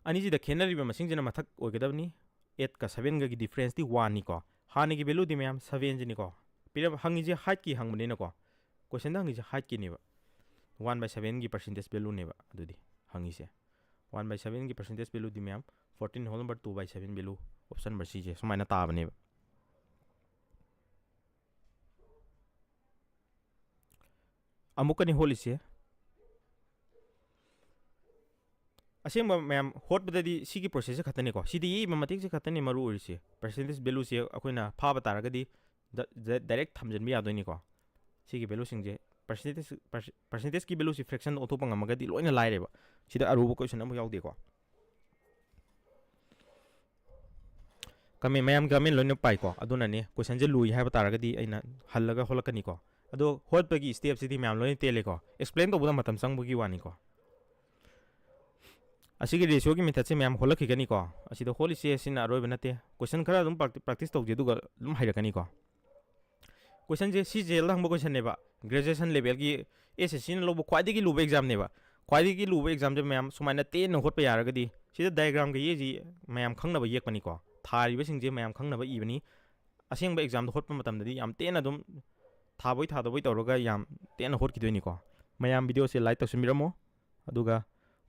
ꯑꯅꯤꯁꯤꯗ ꯈꯦꯠꯅꯔꯤꯕ ꯃꯁꯤꯡꯁꯤꯅ ꯃꯊꯛ ꯑꯣꯏꯒꯗꯕꯅꯤ꯫ ꯑꯦꯠꯀ ꯁꯚꯦꯟꯒꯒꯤ ꯗꯤꯐ꯭ꯔꯦꯟꯁꯇꯤ ꯋꯥꯟꯅꯤꯀꯣ꯫ ꯍꯥꯟꯅꯒꯤ ꯚꯦꯂꯨꯗꯤ ꯃꯌꯥꯝ ꯁꯚꯦꯟꯁꯤꯅꯤꯀꯣ꯫ ꯄꯤꯔꯝ-, ꯍꯪꯉꯤꯁꯦ ꯍꯥꯏꯠꯀꯤ ꯍꯪꯕꯅꯤꯅꯀꯣ꯫ ꯀꯣꯏꯁꯟꯗ ꯍꯪꯉꯤꯁꯦ ꯍꯥꯏꯠꯀꯤꯅꯦꯕ꯫ One by sevenꯒꯤ ꯄꯥꯔꯁꯦꯟꯇꯦꯖ ꯚꯦꯂꯨꯅꯦꯕ ꯑꯗꯨꯗꯤ ꯍꯪꯉꯤꯁꯦ꯫ One by sevenꯒꯤ ꯄꯥꯔꯁꯦꯟꯇꯦꯖ ꯚꯦꯂꯨꯗꯤ ꯃꯌꯥꯝ fourteen whole number two by seven value, option number Cꯁꯦ ꯁꯨꯃꯥꯏꯅ ꯇꯥꯕꯅꯦꯕ꯫ ꯑꯃꯨꯛꯀꯅꯤ ꯍꯣꯠꯂꯤꯁꯦ꯫ ꯑꯁꯦꯡꯕ ꯃꯌꯥꯝ ꯍꯣꯠꯄꯗꯗꯤ ꯁꯤꯒꯤ ꯄ꯭ꯔꯣꯁꯦꯁꯁꯦ ꯈꯛꯇꯅꯤꯀꯣ꯫ ꯁꯤꯗ ꯌꯦꯛꯏꯕ ꯃꯇꯦꯛꯁꯦ ꯈꯛꯇꯅꯤ ꯃꯔꯨ ꯑꯣꯏꯔꯤꯁꯦ꯫ ꯄꯥꯔꯁꯦꯟꯇꯦꯖ ꯚꯦꯂꯨꯁꯦ ꯑꯩꯈꯣꯏꯅ ꯐꯥꯕ ꯇꯥꯔꯒꯗꯤ ꯗ-, ꯗ-, ꯗꯥꯏꯔꯦꯛ ꯊꯝꯖꯤꯟꯕ ꯌꯥꯗꯣꯏꯅꯤꯀꯣ꯫ ꯁꯤꯒꯤ ꯚꯦꯂꯨꯁꯤꯡꯁꯦ ꯄꯥꯔꯁꯦꯟꯇꯦꯖ, ꯄꯥꯔꯁꯦ-, ꯄꯥꯔꯁꯦꯟꯇꯦꯖꯀꯤ ꯚꯦꯂꯨꯁꯤ ꯐ꯭ꯔꯦꯛꯁꯟꯗ ꯑꯣꯟꯊꯣꯛꯄ ꯉꯝꯃꯒꯗꯤ ꯂꯣꯏꯅ ꯂꯥꯏꯔꯦꯕ꯫ ꯁꯤꯗ ꯑꯔꯨꯕ ꯀꯣꯏꯁꯟ ꯑꯃꯨꯛ ꯌꯥꯎꯗꯦꯀꯣ꯫ ꯀꯃꯦꯟ, ꯃꯌꯥꯝ ꯀꯃꯦꯟ ꯂꯣꯏꯅ ꯄꯥꯏꯀꯣ꯫ ꯑꯗꯨꯅꯅꯦ ꯀꯣꯏꯁꯟꯁꯦ ꯂꯨꯏ ꯍꯥꯏꯕ ꯇꯥꯔꯒꯗꯤ ꯑꯩꯅ ꯍꯜꯂꯒ ꯍꯣꯠꯂꯛꯀꯅꯤꯀꯣ꯫ ꯑꯗꯣ ꯍꯣꯠꯄꯒꯤ ꯁ꯭ꯇꯦꯞꯁꯤꯗꯤ ꯃꯌꯥꯝ ꯂꯣꯏꯅ ꯇꯦꯜꯂꯦꯀꯣ꯫ ꯑꯦꯛꯁꯄ꯭ꯂꯦꯟ ꯇꯧꯕꯗ ꯃꯇꯝ ꯆꯪꯕꯒꯤ ꯋꯥꯅꯤꯀꯣ꯫ ꯑꯁꯤꯒꯤ ꯔꯦꯁꯤꯌꯣꯒꯤ ꯃꯦꯊꯠꯁꯦ ꯃꯌꯥꯝ ꯍꯣꯜꯂꯛꯈꯤꯒꯅꯤꯀꯣ꯫ ꯑꯁꯤꯗ ꯍꯣꯜꯂꯤꯁꯦ ꯁꯤꯅ ꯑꯔꯣꯏꯕ ꯅꯠꯇꯦ꯫ ꯀꯣꯏꯁꯟ ꯈꯔ ꯑꯗꯨꯝ ꯄ꯭ꯔꯥꯛꯇꯤꯁ ꯇꯧꯁꯦ, ꯑꯗꯨꯒ ꯑꯗꯨꯝ ꯍꯩꯔꯛꯀꯅꯤꯀꯣ꯫ ꯀꯣꯏꯁꯟꯁꯦ ꯁꯤ ꯖꯦꯜꯗ ꯍꯪꯕ ꯀꯣꯏꯁꯟꯅꯦꯕ, ꯒ꯭ꯔꯦꯖꯨꯑꯦꯁꯟ ꯂꯦꯚꯦꯜꯒꯤ ꯑꯦꯁ ꯑꯦꯁ ꯁꯤꯅ ꯂꯧꯕ ꯈ꯭ꯋꯥꯏꯗꯒꯤ ꯂꯨꯕ ꯑꯦꯛꯖꯥꯝꯅꯦꯕ꯫ ꯈ꯭ꯋꯥꯏꯗꯒꯤ ꯂꯨꯕ ꯑꯦꯛꯖꯥꯝꯁꯦ ꯃꯌꯥꯝ ꯁꯨꯃꯥꯏꯅ ꯇꯦꯟꯅ ꯍꯣꯠꯄ ꯌꯥꯔꯒꯗꯤ, ꯁꯤꯗ ꯗꯥꯏꯒ꯭ꯔꯥꯝꯒ ꯌꯦꯛꯏꯁꯤ ꯃꯌꯥꯝ ꯈꯪꯅꯕ ꯌꯦꯛꯄꯅꯤꯀꯣ, ꯊꯥꯔꯤꯕꯁꯤꯡꯁꯦ ꯃꯌꯥꯝ ꯈꯪꯅꯕ ꯏꯕꯅꯤ꯫ ꯑꯁꯦꯡꯕ ꯑꯦꯛꯖꯥꯝꯗ ꯍꯣꯠꯄ ꯃꯇꯝꯗꯗꯤ ꯌꯥꯝ ꯇꯦꯟꯅ ꯑꯗꯨꯝ ꯊꯥꯕꯣꯏ ꯊꯥꯗꯕꯣꯏ ꯇꯧꯔꯒ ꯌꯥꯝ ꯇꯦꯟꯅ ꯍꯣꯠꯈꯤꯗꯣꯏꯅꯤꯀꯣ꯫ ꯃꯌꯥꯝ ꯚꯤꯗꯤꯑꯣꯁꯦ ꯂꯥꯏꯛ ꯇꯧꯁꯤꯟꯕꯤꯔꯝꯃꯣ꯫ ꯑꯗꯨꯒ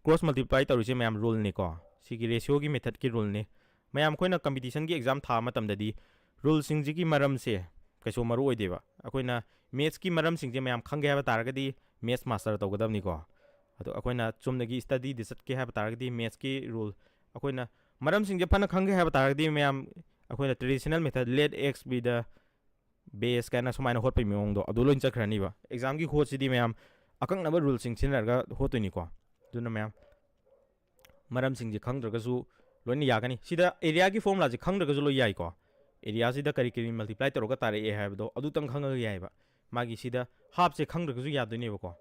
ꯀ꯭ꯔꯣꯁ ꯃꯜꯇꯤꯄ꯭ꯂꯥꯏ ꯇꯧꯔꯤꯁꯦ ꯃꯌꯥꯝ ꯔꯨꯜꯅꯤꯀꯣ꯫ ꯁꯤꯒꯤ ꯔꯦꯁꯤꯌꯣꯒꯤ ꯃꯦꯊꯠꯀꯤ ꯔꯨꯜꯅꯤ꯫ ꯃꯌꯥꯝ ꯑꯩꯈꯣꯏꯅ ꯀꯝꯄꯤꯇꯤꯁꯟꯒꯤ ꯑꯦꯛꯖꯥꯝ ꯊꯥꯕ ꯃꯇꯝꯗꯗꯤ ꯔꯨꯜꯁꯤꯡꯁꯤꯒꯤ ꯃꯔꯝꯁꯦ ꯀꯩꯁꯨ ꯃꯔꯨ ꯑꯣꯏꯗꯦꯕ꯫ ꯑꯩꯈꯣꯏꯅ ꯃꯦꯠꯁꯀꯤ ꯃꯔꯝꯁꯤꯡꯁꯦ ꯃꯌꯥꯝ ꯈꯪꯒꯦ ꯍꯥꯏꯕ ꯇꯥꯔꯒꯗꯤ ꯃꯦꯠꯁ ꯃꯥꯁꯇꯔ ꯇꯧꯒꯗꯕꯅꯤꯀꯣ꯫ ꯑꯗꯣ ꯑꯩꯈꯣꯏꯅ ꯆꯨꯝꯅꯒꯤ ꯁ꯭ꯇꯗꯤꯗ ꯆꯠꯀꯦ ꯍꯥꯏꯕ ꯇꯥꯔꯒꯗꯤ ꯃꯦꯠꯁꯀꯤ ꯔꯨꯜ, ꯑꯩꯈꯣꯏꯅ ꯃꯔꯝꯁꯤꯡꯁꯦ ꯐꯅ ꯈꯪꯒꯦ ꯍꯥꯏꯕ ꯇꯥꯔꯒꯗꯤ ꯃꯌꯥꯝ ꯑꯩꯈꯣꯏꯅ traditional method, let X be the base ꯀꯥꯏꯅ ꯁꯨꯃꯥꯏꯅ ꯍꯣꯠꯄꯒꯤ ꯃꯑꯣꯡꯗꯣ ꯑꯗꯨ ꯂꯣꯏ ꯆꯠꯈ꯭ꯔꯅꯤꯕ꯫ ꯑꯦꯛꯖꯥꯝꯒꯤ ꯍꯣꯠꯁꯤꯗꯤ ꯃꯌꯥꯝ ꯑꯀꯛꯅꯕ ꯔꯨꯜꯁꯤꯡ ꯁꯤꯖꯤꯟꯅꯔꯒ ꯍꯣꯠꯇꯣꯏꯅꯤꯀꯣ꯫ ꯑꯗꯨꯅ ꯃꯌꯥꯝ ꯃꯔꯝꯁꯤꯡꯁꯦ ꯈꯪꯗ꯭ꯔꯒꯁꯨ ꯂꯣꯏꯅ ꯌꯥꯒꯅꯤ꯫ ꯁꯤꯗ ꯑꯦꯔꯤꯌꯥꯒꯤ ꯐꯣꯔꯃꯨꯂꯥꯁꯦ ꯈꯪꯗ꯭ꯔꯒꯁꯨ ꯂꯣꯏ ꯌꯥꯏꯀꯣ꯫ ꯑꯦꯔꯤꯌꯥꯁꯤꯗ ꯀꯔꯤ ꯀꯔꯤ ꯃꯜꯇꯤꯄ꯭ꯂꯥꯏ ꯇꯧꯔꯒ ꯇꯥꯔꯛꯑꯦ ꯍꯥꯏꯕꯗꯣ ꯑꯗꯨꯇꯪ ꯈꯪꯉꯒ ꯌꯥꯏꯑꯕ꯫ ꯃꯥꯒꯤ ꯁꯤꯗ ꯍꯥꯞꯁꯦ ꯈꯪꯗ꯭ꯔꯒꯁꯨ ꯌꯥꯗꯣꯏꯅꯦꯕꯀꯣ꯫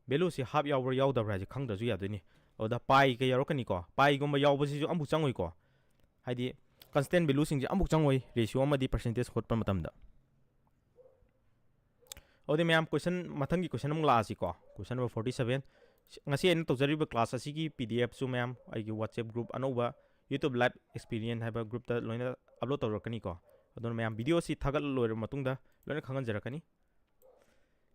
ꯚꯦꯂꯨꯁꯦ ꯍꯥꯞ ꯌꯥꯎꯕ꯭ꯔꯥ ꯌꯥꯎꯗꯕ꯭ꯔꯥ ꯍꯥꯏꯁꯦ ꯈꯪꯗ꯭ꯔꯁꯨ ꯌꯥꯗꯣꯏꯅꯤ꯫ ꯑꯗꯨꯗ ꯄꯥꯏꯒ ꯌꯥꯎꯔꯛꯀꯅꯤꯀꯣ꯫ ꯄꯥꯏꯒꯨꯝꯕ ꯌꯥꯎꯕꯁꯤꯁꯨ ꯑꯃꯨꯛ ꯆꯪꯉꯣꯏꯀꯣ꯫ ꯍꯥꯏꯗꯤ ꯀꯟꯁꯇꯦꯟ ꯚꯦꯂꯨꯁꯤꯡꯁꯦ ꯑꯃꯨꯛ ꯆꯪꯉꯣꯏ ꯔꯦꯁꯤꯌꯣ ꯑꯃꯗꯤ ꯄꯔꯁꯦꯟꯇꯦꯖ ꯍꯣꯠꯄ ꯃꯇꯝꯗ꯫ ꯑꯗꯨꯗꯤ ꯃꯌꯥꯝ ꯀꯣꯏꯁꯟ, ꯃꯊꯪꯒꯤ ꯀꯣꯏꯁꯟ ꯑꯃꯨꯛ ꯂꯥꯛꯑꯁꯤꯀꯣ꯫ ꯀꯣꯏꯁꯟ ꯅꯝꯕꯔ ꯐꯣꯔꯇꯤ ꯁꯚꯦꯟ꯫ ꯉꯁꯤ ꯑꯩꯅ ꯇꯧꯖꯔꯤꯕ ꯀ꯭ꯂꯥꯁ ꯑꯁꯤꯒꯤ ꯄꯤ ꯗꯤ ꯑꯦꯐꯁꯨ ꯃꯌꯥꯝ ꯑꯩꯒꯤ WhatsApp ꯒ꯭ꯔꯨꯞ ꯑꯅꯧꯕ YouTube Live Experience ꯍꯥꯏꯕ ꯒ꯭ꯔꯨꯞꯇ ꯂꯣꯏꯅ ꯑꯞꯂꯣꯗ ꯇꯧꯔꯛꯀꯅꯤꯀꯣ꯫ ꯑꯗꯨꯅ ꯃꯌꯥꯝ ꯚꯤꯗꯤꯑꯣ ꯑꯁꯤ ꯊꯥꯒꯠꯂ ꯂꯣꯏꯔꯕ ꯃꯇꯨꯡꯗ ꯂꯣꯏꯅ ꯈꯪꯍꯟꯖꯔꯛꯀꯅꯤ꯫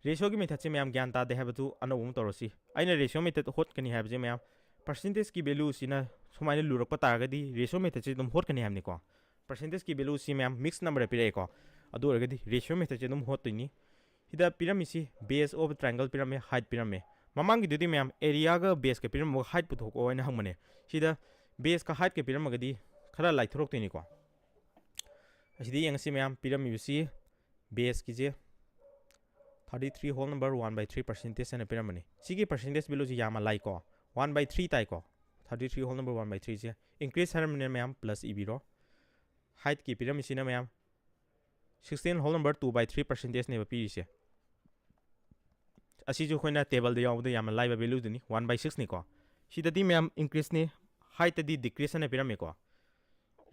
ꯔꯦꯁꯤꯌꯣꯒꯤ ꯃꯦꯊꯠꯁꯦ ꯃꯌꯥꯝ ꯒ꯭ꯌꯥꯟ ꯇꯥꯗꯦ ꯍꯥꯏꯕꯗꯨ ꯑꯅꯧꯕ ꯑꯃ ꯇꯧꯔꯁꯤ꯫ ꯑꯩꯅ ꯔꯦꯁꯤꯌꯣ ꯃꯦꯊꯠ ꯍꯣꯠꯀꯅꯤ ꯍꯥꯏꯕꯁꯦ ꯃꯌꯥꯝ ꯄꯔꯁꯦꯟꯇꯦꯖꯀꯤ ꯚꯦꯂꯨꯁꯤꯅ ꯁꯨꯃꯥꯏꯅ ꯂꯨꯔꯛꯄ ꯇꯥꯔꯒꯗꯤ ꯔꯦꯁꯤꯌꯣ ꯃꯦꯊꯠꯁꯦ ꯑꯗꯨꯝ ꯍꯣꯠꯀꯅꯤ ꯍꯥꯏꯕꯅꯤꯀꯣ꯫ ꯄꯔꯁꯦꯟꯇꯦꯖꯀꯤ ꯚꯦꯂꯨꯁꯤ ꯃꯌꯥꯝ ꯃꯤꯛꯁ ꯅꯝꯕꯔꯗ ꯄꯤꯔꯛꯑꯦꯀꯣ꯫ ꯑꯗꯨ ꯑꯣꯏꯔꯒꯗꯤ ꯔꯦꯁꯤꯌꯣ ꯃꯦꯊꯠꯁꯦ ꯑꯗꯨꯝ ꯍꯣꯠꯇꯣꯏꯅꯤ꯫ ꯁꯤꯗ ꯄꯤꯔꯝꯃꯤꯁꯤ ꯕꯦꯁ ꯑꯣꯐ ꯇ꯭ꯔꯥꯏꯡꯒꯜ ꯄꯤꯔꯝꯃꯦ, ꯍꯥꯏꯠ ꯄꯤꯔꯝꯃꯦ꯫ ꯃꯃꯥꯡꯒꯤꯗꯨꯗꯤ ꯃꯌꯥꯝ ꯑꯦꯔꯤꯌꯥꯒ ꯕꯦꯁꯀ ꯄꯤꯔꯝꯃꯒ ꯍꯥꯏꯠ ꯄꯨꯊꯣꯛꯑꯣ ꯍꯥꯏꯅ ꯍꯪꯕꯅꯦ꯫ ꯁꯤꯗ ꯕꯦꯁꯀ ꯍꯥꯏꯠꯀ ꯄꯤꯔꯝꯃꯒꯗꯤ ꯈꯔ ꯂꯥꯏꯊꯣꯔꯛꯇꯣꯏꯅꯤꯀꯣ꯫ ꯑꯁꯤꯗ ꯌꯦꯡꯉꯁꯤ ꯃꯌꯥꯝ, ꯄꯤꯔꯝꯃꯤꯕꯁꯤ ꯕꯦꯁꯀꯤꯁꯦ thirty three whole number one by three percentage ꯍꯥꯏꯅ ꯄꯤꯔꯝꯕꯅꯤ꯫ ꯁꯤꯒꯤ ꯄꯔꯁꯦꯟꯇꯦꯖ ꯚꯦꯂꯨꯁꯤ ꯌꯥꯝꯅ ꯂꯥꯏꯀꯣ, one by three ꯇꯥꯏꯀꯣ꯫ Thirty three whole number one by three ꯁꯦ ꯏꯟꯀ꯭ꯔꯤꯖ ꯍꯥꯏꯔꯝꯕꯅꯤꯅ ꯃꯌꯥꯝ ꯄ꯭ꯂꯁ ꯏꯕꯤꯔꯣ꯫ ꯍꯥꯏꯠꯀꯤ ꯄꯤꯔꯝꯃꯤꯁꯤꯅ ꯃꯌꯥꯝ sixteen whole number two by three percentage ꯅꯦꯕ ꯄꯤꯔꯤꯁꯦ꯫ ꯑꯁꯤꯁꯨ ꯑꯩꯈꯣꯏꯅ ꯇꯦꯕꯜꯗ ꯌꯥꯎꯕꯗ ꯌꯥꯝꯅ ꯂꯥꯏꯕ ꯚꯦꯂꯨꯗꯨꯅꯤ, one by six ꯅꯤꯀꯣ꯫ ꯁꯤꯗꯗꯤ ꯃꯌꯥꯝ increaseꯅꯤ, heightꯇꯗꯤ decrease ꯍꯥꯏꯅ ꯄꯤꯔꯝꯃꯦꯀꯣ꯫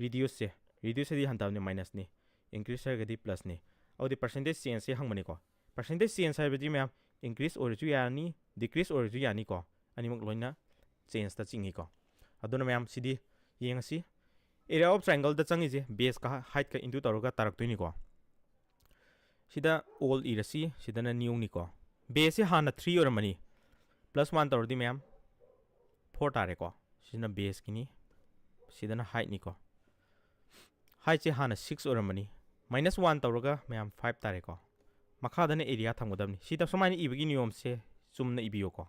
Reduceꯁꯦ, reduce ꯍꯥꯏꯗꯤ ꯍꯟꯊꯕꯅꯤ, minusꯅꯤ, increase ꯍꯥꯏꯔꯒꯗꯤ plusꯅꯤ꯫ ꯑꯗꯨꯗꯤ percentage changeꯁꯦ ꯍꯪꯕꯅꯤꯀꯣ꯫ Percentage change ꯍꯥꯏꯕꯗꯤ ꯃꯌꯥꯝ increase ꯑꯣꯏꯔꯁꯨ ꯌꯥꯔꯅꯤ, decrease ꯑꯣꯏꯔꯁꯨ ꯌꯥꯅꯤꯀꯣ꯫ ꯑꯅꯤꯃꯛ ꯂꯣꯏꯅ changeꯇ ꯆꯤꯡꯉꯤꯀꯣ꯫ ꯑꯗꯨꯅ ꯃꯌꯥꯝ ꯁꯤꯗꯤ ꯌꯦꯡꯉꯁꯤ꯫ Area of triangleꯗ ꯆꯪꯉꯤꯁꯦ baseꯀ heightꯀ into ꯇꯧꯔꯒ ꯇꯥꯔꯛꯇꯣꯏꯅꯤꯀꯣ꯫ ꯁꯤꯗ all ꯏꯔꯁꯤ, ꯁꯤꯗꯅ newꯅꯤꯀꯣ꯫ Baseꯁꯦ ꯍꯥꯟꯅ three ꯑꯣꯏꯔꯝꯕꯅꯤ, plus one ꯇꯧꯔꯗꯤ ꯃꯌꯥꯝ four ꯇꯥꯔꯦꯀꯣ꯫ ꯁꯤꯅ baseꯀꯤꯅꯤ, ꯁꯤꯗꯅ heightꯅꯤꯀꯣ꯫ Heightꯁꯦ ꯍꯥꯟꯅ six ꯑꯣꯏꯔꯝꯕꯅꯤ, minus one ꯇꯧꯔꯒ ꯃꯌꯥꯝ five ꯇꯥꯔꯦꯀꯣ꯫ ꯃꯈꯥꯗꯅ area ꯊꯝꯒꯗꯕꯅꯤ꯫ ꯁꯤꯗ ꯁꯨꯃꯥꯏꯅ ꯏꯕꯒꯤ ꯅꯤꯌꯣꯝꯁꯦ ꯆꯨꯝꯅ ꯏꯕꯤꯌꯨꯀꯣ꯫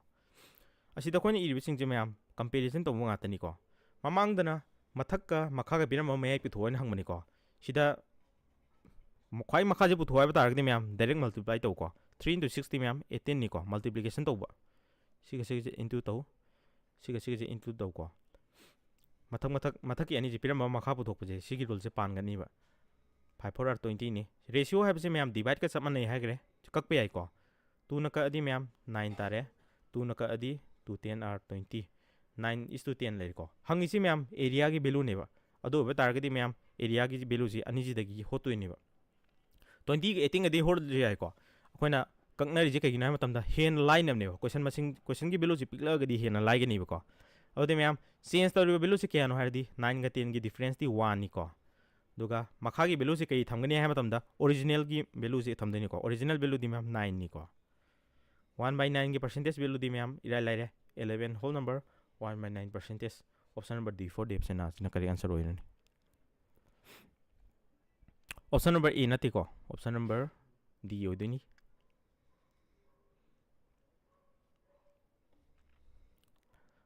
ꯑꯁꯤꯗ ꯑꯩꯈꯣꯏꯅ ꯏꯔꯤꯕꯁꯤꯡꯁꯦ ꯃꯌꯥꯝ comparison ꯇꯧꯕ ꯉꯥꯛꯇꯅꯤꯀꯣ꯫ ꯃꯃꯥꯡꯗꯅ ꯃꯊꯛꯀ ꯃꯈꯥꯒ ꯄꯤꯔꯝꯕ ꯃꯌꯥꯏ ꯄꯨꯊꯣꯛꯑꯣ ꯍꯥꯏꯅ ꯍꯪꯕꯅꯤꯀꯣ꯫ ꯁꯤꯗ ꯈ꯭ꯋꯥꯏ ꯃꯈꯥꯁꯦ ꯄꯨꯊꯣꯛꯑꯣ ꯍꯥꯏꯕ ꯇꯥꯔꯒꯗꯤ ꯃꯌꯥꯝ direct multiply ꯇꯧꯀꯣ꯫ Three into sixꯇꯤ ꯃꯌꯥꯝ eighteenꯅꯤꯀꯣ, multiplication ꯇꯧꯕ꯫ ꯁꯤꯒ ꯁꯤꯒꯁꯦ into ꯇꯧ, ꯁꯤꯒ ꯁꯤꯒꯁꯦ into ꯇꯧꯀꯣ꯫ ꯃꯊꯛ ꯃꯊꯛ ꯃꯊꯛꯀꯤ ꯑꯅꯤꯁꯦ ꯄꯤꯔꯝꯕ ꯃꯈꯥ ꯄꯨꯊꯣꯛꯄꯁꯦ, ꯁꯤꯒꯤ ruleꯁꯦ ꯄꯥꯟꯒꯅꯤꯕ꯫ Five four are twentyꯅꯤ꯫ Ratio ꯍꯥꯏꯕꯁꯦ ꯃꯌꯥꯝ divideꯀ ꯆꯞ ꯃꯥꯟꯅꯩ ꯍꯥꯏꯈ꯭ꯔꯦ, ꯀꯛꯄ ꯌꯥꯏꯀꯣ꯫ Twoꯅ ꯀꯛꯑꯗꯤ ꯃꯌꯥꯝ nine ꯇꯥꯔꯦ, twoꯅ ꯀꯛꯑꯗꯤ two ten are twenty, nine is to ten ꯂꯩꯔꯦꯀꯣ꯫ ꯍꯪꯉꯤꯁꯤ ꯃꯌꯥꯝ areaꯒꯤ valueꯅꯦꯕ꯫ ꯑꯗꯨ ꯑꯣꯏꯕ ꯇꯥꯔꯒꯗꯤ ꯃꯌꯥꯝ areaꯒꯤ valueꯁꯤ ꯑꯅꯤꯁꯤꯗꯒꯤ ꯍꯣꯠꯇꯣꯏꯅꯦꯕ꯫ Twentyꯒ eighteenꯒꯗꯤ ꯍꯣꯠꯂꯁꯨ ꯌꯥꯏꯀꯣ꯫ ꯑꯩꯈꯣꯏꯅ ꯀꯛꯅꯔꯤꯁꯦ ꯀꯩꯒꯤꯅꯣ ꯍꯥꯏꯕ ꯃꯇꯝꯗ ꯍꯦꯟꯅ ꯂꯥꯏꯅꯕꯅꯦꯕ꯫ Question ꯃꯁꯤꯡ, questionꯒꯤ valueꯁꯤ ꯄꯤꯛꯂꯛꯑꯒꯗꯤ ꯍꯦꯟꯅ ꯂꯥꯏꯒꯅꯤꯕꯀꯣ꯫ ꯑꯗꯨꯗꯤ ꯃꯌꯥꯝ change ꯇꯧꯔꯤꯕ valueꯁꯤ ꯀꯌꯥꯅꯣ ꯍꯥꯏꯔꯗꯤ nineꯒ tenꯒꯤ differenceꯇꯤ oneꯅꯤꯀꯣ꯫ ꯑꯗꯨꯒ ꯃꯈꯥꯒꯤ valueꯁꯤ ꯀꯩ ꯊꯝꯒꯅꯤ ꯍꯥꯏꯕ ꯃꯇꯝꯗ originalꯒꯤ valueꯁꯤ ꯊꯝꯗꯣꯏꯅꯤꯀꯣ꯫ Original valueꯗꯤ ꯃꯌꯥꯝ nineꯅꯤꯀꯣ꯫ One by nineꯒꯤ percentage valueꯗꯤ ꯃꯌꯥꯝ ꯏꯔꯥꯏ ꯂꯥꯏꯔꯦ, eleven whole number, one by nine percentage꯫ Option number D four, D option ꯑꯁꯤꯅ correct answer ꯑꯣꯏꯔꯅꯤ꯫ Option number A ꯅꯠꯇꯦꯀꯣ, option number D ꯑꯣꯏꯗꯣꯏꯅꯤ꯫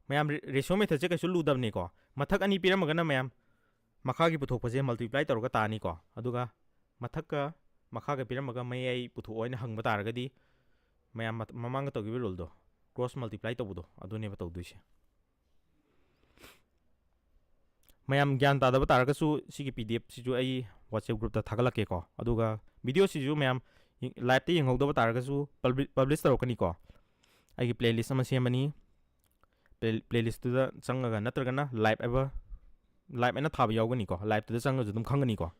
ꯃꯌꯥꯝ, ratio methodꯁꯦ ꯀꯩꯁꯨ ꯂꯨꯗꯕꯅꯤꯀꯣ꯫ ꯃꯊꯛ ꯑꯅꯤ ꯄꯤꯔꯝꯃꯒꯅ ꯃꯌꯥꯝ ꯃꯈꯥꯒꯤ ꯄꯨꯊꯣꯛꯄꯁꯦ multiply ꯇꯧꯔꯒ ꯇꯥꯅꯤꯀꯣ꯫ ꯑꯗꯨꯒ ꯃꯊꯛꯀ ꯃꯈꯥꯒ ꯄꯤꯔꯝꯃꯒ ꯃꯌꯥꯏ ꯄꯨꯊꯣꯛꯑꯣ ꯍꯥꯏꯅ ꯍꯪꯕ ꯇꯥꯔꯒꯗꯤ ꯃꯌꯥꯝ ꯃꯃꯥꯡꯗ ꯇꯧꯈꯤꯕ ruleꯗꯣ, cross multiply ꯇꯧꯕꯗꯣ, ꯑꯗꯨꯅꯦꯕ ꯇꯧꯗꯣꯏꯁꯦ꯫ ꯃꯌꯥꯝ ꯒ꯭ꯌꯥꯟ ꯇꯥꯗꯕ ꯇꯥꯔꯒꯁꯨ ꯁꯤꯒꯤ PDF ꯁꯤꯁꯨ ꯑꯩ WhatsApp groupꯇ ꯊꯥꯒꯠꯂꯛꯀꯦꯀꯣ꯫ ꯑꯗꯨꯒ videoꯁꯤꯁꯨ ꯃꯌꯥꯝ liveꯇ ꯌꯦꯡꯍꯧꯗꯕ ꯇꯥꯔꯒꯁꯨ publish ꯇꯧꯔꯛꯀꯅꯤꯀꯣ꯫ ꯑꯩꯒꯤ playlist ꯑꯃ ꯁꯦꯝꯃꯅꯤ, ꯄ꯭ꯂꯦ ꯄ꯭ꯂꯦꯂꯤꯁꯇꯨꯗ ꯆꯪꯉꯒ, ꯅꯠꯇ꯭ꯔꯒꯅ ꯂꯥꯏꯚ ꯍꯥꯏꯕ, ꯂꯥꯏꯚ ꯍꯥꯏꯅ ꯊꯥꯕ ꯌꯥꯎꯒꯅꯤꯀꯣ, ꯂꯥꯏꯚꯇꯨꯗ ꯆꯪꯉꯒꯁꯨ ꯑꯗꯨꯝ ꯈꯪꯒꯅꯤꯀꯣ꯫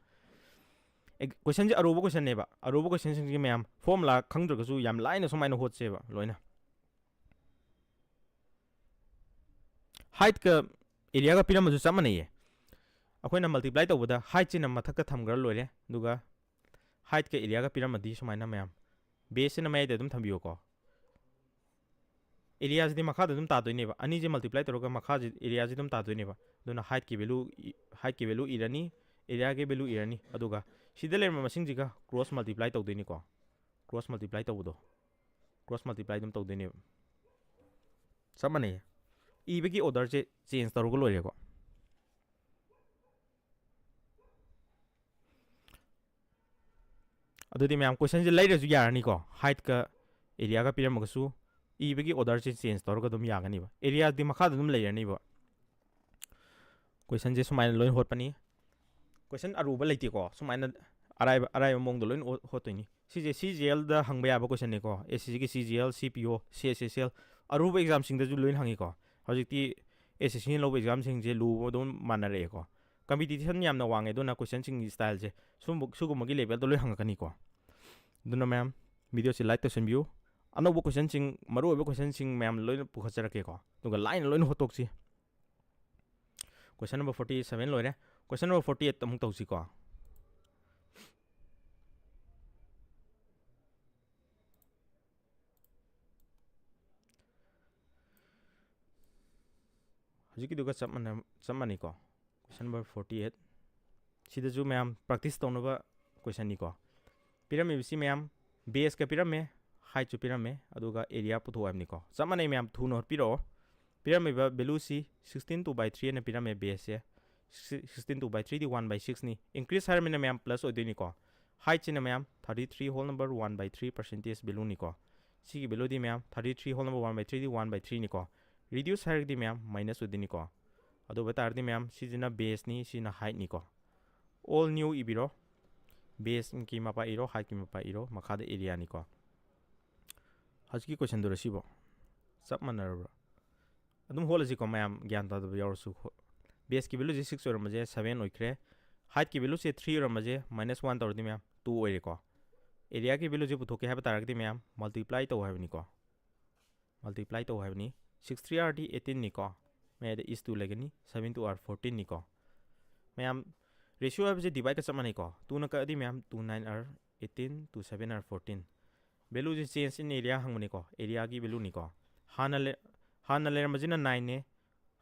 ꯑꯦ, ꯀꯣꯏꯁꯟꯁꯦ ꯑꯔꯨꯕ ꯀꯣꯏꯁꯟꯅꯦꯕ꯫ ꯑꯔꯨꯕ ꯀꯣꯏꯁꯟꯁꯤꯡꯁꯤꯒꯤ ꯃꯌꯥꯝ ꯐꯣꯔꯃꯨꯂꯥ ꯈꯪꯗ꯭ꯔꯒꯁꯨ ꯌꯥꯝ ꯂꯥꯏꯅ ꯁꯨꯃꯥꯏꯅ ꯍꯣꯠꯁꯦꯕ ꯂꯣꯏꯅ꯫ ꯍꯥꯏꯠꯀ ꯑꯦꯔꯤꯌꯥꯒ ꯄꯤꯔꯝꯕꯁꯨ ꯆꯞ ꯃꯥꯟꯅꯩꯌꯦ꯫ ꯑꯩꯈꯣꯏꯅ ꯃꯜꯇꯤꯄ꯭ꯂꯥꯏ ꯇꯧꯕꯗ ꯍꯥꯏꯠꯁꯤꯅ ꯃꯊꯛꯇ ꯊꯝꯈ꯭ꯔ ꯂꯣꯏꯔꯦ, ꯑꯗꯨꯒ ꯍꯥꯏꯠꯀ ꯑꯦꯔꯤꯌꯥꯒ ꯄꯤꯔꯝꯃꯗꯤ ꯁꯨꯃꯥꯏꯅ ꯃꯌꯥꯝ, ꯕꯦꯁꯁꯤꯅ ꯃꯌꯥꯏꯗ ꯑꯗꯨꯝ ꯊꯝꯕꯤꯌꯨꯀꯣ꯫ ꯑꯦꯔꯤꯌꯥꯁꯤꯗꯤ ꯃꯈꯥꯗ ꯑꯗꯨꯝ ꯇꯥꯗꯣꯏꯅꯦꯕ, ꯑꯅꯤꯁꯦ ꯃꯜꯇꯤꯄ꯭ꯂꯥꯏ ꯇꯧꯔꯒ ꯃꯈꯥꯁꯤ ꯑꯦꯔꯤꯌꯥꯁꯤ ꯑꯗꯨꯝ ꯇꯥꯗꯣꯏꯅꯦꯕ꯫ ꯑꯗꯨꯅ ꯍꯥꯏꯠꯀꯤ ꯚꯦꯂꯨ, ꯍꯥꯏꯠꯀꯤ ꯚꯦꯂꯨ ꯏꯔꯅꯤ, ꯑꯦꯔꯤꯌꯥꯒꯤ ꯚꯦꯂꯨ ꯏꯔꯅꯤ, ꯑꯗꯨꯒ ꯁꯤꯗ ꯂꯩꯔꯝꯕ ꯃꯁꯤꯡꯁꯤꯒ ꯀ꯭ꯔꯣꯁ ꯃꯜꯇꯤꯄ꯭ꯂꯥꯏ ꯇꯧꯗꯣꯏꯅꯤꯀꯣ꯫ ꯀ꯭ꯔꯣꯁ ꯃꯜꯇꯤꯄ꯭ꯂꯥꯏ ꯇꯧꯕꯗꯣ, ꯀ꯭ꯔꯣꯁ ꯃꯜꯇꯤꯄ꯭ꯂꯥꯏ ꯑꯗꯨꯝ ꯇꯧꯗꯣꯏꯅꯦꯕ꯫ ꯆꯞ ꯃꯥꯟꯅꯩꯌꯦ꯫ ꯏꯕꯒꯤ ꯑꯣꯔꯗꯔꯁꯦ ꯆꯦꯟꯖ ꯇꯧꯔꯒ ꯂꯣꯏꯔꯦꯀꯣ꯫ ꯑꯗꯨꯗꯤ ꯃꯌꯥꯝ, ꯀꯣꯏꯁꯟꯁꯦ ꯂꯩꯔꯁꯨ ꯌꯥꯔꯅꯤꯀꯣ, ꯍꯥꯏꯠꯀ ꯑꯦꯔꯤꯌꯥꯒ ꯄꯤꯔꯝꯃꯒꯁꯨ ꯏꯕꯒꯤ ꯑꯣꯔꯗꯔꯁꯦ ꯆꯦꯟꯖ ꯇꯧꯔꯒ ꯑꯗꯨꯝ ꯌꯥꯒꯅꯤꯕ꯫ ꯑꯦꯔꯤꯌꯥꯗꯤ ꯃꯈꯥꯗ ꯑꯗꯨꯝ ꯂꯩꯔꯅꯤꯕ꯫ ꯀꯣꯏꯁꯟꯁꯦ ꯁꯨꯃꯥꯏꯅ ꯂꯣꯏ ꯍꯣꯠꯄꯅꯤ꯫ ꯀꯣꯏꯁꯟ ꯑꯔꯨꯕ ꯂꯩꯇꯦꯀꯣ, ꯁꯨꯃꯥꯏꯅ ꯑꯔꯥꯏꯕ, ꯑꯔꯥꯏꯕ ꯃꯑꯣꯡꯗ ꯂꯣꯏꯅ ꯍꯣ-, ꯍꯣꯠꯇꯣꯏꯅꯤ꯫ ꯁꯤꯁꯦ ꯁꯤ ꯖꯤ ꯑꯦꯜꯗ ꯍꯪꯕ ꯌꯥꯕ ꯀꯣꯏꯁꯟꯅꯤꯀꯣ, ꯑꯦꯁ ꯑꯦꯁ ꯁꯤꯒꯤ ꯁꯤ ꯖꯤ ꯑꯦꯜ, ꯁꯤ ꯄꯤ ꯑꯣ, ꯁꯤ ꯑꯦꯁ ꯑꯦꯁ ꯑꯦꯜ, ꯑꯔꯨꯕ ꯑꯦꯛꯖꯥꯝꯁꯤꯡꯗꯁꯨ ꯂꯣꯏꯅ ꯍꯪꯉꯤꯀꯣ꯫ ꯍꯧꯖꯤꯛꯇꯤ ꯑꯦꯁ ꯑꯦꯁ ꯁꯤꯅ ꯂꯧꯕ ꯑꯦꯛꯖꯥꯝꯁꯤꯡꯁꯦ ꯂꯨꯕ ꯑꯗꯨꯝ ꯃꯥꯟꯅꯔꯛꯑꯦꯀꯣ꯫ ꯀꯝꯄꯤꯇꯤꯁꯟ ꯌꯥꯝꯅ ꯋꯥꯡꯉꯦ, ꯑꯗꯨꯅ ꯀꯣꯏꯁꯟꯁꯤꯡꯒꯤ ꯁ꯭ꯇꯥꯏꯜꯁꯦ ꯁꯨꯝꯕ, ꯁꯤꯒꯨꯝꯕꯒꯤ ꯂꯦꯚꯦꯜꯗ ꯂꯣꯏ ꯍꯪꯉꯛꯀꯅꯤꯀꯣ꯫ ꯑꯗꯨꯅ ꯃꯌꯥꯝ, ꯚꯤꯗꯤꯑꯣꯁꯤ ꯂꯥꯏꯛ ꯇꯧꯁꯟꯕꯤꯌꯨ꯫ ꯑꯅꯧꯕ ꯀꯣꯏꯁꯟꯁꯤꯡ, ꯃꯔꯨꯑꯣꯏꯕ ꯀꯣꯏꯁꯟꯁꯤꯡ ꯃꯌꯥꯝ ꯂꯣꯏꯅ ꯄꯨꯈꯠꯆꯔꯛꯀꯦꯀꯣ, ꯑꯗꯨꯒ ꯂꯥꯏꯅ ꯂꯣꯏꯅ ꯍꯣꯠꯇꯣꯛꯁꯤ꯫ ꯀꯣꯏꯁꯟ ꯅꯝꯕꯔ ꯐꯣꯔꯇꯤ ꯁꯚꯦꯟ ꯂꯣꯏꯔꯦ꯫ ꯀꯣꯏꯁꯟ ꯅꯝꯕꯔ ꯐꯣꯔꯇꯤ ꯑꯩꯠ ꯑꯃꯨꯛ ꯇꯧꯁꯤꯀꯣ꯫ ꯍꯧꯖꯤꯛꯀꯤꯗꯨꯒ ꯆꯞ ꯃꯥꯟꯅ-, ꯆꯞ ꯃꯥꯟꯅꯩꯀꯣ꯫ ꯀꯣꯏꯁꯟ ꯅꯝꯕꯔ ꯐꯣꯔꯇꯤ ꯑꯩꯠ꯫ ꯁꯤꯗꯁꯨ ꯃꯌꯥꯝ ꯄ꯭ꯔꯦꯛꯇꯤꯁ ꯇꯧꯅꯕ ꯀꯣꯏꯁꯟꯅꯤꯀꯣ꯫ ꯄꯤꯔꯝꯃꯤꯕꯁꯤ ꯃꯌꯥꯝ, ꯕꯦꯁꯀ ꯄꯤꯔꯝꯃꯦ, ꯍꯥꯏꯠꯁꯨ ꯄꯤꯔꯝꯃꯦ, ꯑꯗꯨꯒ ꯑꯦꯔꯤꯌꯥ ꯄꯨꯊꯣꯛꯑꯣ ꯍꯥꯏꯕꯅꯤꯀꯣ꯫ ꯆꯞ ꯃꯥꯟꯅꯩ ꯃꯌꯥꯝ, ꯊꯨꯅ ꯍꯣꯠꯄꯤꯔꯛꯑꯣ꯫ ꯄꯤꯔꯝꯃꯤꯕ ꯚꯦꯂꯨꯁꯤ sixteen two by three ꯑꯅ ꯄꯤꯔꯝꯃꯦ ꯕꯦꯁꯁꯦ꯫ Sixteen two by three ꯗꯤ one by six ꯅꯤ꯫ ꯏꯟꯀ꯭ꯔꯤꯖ ꯍꯥꯏꯔꯃꯤꯅ ꯃꯌꯥꯝ ꯄ꯭ꯂꯁ ꯑꯣꯏꯗꯣꯏꯅꯤꯀꯣ꯫ ꯍꯥꯏꯠꯁꯤꯅ ꯃꯌꯥꯝ thirty three whole number one by three percentage ꯚꯦꯂꯨꯅꯤꯀꯣ꯫ ꯁꯤꯒꯤ ꯚꯦꯂꯨꯗꯤ ꯃꯌꯥꯝ thirty three whole number one by three ꯗꯤ one by three ꯅꯤꯀꯣ꯫ ꯔꯤꯗ꯭ꯌꯨꯁ ꯍꯥꯏꯔꯒꯗꯤ ꯃꯌꯥꯝ ꯃꯥꯏꯅꯁ ꯑꯣꯏꯗꯣꯏꯅꯤꯀꯣ꯫ ꯑꯗꯨ ꯑꯣꯏꯕ ꯇꯥꯔꯗꯤ ꯃꯌꯥꯝ, ꯁꯤꯁꯤꯅ ꯕꯦꯁꯅꯤ, ꯁꯤꯅ ꯍꯥꯏꯠꯅꯤꯀꯣ꯫ All new ꯏꯕꯤꯔꯣ꯫ ꯕꯦꯁꯀꯤ ꯃꯄꯥ ꯏꯔꯣ, ꯍꯥꯏꯠꯀꯤ ꯃꯄꯥ ꯏꯔꯣ, ꯃꯈꯥꯗ ꯑꯦꯔꯤꯌꯥꯅꯤꯀꯣ꯫ ꯍꯧꯖꯤꯛꯀꯤ ꯀꯣꯏꯁꯟꯗꯨꯔ ꯁꯤꯕꯣ? ꯆꯞ ꯃꯥꯟꯅꯔꯕ꯭ꯔꯥ? ꯑꯗꯨꯝ ꯍꯣꯠꯂꯁꯤꯀꯣ ꯃꯌꯥꯝ, ꯒ꯭ꯌꯥꯟ ꯇꯥꯗꯕ ꯌꯥꯎꯔꯁꯨ꯫ Baseꯀꯤ valueꯁꯦ six ꯑꯣꯏꯔꯝꯕꯁꯦ seven ꯑꯣꯏꯈ꯭ꯔꯦ꯫ Heightꯀꯤ valueꯁꯦ three ꯑꯣꯏꯔꯝꯕꯁꯦ minus one ꯇꯧꯔꯗꯤ ꯃꯌꯥꯝ two ꯑꯣꯏꯔꯦꯀꯣ꯫ Areaꯒꯤ valueꯁꯦ ꯄꯨꯊꯣꯛꯀꯦ ꯍꯥꯏꯕ ꯇꯥꯔꯒꯗꯤ ꯃꯌꯥꯝ multiply ꯇꯧ ꯍꯥꯏꯕꯅꯤꯀꯣ꯫ Multiply ꯇꯧ ꯍꯥꯏꯕꯅꯤ꯫ Six three are eighteenꯅꯤꯀꯣ꯫ ꯃꯌꯥꯏꯗ is two ꯂꯩꯒꯅꯤ꯫ Seven two are fourteenꯅꯤꯀꯣ꯫ ꯃꯌꯥꯝ, ratio ꯍꯥꯏꯕꯁꯦ divideꯀ ꯆꯞ ꯃꯥꯟꯅꯩꯀꯣ꯫ Twoꯅ ꯀꯛꯑꯗꯤ ꯃꯌꯥꯝ two nine are eighteen, two seven are fourteen꯫ Valueꯁꯦ change in area ꯍꯪꯕꯅꯤꯀꯣ꯫ Areaꯒꯤ valueꯅꯤꯀꯣ꯫ ꯍꯥꯟꯅ ꯂꯩ-, ꯍꯥꯟꯅ ꯂꯩꯔꯝꯕꯁꯤꯅ nineꯅꯦ,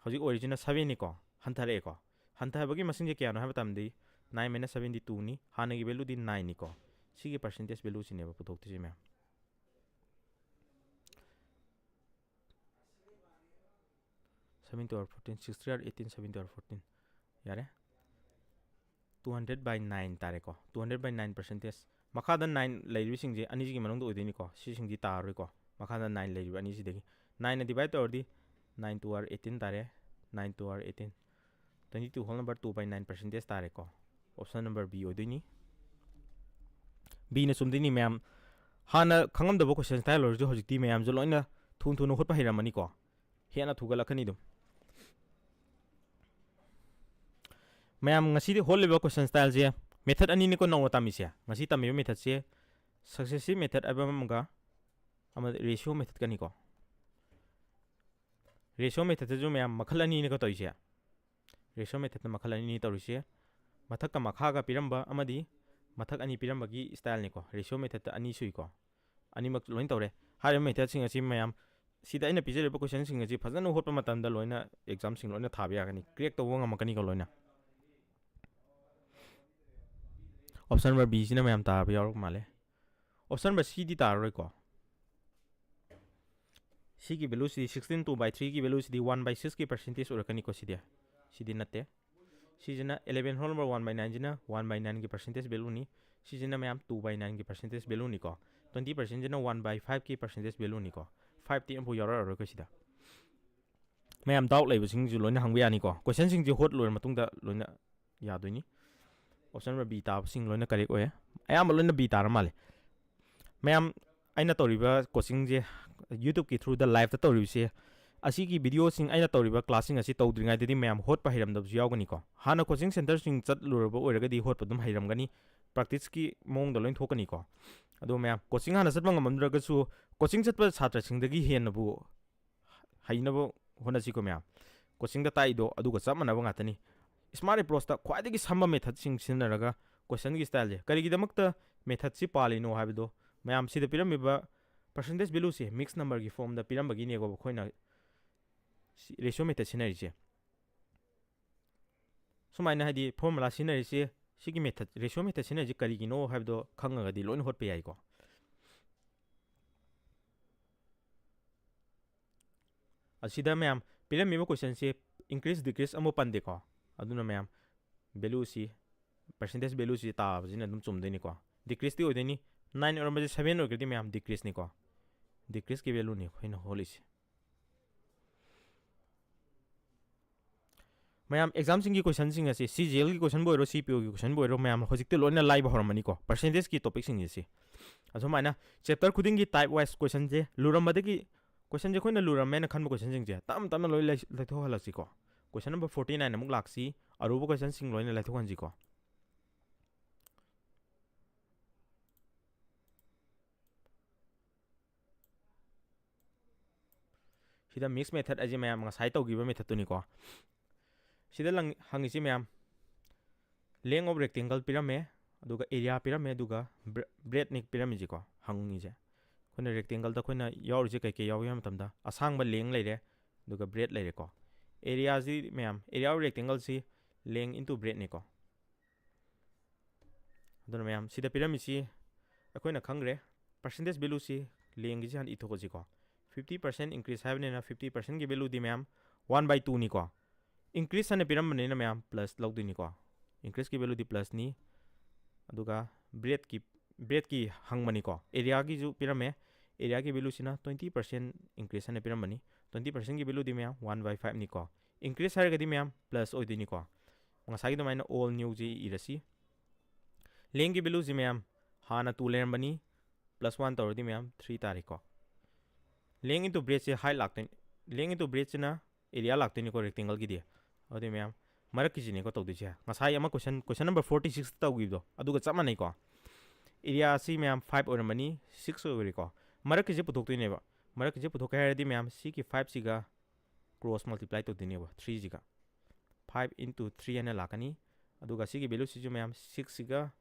ꯍꯧꯖꯤꯛ ꯑꯣꯏꯔꯤꯁꯤꯅ sevenꯅꯤꯀꯣ꯫ ꯍꯟꯊꯔꯛꯑꯦꯀꯣ꯫ ꯍꯟꯊꯕꯒꯤ ꯃꯁꯤꯡꯁꯦ ꯀꯌꯥꯅꯣ ꯍꯥꯏꯕ ꯃꯇꯝꯗꯗꯤ nine minus sevenꯗꯤ twoꯅꯤ꯫ ꯍꯥꯟꯅꯒꯤ valueꯗꯤ nineꯅꯤꯀꯣ꯫ ꯁꯤꯒꯤ percentageꯁꯤꯅꯦꯕ ꯄꯨꯊꯣꯛꯇꯣꯏꯁꯦ ꯃꯌꯥꯝ꯫ Seven two are fourteen, six three are eighteen, seven two are fourteen꯫ ꯌꯥꯔꯦ꯫ Two hundred by nine ꯇꯥꯔꯦꯀꯣ꯫ Two hundred by nine percentage꯫ ꯃꯈꯥꯗ nine ꯂꯩꯔꯤꯕꯁꯤꯡꯁꯦ ꯑꯅꯤꯁꯤꯒꯤ ꯃꯅꯨꯡꯗ ꯑꯣꯏꯗꯣꯏꯅꯤꯀꯣ꯫ ꯁꯤꯁꯤꯡꯗꯤ ꯇꯥꯔꯔꯣꯏꯀꯣ꯫ ꯃꯈꯥꯗ nine ꯂꯩꯔꯤꯕ ꯑꯅꯤꯁꯤꯗꯒꯤ꯫ Nineꯅ divide ꯇꯧꯔꯗꯤ nine two are eighteen ꯇꯥꯔꯦ꯫ Nine two are eighteen꯫ Twenty two whole number two by nine percentage ꯇꯥꯔꯦꯀꯣ꯫ Option number B ꯑꯣꯏꯗꯣꯏꯅꯤ꯫ Bꯅ ꯆꯨꯝꯗꯣꯏꯅꯤ ꯃꯌꯥꯝ꯫ ꯍꯥꯟꯅ ꯈꯪꯉꯝꯗꯕ question style ꯑꯣꯏꯔꯁꯨ ꯍꯧꯖꯤꯛꯇꯤ ꯃꯌꯥꯝꯁꯨ ꯂꯣꯏꯅ ꯊꯨ ꯊꯨꯅ ꯍꯣꯠꯄ ꯍꯩꯔꯝꯃꯅꯤꯀꯣ꯫ ꯍꯦꯟꯅ ꯊꯨꯒꯠꯂꯛꯀꯅꯤ ꯑꯗꯨꯝ꯫ ꯃꯌꯥꯝ ꯉꯁꯤꯗꯤ ꯍꯣꯠꯂꯤꯕ question styleꯁꯦ method ꯑꯅꯤꯅꯤꯀꯣ ꯅꯧꯅ ꯇꯝꯃꯤꯁꯦ꯫ ꯉꯁꯤ ꯇꯝꯃꯤꯕ methodꯁꯦ successive method ꯍꯥꯏꯕ ꯑꯃꯒ ꯑꯃꯗꯤ ratio methodꯀꯅꯤꯀꯣ꯫ Ratio methodꯇꯁꯨ ꯃꯌꯥꯝ ꯃꯈꯜ ꯑꯅꯤꯅꯤꯀꯣ ꯇꯧꯔꯤꯁꯦ꯫ Ratio methodꯇ ꯃꯈꯜ ꯑꯅꯤꯅꯤ ꯇꯧꯔꯤꯁꯦ꯫ ꯃꯊꯛꯀ ꯃꯈꯥꯒ ꯄꯤꯔꯝꯕ ꯑꯃꯗꯤ ꯃꯊꯛ ꯑꯅꯤ ꯄꯤꯔꯝꯕꯒꯤ styleꯅꯤꯀꯣ꯫ Ratio methodꯇ ꯑꯅꯤ ꯁꯨꯏꯀꯣ꯫ ꯑꯅꯤꯃꯛ ꯂꯣꯏꯅ ꯇꯧꯔꯦ꯫ ꯍꯥꯏꯔꯤꯕ methodꯁꯤꯡ ꯑꯁꯤ ꯃꯌꯥꯝ ꯁꯤꯗ ꯑꯩꯅ ꯄꯤꯖꯔꯤꯕ questionꯁꯤꯡ ꯑꯁꯤ ꯐꯖꯅ ꯍꯣꯠꯄ ꯃꯇꯝꯗ ꯂꯣꯏꯅ examꯁꯤꯡ ꯂꯣꯏꯅ ꯊꯥꯕ ꯌꯥꯒꯅꯤ, crack ꯇꯧꯕ ꯉꯝꯃꯛꯀꯅꯤꯀꯣ ꯂꯣꯏꯅ꯫ Option number Bꯁꯤꯅ ꯃꯌꯥꯝ ꯇꯥꯔꯕ ꯌꯥꯎꯔꯛꯄ ꯃꯥꯜꯂꯦ꯫ Option number Cꯗꯤ ꯇꯥꯔꯔꯣꯏꯀꯣ꯫ ꯁꯤꯒꯤ valueꯁꯤꯗꯤ sixteen two by threeꯒꯤ valueꯁꯤꯗꯤ one by sixꯀꯤ percentage ꯑꯣꯏꯔꯛꯀꯅꯤꯀꯣ ꯁꯤꯗꯤ꯫ ꯁꯤꯗꯤ ꯅꯠꯇꯦ꯫ ꯁꯤꯁꯤꯅ eleven whole number one by nineꯁꯤꯅ one by nineꯒꯤ percentage valueꯅꯤ꯫ ꯁꯤꯁꯤꯅ ꯃꯌꯥꯝ two by nineꯒꯤ percentage valueꯅꯤꯀꯣ꯫ Twenty percentꯁꯤꯅ one by fiveꯀꯤ percentage valueꯅꯤꯀꯣ꯫ Fiveꯇꯤ ꯑꯃꯐꯥꯎ ꯌꯥꯎꯔꯛꯑꯔꯣꯏꯀꯣ ꯁꯤꯗ꯫ ꯃꯌꯥꯝ doubt ꯂꯩꯕꯁꯤꯡꯁꯨ ꯂꯣꯏꯅ ꯍꯪꯕ ꯌꯥꯅꯤꯀꯣ꯫ Questionꯁꯤꯡꯁꯦ ꯍꯣꯠ ꯂꯣꯏꯔ ꯃꯇꯨꯡꯗ ꯂꯣꯏꯅ ꯌꯥꯗꯣꯏꯅꯤ꯫ Option number B ꯇꯥꯕꯁꯤꯡ ꯂꯣꯏꯅ correct ꯑꯣꯏꯌꯦ꯫ ꯑꯌꯥꯝꯕ ꯂꯣꯏꯅ B ꯇꯥꯔ ꯃꯥꯜꯂꯦ꯫ ꯃꯌꯥꯝ, ꯑꯩꯅ ꯇꯧꯔꯤꯕ coachingꯁꯦ YouTubeꯀꯤ throughꯗ liveꯇ ꯇꯧꯔꯤꯕꯁꯦ ꯑꯁꯤꯒꯤ ꯚꯤꯗꯤꯑꯣꯁꯤꯡ, ꯑꯩꯅ ꯇꯧꯔꯤꯕ ꯀ꯭ꯂꯥꯁꯁꯤꯡ ꯑꯁꯤ ꯇꯧꯗ꯭ꯔꯤꯉꯩꯗꯗꯤ ꯃꯌꯥꯝ ꯍꯣꯠꯄ ꯍꯩꯔꯝꯗꯕꯁꯨ ꯌꯥꯎꯒꯅꯤꯀꯣ꯫ ꯍꯥꯟꯅ ꯀꯣꯆꯤꯡ ꯁꯦꯟꯇꯔꯁꯤꯡ ꯆꯠꯂꯨꯔꯕ ꯑꯣꯏꯔꯒꯗꯤ ꯍꯣꯠꯄ ꯑꯗꯨꯝ ꯍꯩꯔꯝꯒꯅꯤ, ꯄ꯭ꯔꯥꯛꯇꯤꯁꯀꯤ ꯃꯑꯣꯡꯗ ꯂꯣꯏ ꯊꯣꯛꯀꯅꯤꯀꯣ꯫ ꯑꯗꯣ ꯃꯌꯥꯝ, ꯀꯣꯆꯤꯡ ꯍꯥꯟꯅ ꯆꯠꯄ ꯉꯝꯃꯝꯗ꯭ꯔꯒꯁꯨ, ꯀꯣꯆꯤꯡ ꯆꯠꯄ ꯁꯥꯇ꯭ꯔꯁꯤꯡꯗꯒꯤ ꯍꯦꯟꯅꯕꯨ ꯍꯩꯅꯕ ꯍꯣꯠꯅꯁꯤꯀꯣ ꯃꯌꯥꯝ꯫ ꯀꯣꯆꯤꯡꯗ ꯇꯥꯛꯏꯗꯣ ꯑꯗꯨꯒ ꯆꯞ ꯃꯥꯟꯅꯕ ꯉꯥꯛꯇꯅꯤ꯫ ꯁ꯭ꯃꯥꯔꯠ ꯑꯦꯄ꯭ꯔꯣꯆꯇ ꯈ꯭ꯋꯥꯏꯗꯒꯤ ꯁꯝꯕ ꯃꯦꯊꯠꯁꯤꯡ ꯁꯤꯖꯤꯟꯅꯔꯒ ꯀꯣꯏꯁꯟꯒꯤ ꯁ꯭ꯇꯥꯏꯜꯁꯦ, ꯀꯔꯤꯒꯤꯗꯃꯛꯇ ꯃꯦꯊꯠꯁꯤ ꯄꯥꯜꯂꯤꯅꯣ ꯍꯥꯏꯕꯗꯣ ꯃꯌꯥꯝ, ꯁꯤꯗ ꯄꯤꯔꯝꯃꯤꯕ ꯄꯔꯁꯦꯟꯇꯦꯖ ꯚꯦꯂꯨꯁꯦ ꯃꯤꯛꯁ ꯅꯝꯕꯔꯒꯤ ꯐꯣꯝꯗ ꯄꯤꯔꯝꯕꯒꯤꯅꯦꯀꯣ ꯑꯩꯈꯣꯏꯅ ꯔꯦꯁꯤꯑꯣ ꯃꯦꯊꯠ ꯁꯤꯖꯤꯟꯅꯔꯤꯁꯦ꯫ ꯁꯨꯃꯥꯏꯅ, ꯍꯥꯏꯗꯤ, ꯐꯣꯔꯃꯨꯂꯥ ꯁꯤꯖꯤꯟꯅꯔꯤꯁꯦ, ꯁꯤꯒꯤ ꯃꯦꯊꯠ, ꯔꯦꯁꯤꯑꯣ ꯃꯦꯊꯠ ꯁꯤꯖꯤꯟꯅꯔꯤꯁꯦ ꯀꯔꯤꯒꯤꯅꯣ ꯍꯥꯏꯕꯗꯣ ꯈꯪꯉꯒꯗꯤ ꯂꯣꯏꯅ ꯍꯣꯠꯄ ꯌꯥꯏꯀꯣ꯫ ꯑꯁꯤꯗ ꯃꯌꯥꯝ ꯄꯤꯔꯝꯃꯤꯕ ꯀꯣꯏꯁꯟꯁꯦ increase decrease ꯑꯃ ꯄꯟꯗꯦꯀꯣ꯫ ꯑꯗꯨꯅ ꯃꯌꯥꯝ, ꯚꯦꯂꯨꯁꯤ, ꯄꯔꯁꯦꯟꯇꯦꯖ ꯚꯦꯂꯨꯁꯤ ꯇꯥꯕꯁꯤꯅ ꯑꯗꯨꯝ ꯆꯨꯝꯗꯣꯏꯅꯤꯀꯣ꯫ ꯗꯤꯀ꯭ꯔꯤꯁꯇꯤ ꯑꯣꯏꯗꯣꯏꯅꯤ꯫ ꯅꯥꯏꯟ ꯑꯣꯏꯔꯝꯕꯁꯦ ꯁꯕꯦꯟ ꯑꯣꯏꯔꯒꯗꯤ ꯃꯌꯥꯝ ꯗꯤꯀ꯭ꯔꯤꯁꯅꯤꯀꯣ꯫ ꯗꯤꯀ꯭ꯔꯤꯁꯀꯤ ꯚꯦꯂꯨꯅꯤ ꯑꯩꯈꯣꯏꯅ ꯍꯣꯜꯂꯤꯁꯦ꯫ ꯃꯌꯥꯝ, ꯑꯦꯛꯖꯥꯝꯁꯤꯡꯒꯤ ꯀꯣꯏꯁꯟꯁꯤꯡ ꯑꯁꯤ, ꯁꯤ ꯖꯤ ꯑꯦꯜꯒꯤ ꯀꯣꯏꯁꯟꯕꯨ ꯑꯣꯏꯔꯣ, ꯁꯤ ꯄꯤ ꯑꯣꯒꯤ ꯀꯣꯏꯁꯟꯕꯨ ꯑꯣꯏꯔꯣ, ꯃꯌꯥꯝ ꯍꯧꯖꯤꯛꯇꯤ ꯂꯣꯏꯅ ꯂꯥꯏꯕ ꯍꯧꯔꯝꯃꯅꯤꯀꯣ, ꯄꯔꯁꯦꯟꯇꯦꯖꯀꯤ ꯇꯣꯄꯤꯛꯁꯤꯡꯁꯦ ꯁꯤ꯫ ꯑꯁꯨꯃꯥꯏꯅ ꯆꯦꯞꯇꯔ ꯈꯨꯗꯤꯡꯒꯤ ꯇꯥꯏꯞ ꯋꯥꯏꯁ ꯀꯣꯏꯁꯟꯁꯦ ꯂꯨꯔꯝꯕꯗꯒꯤ, ꯀꯣꯏꯁꯟꯁꯦ ꯑꯩꯈꯣꯏꯅ ꯂꯨꯔꯝꯃꯦꯅ ꯈꯟꯕ ꯀꯣꯏꯁꯟꯁꯤꯡꯁꯦ ꯇꯞꯅ ꯇꯞꯅ ꯂꯣꯏ ꯂꯩ-, ꯂꯩꯊꯣꯛꯍꯜꯂꯁꯤꯀꯣ꯫ ꯀꯣꯏꯁꯟ ꯅꯝꯕꯔ ꯐꯣꯔꯇꯤ ꯅꯥꯏꯟ ꯑꯃꯨꯛ ꯂꯥꯛꯁꯤ, ꯑꯔꯨꯕ ꯀꯣꯏꯁꯟꯁꯤꯡ ꯂꯣꯏꯅ ꯂꯩꯊꯣꯛꯍꯟꯁꯤꯀꯣ꯫ ꯁꯤꯗ ꯃꯤꯛꯁ ꯃꯦꯊꯠ ꯍꯥꯏꯁꯦ ꯃꯌꯥꯝ ꯉꯁꯥꯏ ꯇꯧꯈꯤꯕ ꯃꯦꯊꯠꯇꯨꯅꯤꯀꯣ꯫ ꯁꯤꯗ ꯂꯪ-, ꯍꯪꯉꯤꯁꯤ ꯃꯌꯥꯝ, length of rectangle ꯄꯤꯔꯝꯃꯦ, ꯑꯗꯨꯒ area ꯄꯤꯔꯝꯃꯦ, ꯑꯗꯨꯒ ꯕ꯭ꯔꯦ-, breadthꯅꯤ ꯄꯤꯔꯝꯃꯤꯁꯤꯀꯣ ꯍꯪꯉꯤꯁꯦ꯫ ꯑꯩꯈꯣꯏꯅ rectangleꯗ ꯑꯩꯈꯣꯏꯅ ꯌꯥꯎꯔꯤꯁꯦ ꯀꯩꯀꯩ ꯌꯥꯎꯏ ꯍꯥꯏꯕ ꯃꯇꯝꯗ, ꯑꯁꯥꯡꯕ length ꯂꯩꯔꯦ, ꯑꯗꯨꯒ breadth ꯂꯩꯔꯦꯀꯣ꯫ Areaꯁꯤ ꯃꯌꯥꯝ, area of rectangleꯁꯤ length into breadthꯅꯤꯀꯣ꯫ ꯑꯗꯨꯅ ꯃꯌꯥꯝ, ꯁꯤꯗ ꯄꯤꯔꯝꯃꯤꯁꯤ ꯑꯩꯈꯣꯏꯅ ꯈꯪꯈ꯭ꯔꯦ꯫ Percentage valueꯁꯤ lengthꯒꯤꯁꯤ ꯍꯥꯟꯅ ꯏꯊꯣꯛꯑꯁꯤꯀꯣ꯫ Fifty percent increase ꯍꯥꯏꯕꯅꯤꯅ fifty percentꯀꯤ valueꯗꯤ ꯃꯌꯥꯝ one by twoꯅꯤꯀꯣ꯫ Increase ꯍꯥꯏꯅ ꯄꯤꯔꯝꯕꯅꯤꯅ ꯃꯌꯥꯝ plus ꯂꯧꯗꯣꯏꯅꯤꯀꯣ꯫ Increaseꯀꯤ valueꯗꯤ plusꯅꯤ꯫ ꯑꯗꯨꯒ breadthꯀꯤ, breadthꯀꯤ ꯍꯪꯕꯅꯤꯀꯣ꯫ Areaꯒꯤꯁꯨ ꯄꯤꯔꯝꯃꯦ꯫ Areaꯒꯤ valueꯁꯤꯅ twenty percent increase ꯍꯥꯏꯅ ꯄꯤꯔꯝꯕꯅꯤ꯫ Twenty percentꯀꯤ valueꯗꯤ ꯃꯌꯥꯝ one by fiveꯅꯤꯀꯣ꯫ Increase ꯍꯥꯏꯔꯒꯗꯤ ꯃꯌꯥꯝ plus ꯑꯣꯏꯗꯣꯏꯅꯤꯀꯣ꯫ ꯉꯁꯥꯏꯒꯤ ꯑꯗꯨꯃꯥꯏꯅ all newꯁꯤ ꯏꯔꯁꯤ꯫ Lengthꯀꯤ valueꯁꯤ ꯃꯌꯥꯝ ꯍꯥꯟꯅ two ꯂꯩꯔꯝꯕꯅꯤ, plus one ꯇꯧꯔꯗꯤ ꯃꯌꯥꯝ three ꯇꯥꯔꯦꯀꯣ꯫ Length into breadthꯁꯦ height ꯂꯥꯛꯇꯣꯏꯅꯤ꯫ length into breadthꯁꯤꯅ area ꯂꯥꯛꯇꯣꯏꯅꯤꯀꯣ rectangleꯒꯤꯗꯤ꯫ ꯑꯗꯨꯗꯤ ꯃꯌꯥꯝ, ꯃꯔꯛꯀꯤꯁꯤꯅꯦꯀꯣ ꯇꯧꯗꯣꯏꯁꯦ, ꯉꯁꯥꯏ ꯑꯃ question, question number forty six ꯇꯧꯈꯤꯕꯗꯣ ꯑꯗꯨꯒ ꯆꯞ ꯃꯥꯟꯅꯩꯀꯣ꯫ Area ꯑꯁꯤ ꯃꯌꯥꯝ five ꯑꯣꯏꯔꯝꯕꯅꯤ, six ꯑꯣꯏꯔꯦꯀꯣ꯫ ꯃꯔꯛꯀꯤꯁꯦ ꯄꯨꯊꯣꯛꯇꯣꯏꯅꯦꯕ꯫ ꯃꯔꯛꯀꯤꯁꯦ ꯄꯨꯊꯣꯛꯀꯦ ꯍꯥꯏꯔꯗꯤ ꯃꯌꯥꯝ, ꯁꯤꯒꯤ fiveꯁꯤꯒ cross multiply ꯇꯧꯗꯣꯏꯅꯦꯕ, threeꯁꯤꯒ꯫ Five into three ꯍꯥꯏꯅ ꯂꯥꯛꯀꯅꯤ꯫ ꯑꯗꯨꯒ ꯁꯤꯒꯤ valueꯁꯤꯁꯨ ꯃꯌꯥꯝ, sixꯁꯤꯒ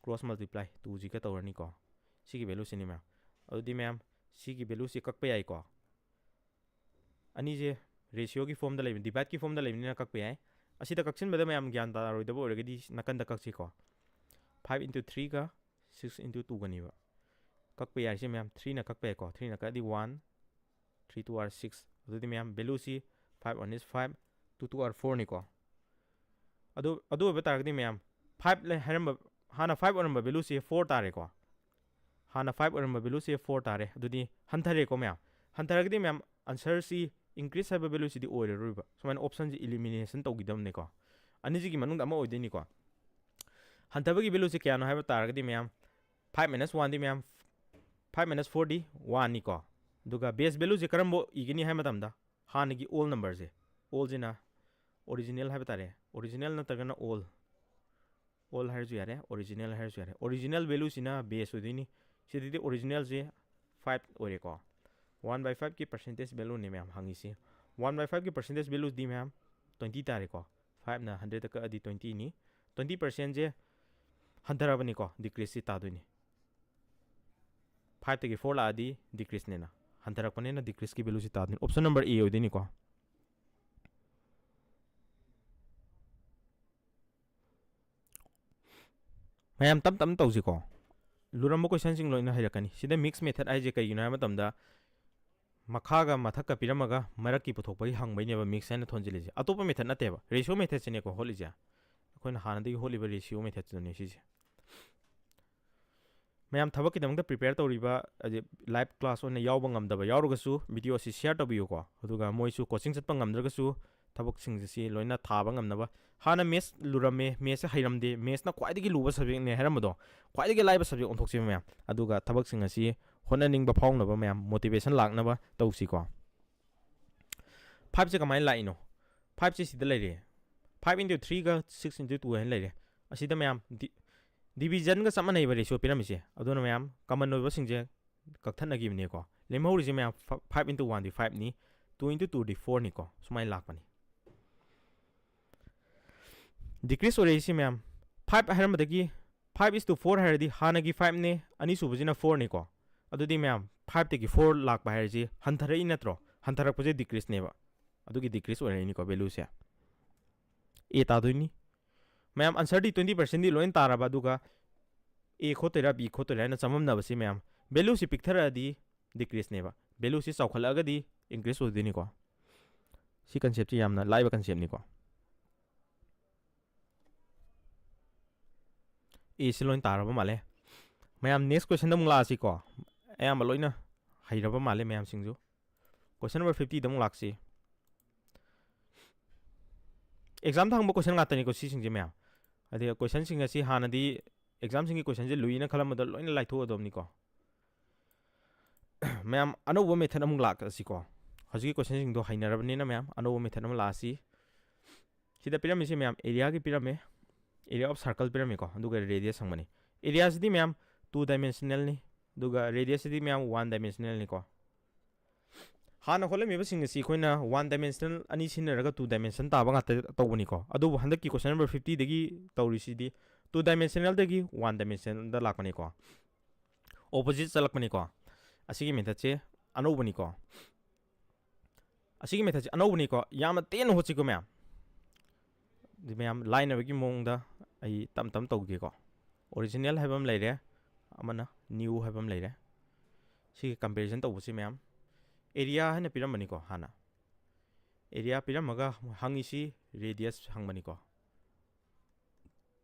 cross multiply twoꯁꯤꯒ ꯇꯧꯔꯅꯤꯀꯣ꯫ ꯁꯤꯒꯤ valueꯁꯤꯅꯤ ꯃꯌꯥꯝ꯫ ꯑꯗꯨꯗꯤ ꯃꯌꯥꯝ, ꯁꯤꯒꯤ valueꯁꯤ ꯀꯛꯄ ꯌꯥꯏꯀꯣ꯫ ꯑꯅꯤꯁꯦ ratioꯒꯤ formꯗ ꯂꯩꯕ, divideꯀꯤ formꯗ ꯂꯩꯕꯅꯤꯅ ꯀꯛꯄ ꯌꯥꯏ꯫ ꯑꯁꯤꯗ ꯀꯛꯁꯤꯟꯕꯗ ꯃꯌꯥꯝ ꯒ꯭ꯌꯥꯟ ꯇꯥꯔꯣꯏꯗꯕ ꯑꯣꯏꯔꯒꯗꯤ ꯅꯥꯀꯟꯗ ꯀꯛꯁꯤꯀꯣ꯫ Five into threeꯒ six into twoꯒꯅꯦꯕ꯫ ꯀꯛꯄ ꯌꯥꯔꯤꯁꯦ ꯃꯌꯥꯝ, threeꯅ ꯀꯛꯄ ꯌꯥꯏꯀꯣ꯫ Three ꯅ ꯀꯛꯑꯗꯤ one, three two are six꯫ ꯑꯗꯨꯗꯤ ꯃꯌꯥꯝ, valueꯁꯤ five one is five, two two are fourꯅꯤꯀꯣ꯫ ꯑꯗꯨ, ꯑꯗꯨ ꯑꯣꯏꯕ ꯇꯥꯔꯒꯗꯤ ꯃꯌꯥꯝ, five ꯂꯩ ꯍꯥꯏꯔꯝꯕ, ꯍꯥꯟꯅ five ꯑꯣꯏꯔꯝꯕ valueꯁꯤ four ꯇꯥꯔꯦꯀꯣ꯫ ꯍꯥꯟꯅ five ꯑꯣꯏꯔꯝꯕ valueꯁꯤ four ꯇꯥꯔꯦ꯫ ꯑꯗꯨꯗꯤ ꯍꯟꯊꯔꯦꯀꯣ ꯃꯌꯥꯝ꯫ ꯍꯟꯊꯔꯒꯗꯤ ꯃꯌꯥꯝ, answerꯁꯤ increase ꯍꯥꯏꯕ valueꯁꯤꯗꯤ ꯑꯣꯏꯔꯔꯣꯏꯕ꯫ ꯁꯨꯃꯥꯏꯅ optionꯁꯤ elimination ꯇꯧꯈꯤꯗꯕꯅꯤꯀꯣ꯫ ꯑꯅꯤꯁꯤꯒꯤ ꯃꯅꯨꯡꯗ ꯑꯃ ꯑꯣꯏꯗꯣꯏꯅꯤꯀꯣ꯫ ꯍꯟꯊꯕꯒꯤ valueꯁꯤ ꯀꯌꯥꯅꯣ ꯍꯥꯏꯕ ꯇꯥꯔꯒꯗꯤ ꯃꯌꯥꯝ, five minus oneꯗꯤ ꯃꯌꯥꯝ, five minus fourꯗꯤ oneꯅꯤꯀꯣ꯫ ꯑꯗꯨꯒ base valueꯁꯤ ꯀꯔꯝꯕ ꯏꯒꯅꯤ ꯍꯥꯏꯕ ꯃꯇꯝꯗ, ꯍꯥꯟꯅꯒꯤ whole numberꯁꯦ, wholeꯁꯤꯅ original ꯍꯥꯏꯕ ꯇꯥꯔꯦ, original ꯅꯠꯇ꯭ꯔꯒꯅ whole, whole ꯍꯥꯏꯔꯁꯨ ꯌꯥꯔꯦ, original ꯍꯥꯏꯔꯁꯨ ꯌꯥꯔꯦ꯫ Original valueꯁꯤꯅ base ꯑꯣꯏꯗꯣꯏꯅꯤ꯫ ꯁꯤꯗꯗꯤ originalꯁꯦ five ꯑꯣꯏꯔꯦꯀꯣ꯫ One by fiveꯀꯤ percentage valueꯅꯦ ꯃꯌꯥꯝ ꯍꯪꯉꯤꯁꯤ꯫ One by fiveꯀꯤ percentage valueꯗꯤ ꯃꯌꯥꯝ twenty ꯇꯥꯔꯦꯀꯣ꯫ Fiveꯅ hundredꯇ ꯀꯛꯑꯗꯤ twentyꯅꯤ꯫ Twenty percentꯁꯦ ꯍꯟꯊꯔꯕꯅꯤꯀꯣ, decreaseꯁꯤ ꯇꯥꯗꯣꯏꯅꯤ꯫ Fiveꯇꯒꯤ four ꯂꯥꯛꯑꯗꯤ decreaseꯅꯦꯅ, ꯍꯟꯊꯔꯛꯄꯅꯤꯅ decreaseꯀꯤ valueꯁꯤ ꯇꯥꯗꯣꯏꯅꯤ꯫ Option number A ꯑꯣꯏꯗꯣꯏꯅꯤꯀꯣ꯫ ꯃꯌꯥꯝ ꯇꯞ ꯇꯞꯅ ꯇꯧꯁꯤꯀꯣ꯫ ꯂꯨꯔꯝꯕ questionꯁꯤꯡ ꯂꯣꯏꯅ ꯍꯩꯔꯛꯀꯅꯤ꯫ ꯁꯤꯗ mix method ꯍꯥꯏꯁꯦ ꯀꯩꯒꯤꯅꯣ ꯍꯥꯏꯕ ꯃꯇꯝꯗ, ꯃꯈꯥꯒ ꯃꯊꯛꯀ ꯄꯤꯔꯝꯃꯒ ꯃꯔꯛꯀꯤ ꯄꯨꯊꯣꯛꯄꯒꯤ ꯍꯪꯕꯩꯅꯦꯕ mix ꯍꯥꯏꯅ ꯊꯣꯟꯖꯤꯜꯂꯤꯁꯦ꯫ ꯑꯇꯣꯞꯄ method ꯅꯠꯇꯦꯕ, ratio methodꯁꯤꯅꯦꯀꯣ ꯍꯣꯠꯂꯤꯁꯦ꯫ ꯑꯩꯈꯣꯏꯅ ꯍꯥꯟꯅꯗꯒꯤ ꯍꯣꯠꯂꯤꯕ ratio methodꯁꯤꯅꯅꯦ ꯁꯤꯁꯦ꯫ ꯃꯌꯥꯝ ꯊꯕꯛꯀꯤꯗꯃꯛꯇ prepare ꯇꯧꯔꯤꯕ, ꯍꯥꯏꯗꯤ live class ꯑꯣꯏꯅ ꯌꯥꯎꯕ ꯉꯝꯗꯕ ꯌꯥꯎꯔꯒꯁꯨ video ꯑꯁꯤ share ꯇꯧꯕꯤꯌꯨꯀꯣ꯫ ꯑꯗꯨꯒ ꯃꯣꯏꯁꯨ coaching ꯆꯠꯄ ꯉꯝꯗ꯭ꯔꯒꯁꯨ ꯊꯕꯛꯁꯤꯡꯁꯤ ꯂꯣꯏꯅ ꯊꯥꯕ ꯉꯝꯅꯕ꯫ ꯍꯥꯟꯅ maths ꯂꯨꯔꯝꯃꯦ, mathsꯁꯦ ꯍꯩꯔꯝꯗꯦ, mathsꯅ ꯈ꯭ꯋꯥꯏꯗꯒꯤ ꯂꯨꯕ subjectꯅꯦ ꯍꯥꯏꯔꯝꯕꯗꯣ, ꯈ꯭ꯋꯥꯏꯗꯒꯤ ꯂꯥꯏꯕ subject ꯑꯣꯟꯊꯣꯛꯁꯦꯕ ꯃꯌꯥꯝ꯫ ꯑꯗꯨꯒ ꯊꯕꯛꯁꯤꯡ ꯑꯁꯤ ꯍꯣꯠꯅꯅꯤꯡꯕ ꯐꯥꯎꯅꯕ ꯃꯌꯥꯝ motivation ꯂꯥꯛꯅꯕ ꯇꯧꯁꯤꯀꯣ꯫ ꯐꯥꯏꯚꯁꯦ ꯀꯃꯥꯏꯅ ꯂꯥꯛꯏꯅꯣ? ꯐꯥꯏꯚꯁꯦ ꯁꯤꯗ ꯂꯩꯔꯦ, ꯐꯥꯏꯚ ꯏꯟꯇꯨ ꯊ꯭ꯔꯤꯒ ꯁꯤꯛꯁ ꯏꯟꯇꯨ ꯇꯨ ꯍꯥꯏꯅ ꯂꯩꯔꯦ꯫ ꯑꯁꯤꯗ ꯃꯌꯥꯝ ꯗꯤ ꯗꯤꯕꯤꯖꯟꯒ ꯆꯞ ꯃꯥꯟꯅꯩꯕ ꯔꯦꯁꯤꯌꯣ ꯄꯤꯔꯝꯃꯤꯁꯦ꯫ ꯑꯗꯨꯅ ꯃꯌꯥꯝ ꯀꯃꯟ ꯑꯣꯏꯕꯁꯤꯡꯁꯦ ꯀꯛꯊꯠꯅꯈꯤꯕꯅꯤꯀꯣ꯫ ꯂꯦꯝꯍꯧꯔꯤꯁꯦ ꯃꯌꯥꯝ ꯐꯥꯏꯚ ꯏꯟꯇꯨ ꯋꯥꯟꯗꯤ ꯐꯥꯏꯚꯅꯤ, ꯇꯨ ꯏꯟꯇꯨ ꯇꯨꯗꯤ ꯐꯣꯔꯅꯤꯀꯣ꯫ ꯁꯨꯃꯥꯏꯅ ꯂꯥꯛꯄꯅꯤ꯫ ꯗꯤꯀ꯭ꯔꯤꯁ ꯑꯣꯏꯔꯛꯏꯁꯤ ꯃꯌꯥꯝ, ꯐꯥꯏꯚ ꯍꯥꯏꯔꯝꯕꯗꯒꯤ ꯐꯥꯏꯚ ꯏꯁ ꯇꯨ ꯐꯣꯔ ꯍꯥꯏꯔꯗꯤ ꯍꯥꯟꯅꯒꯤ ꯐꯥꯏꯚꯅꯦ, ꯑꯅꯤꯁꯨꯕꯁꯤꯅ ꯐꯣꯔꯅꯤꯀꯣ꯫ ꯑꯗꯨꯗꯤ ꯃꯌꯥꯝ ꯐꯥꯏꯚꯇꯒꯤ ꯐꯣꯔ ꯂꯥꯛꯄ ꯍꯥꯏꯔꯤꯁꯤ ꯍꯟꯊꯔꯛꯏ ꯅꯠꯇ꯭ꯔꯣ? ꯍꯟꯊꯔꯛꯄꯁꯦ ꯗꯤꯀ꯭ꯔꯤꯁꯅꯦꯕ꯫ ꯑꯗꯨꯒꯤ ꯗꯤꯀ꯭ꯔꯤꯁ ꯑꯣꯏꯔꯛꯏꯅꯤꯀꯣ ꯚꯦꯂꯨꯁꯦ꯫ ꯑꯦ ꯇꯥꯗꯣꯏꯅꯤ꯫ ꯃꯌꯥꯝ ꯑꯟꯁꯔꯗꯤ ꯇ꯭ꯋꯦꯟꯇꯤ ꯄꯥꯔꯁꯦꯟꯗꯤ ꯂꯣꯏꯅ ꯇꯥꯔꯕ, ꯑꯗꯨꯒ ꯑꯦ ꯈꯣꯠꯇꯣꯏꯔꯥ ꯕꯤ ꯈꯣꯠꯇꯣꯏꯔꯥ ꯍꯥꯏꯅ ꯆꯃꯝꯅꯕꯁꯤ ꯃꯌꯥꯝ ꯚꯦꯂꯨꯁꯤ ꯄꯤꯛꯊꯔꯛꯑꯗꯤ ꯗꯤꯀ꯭ꯔꯤꯁꯅꯦꯕ, ꯚꯦꯂꯨꯁꯤ ꯆꯥꯎꯈꯠꯂꯛꯑꯒꯗꯤ ꯏꯟꯀ꯭ꯔꯤꯁ ꯑꯣꯏꯗꯣꯏꯅꯤꯀꯣ꯫ ꯁꯤ ꯀꯟꯁꯦꯞꯁꯤ ꯌꯥꯝꯅ ꯂꯥꯏꯕ ꯀꯟꯁꯦꯞꯅꯤꯀꯣ꯫ ꯑꯦꯁꯤ ꯂꯣꯏ ꯇꯥꯔꯕ ꯃꯥꯜꯂꯦ꯫ ꯃꯌꯥꯝ next questionꯗ ꯑꯃꯨꯛ ꯂꯥꯛꯑꯁꯤꯀꯣ꯫ ꯑꯌꯥꯝꯕ ꯂꯣꯏꯅ ꯍꯩꯔꯕ ꯃꯥꯜꯂꯦ ꯃꯌꯥꯝꯁꯤꯡꯁꯨ꯫ Question number fiftyꯗ ꯑꯃꯨꯛ ꯂꯥꯛꯁꯤ꯫ ꯑꯦꯛꯖꯥꯝ ꯊꯥꯡꯕ question ꯉꯥꯛꯇꯅꯤꯀꯣ ꯁꯤꯁꯤꯡꯁꯦ ꯃꯌꯥꯝ꯫ ꯑꯗꯩ questionꯁꯤꯡ ꯑꯁꯤ ꯍꯥꯟꯅꯗꯤ ꯑꯦꯛꯖꯥꯝꯁꯤꯡꯒꯤ questionꯁꯦ ꯂꯨꯏꯅ ꯈꯜꯂꯝꯕꯗꯣ ꯂꯣꯏꯅ ꯂꯥꯏꯊꯣꯛꯑꯗꯕꯅꯤꯀꯣ꯫ ꯃꯌꯥꯝ ꯑꯅꯧꯕ method ꯑꯃꯨꯛ ꯂꯥꯛꯑꯁꯤꯀꯣ꯫ ꯍꯧꯖꯤꯛꯀꯤ questionꯁꯤꯡꯗꯣ ꯍꯩꯅꯔꯕꯅꯤꯅ ꯃꯌꯥꯝ ꯑꯅꯧꯕ method ꯑꯃ ꯂꯥꯛꯑꯁꯤ꯫ ꯁꯤꯗ ꯄꯤꯔꯝꯃꯤꯁꯦ ꯃꯌꯥꯝ areaꯒꯤ ꯄꯤꯔꯝꯃꯦ, area of circle ꯄꯤꯔꯝꯃꯤꯀꯣ, ꯑꯗꯨꯒ radius ꯍꯪꯕꯅꯤ꯫ Areaꯁꯤꯗꯤ ꯃꯌꯥꯝ two dimensionalꯅꯤ, ꯑꯗꯨꯒ radiusꯁꯤꯗꯤ ꯃꯌꯥꯝ one dimensionalꯅꯤꯀꯣ꯫ ꯍꯥꯟꯅ ꯍꯣꯠꯂꯝꯃꯤꯕꯁꯤꯡ ꯑꯁꯤ ꯑꯩꯈꯣꯏꯅ one dimensional ꯑꯅꯤ ꯁꯤꯖꯤꯟꯅꯔꯒ two dimension ꯇꯥꯕ ꯉꯥꯛꯇ ꯇꯧꯕꯅꯤꯀꯣ꯫ ꯑꯗꯨꯕꯨ ꯍꯟꯗꯛꯀꯤ question number fiftyꯗꯒꯤ ꯇꯧꯔꯤꯁꯤꯗꯤ two dimensionalꯗꯒꯤ one dimensionalꯗ ꯂꯥꯛꯄꯅꯤꯀꯣ, opposite ꯆꯠꯂꯛꯄꯅꯤꯀꯣ꯫ ꯑꯁꯤꯒꯤ methodꯁꯦ ꯑꯅꯧꯕꯅꯤꯀꯣ꯫ ꯑꯁꯤꯒꯤ methodꯁꯦ ꯑꯅꯧꯕꯅꯤꯀꯣ, ꯌꯥꯝꯅ ꯇꯦꯟꯅ ꯍꯣꯠꯁꯤꯀꯣ ꯃꯌꯥꯝ꯫ ꯑꯗꯨ ꯃꯌꯥꯝ ꯂꯥꯏꯅꯕꯒꯤ ꯃꯑꯣꯡꯗ ꯑꯩ ꯇꯞ ꯇꯞ ꯇꯧꯒꯦꯀꯣ꯫ Original ꯍꯥꯏꯕ ꯑꯃ ꯂꯩꯔꯦ, ꯑꯃꯅ new ꯍꯥꯏꯕ ꯑꯃ ꯂꯩꯔꯦ꯫ ꯁꯤꯒꯤ comparison ꯇꯧꯕꯁꯤ ꯃꯌꯥꯝ, area ꯍꯥꯏꯅ ꯄꯤꯔꯝꯕꯅꯤꯀꯣ ꯍꯥꯟꯅ꯫ Area ꯄꯤꯔꯝꯃꯒ ꯍꯪꯉꯤꯁꯤ radius ꯍꯪꯕꯅꯤꯀꯣ꯫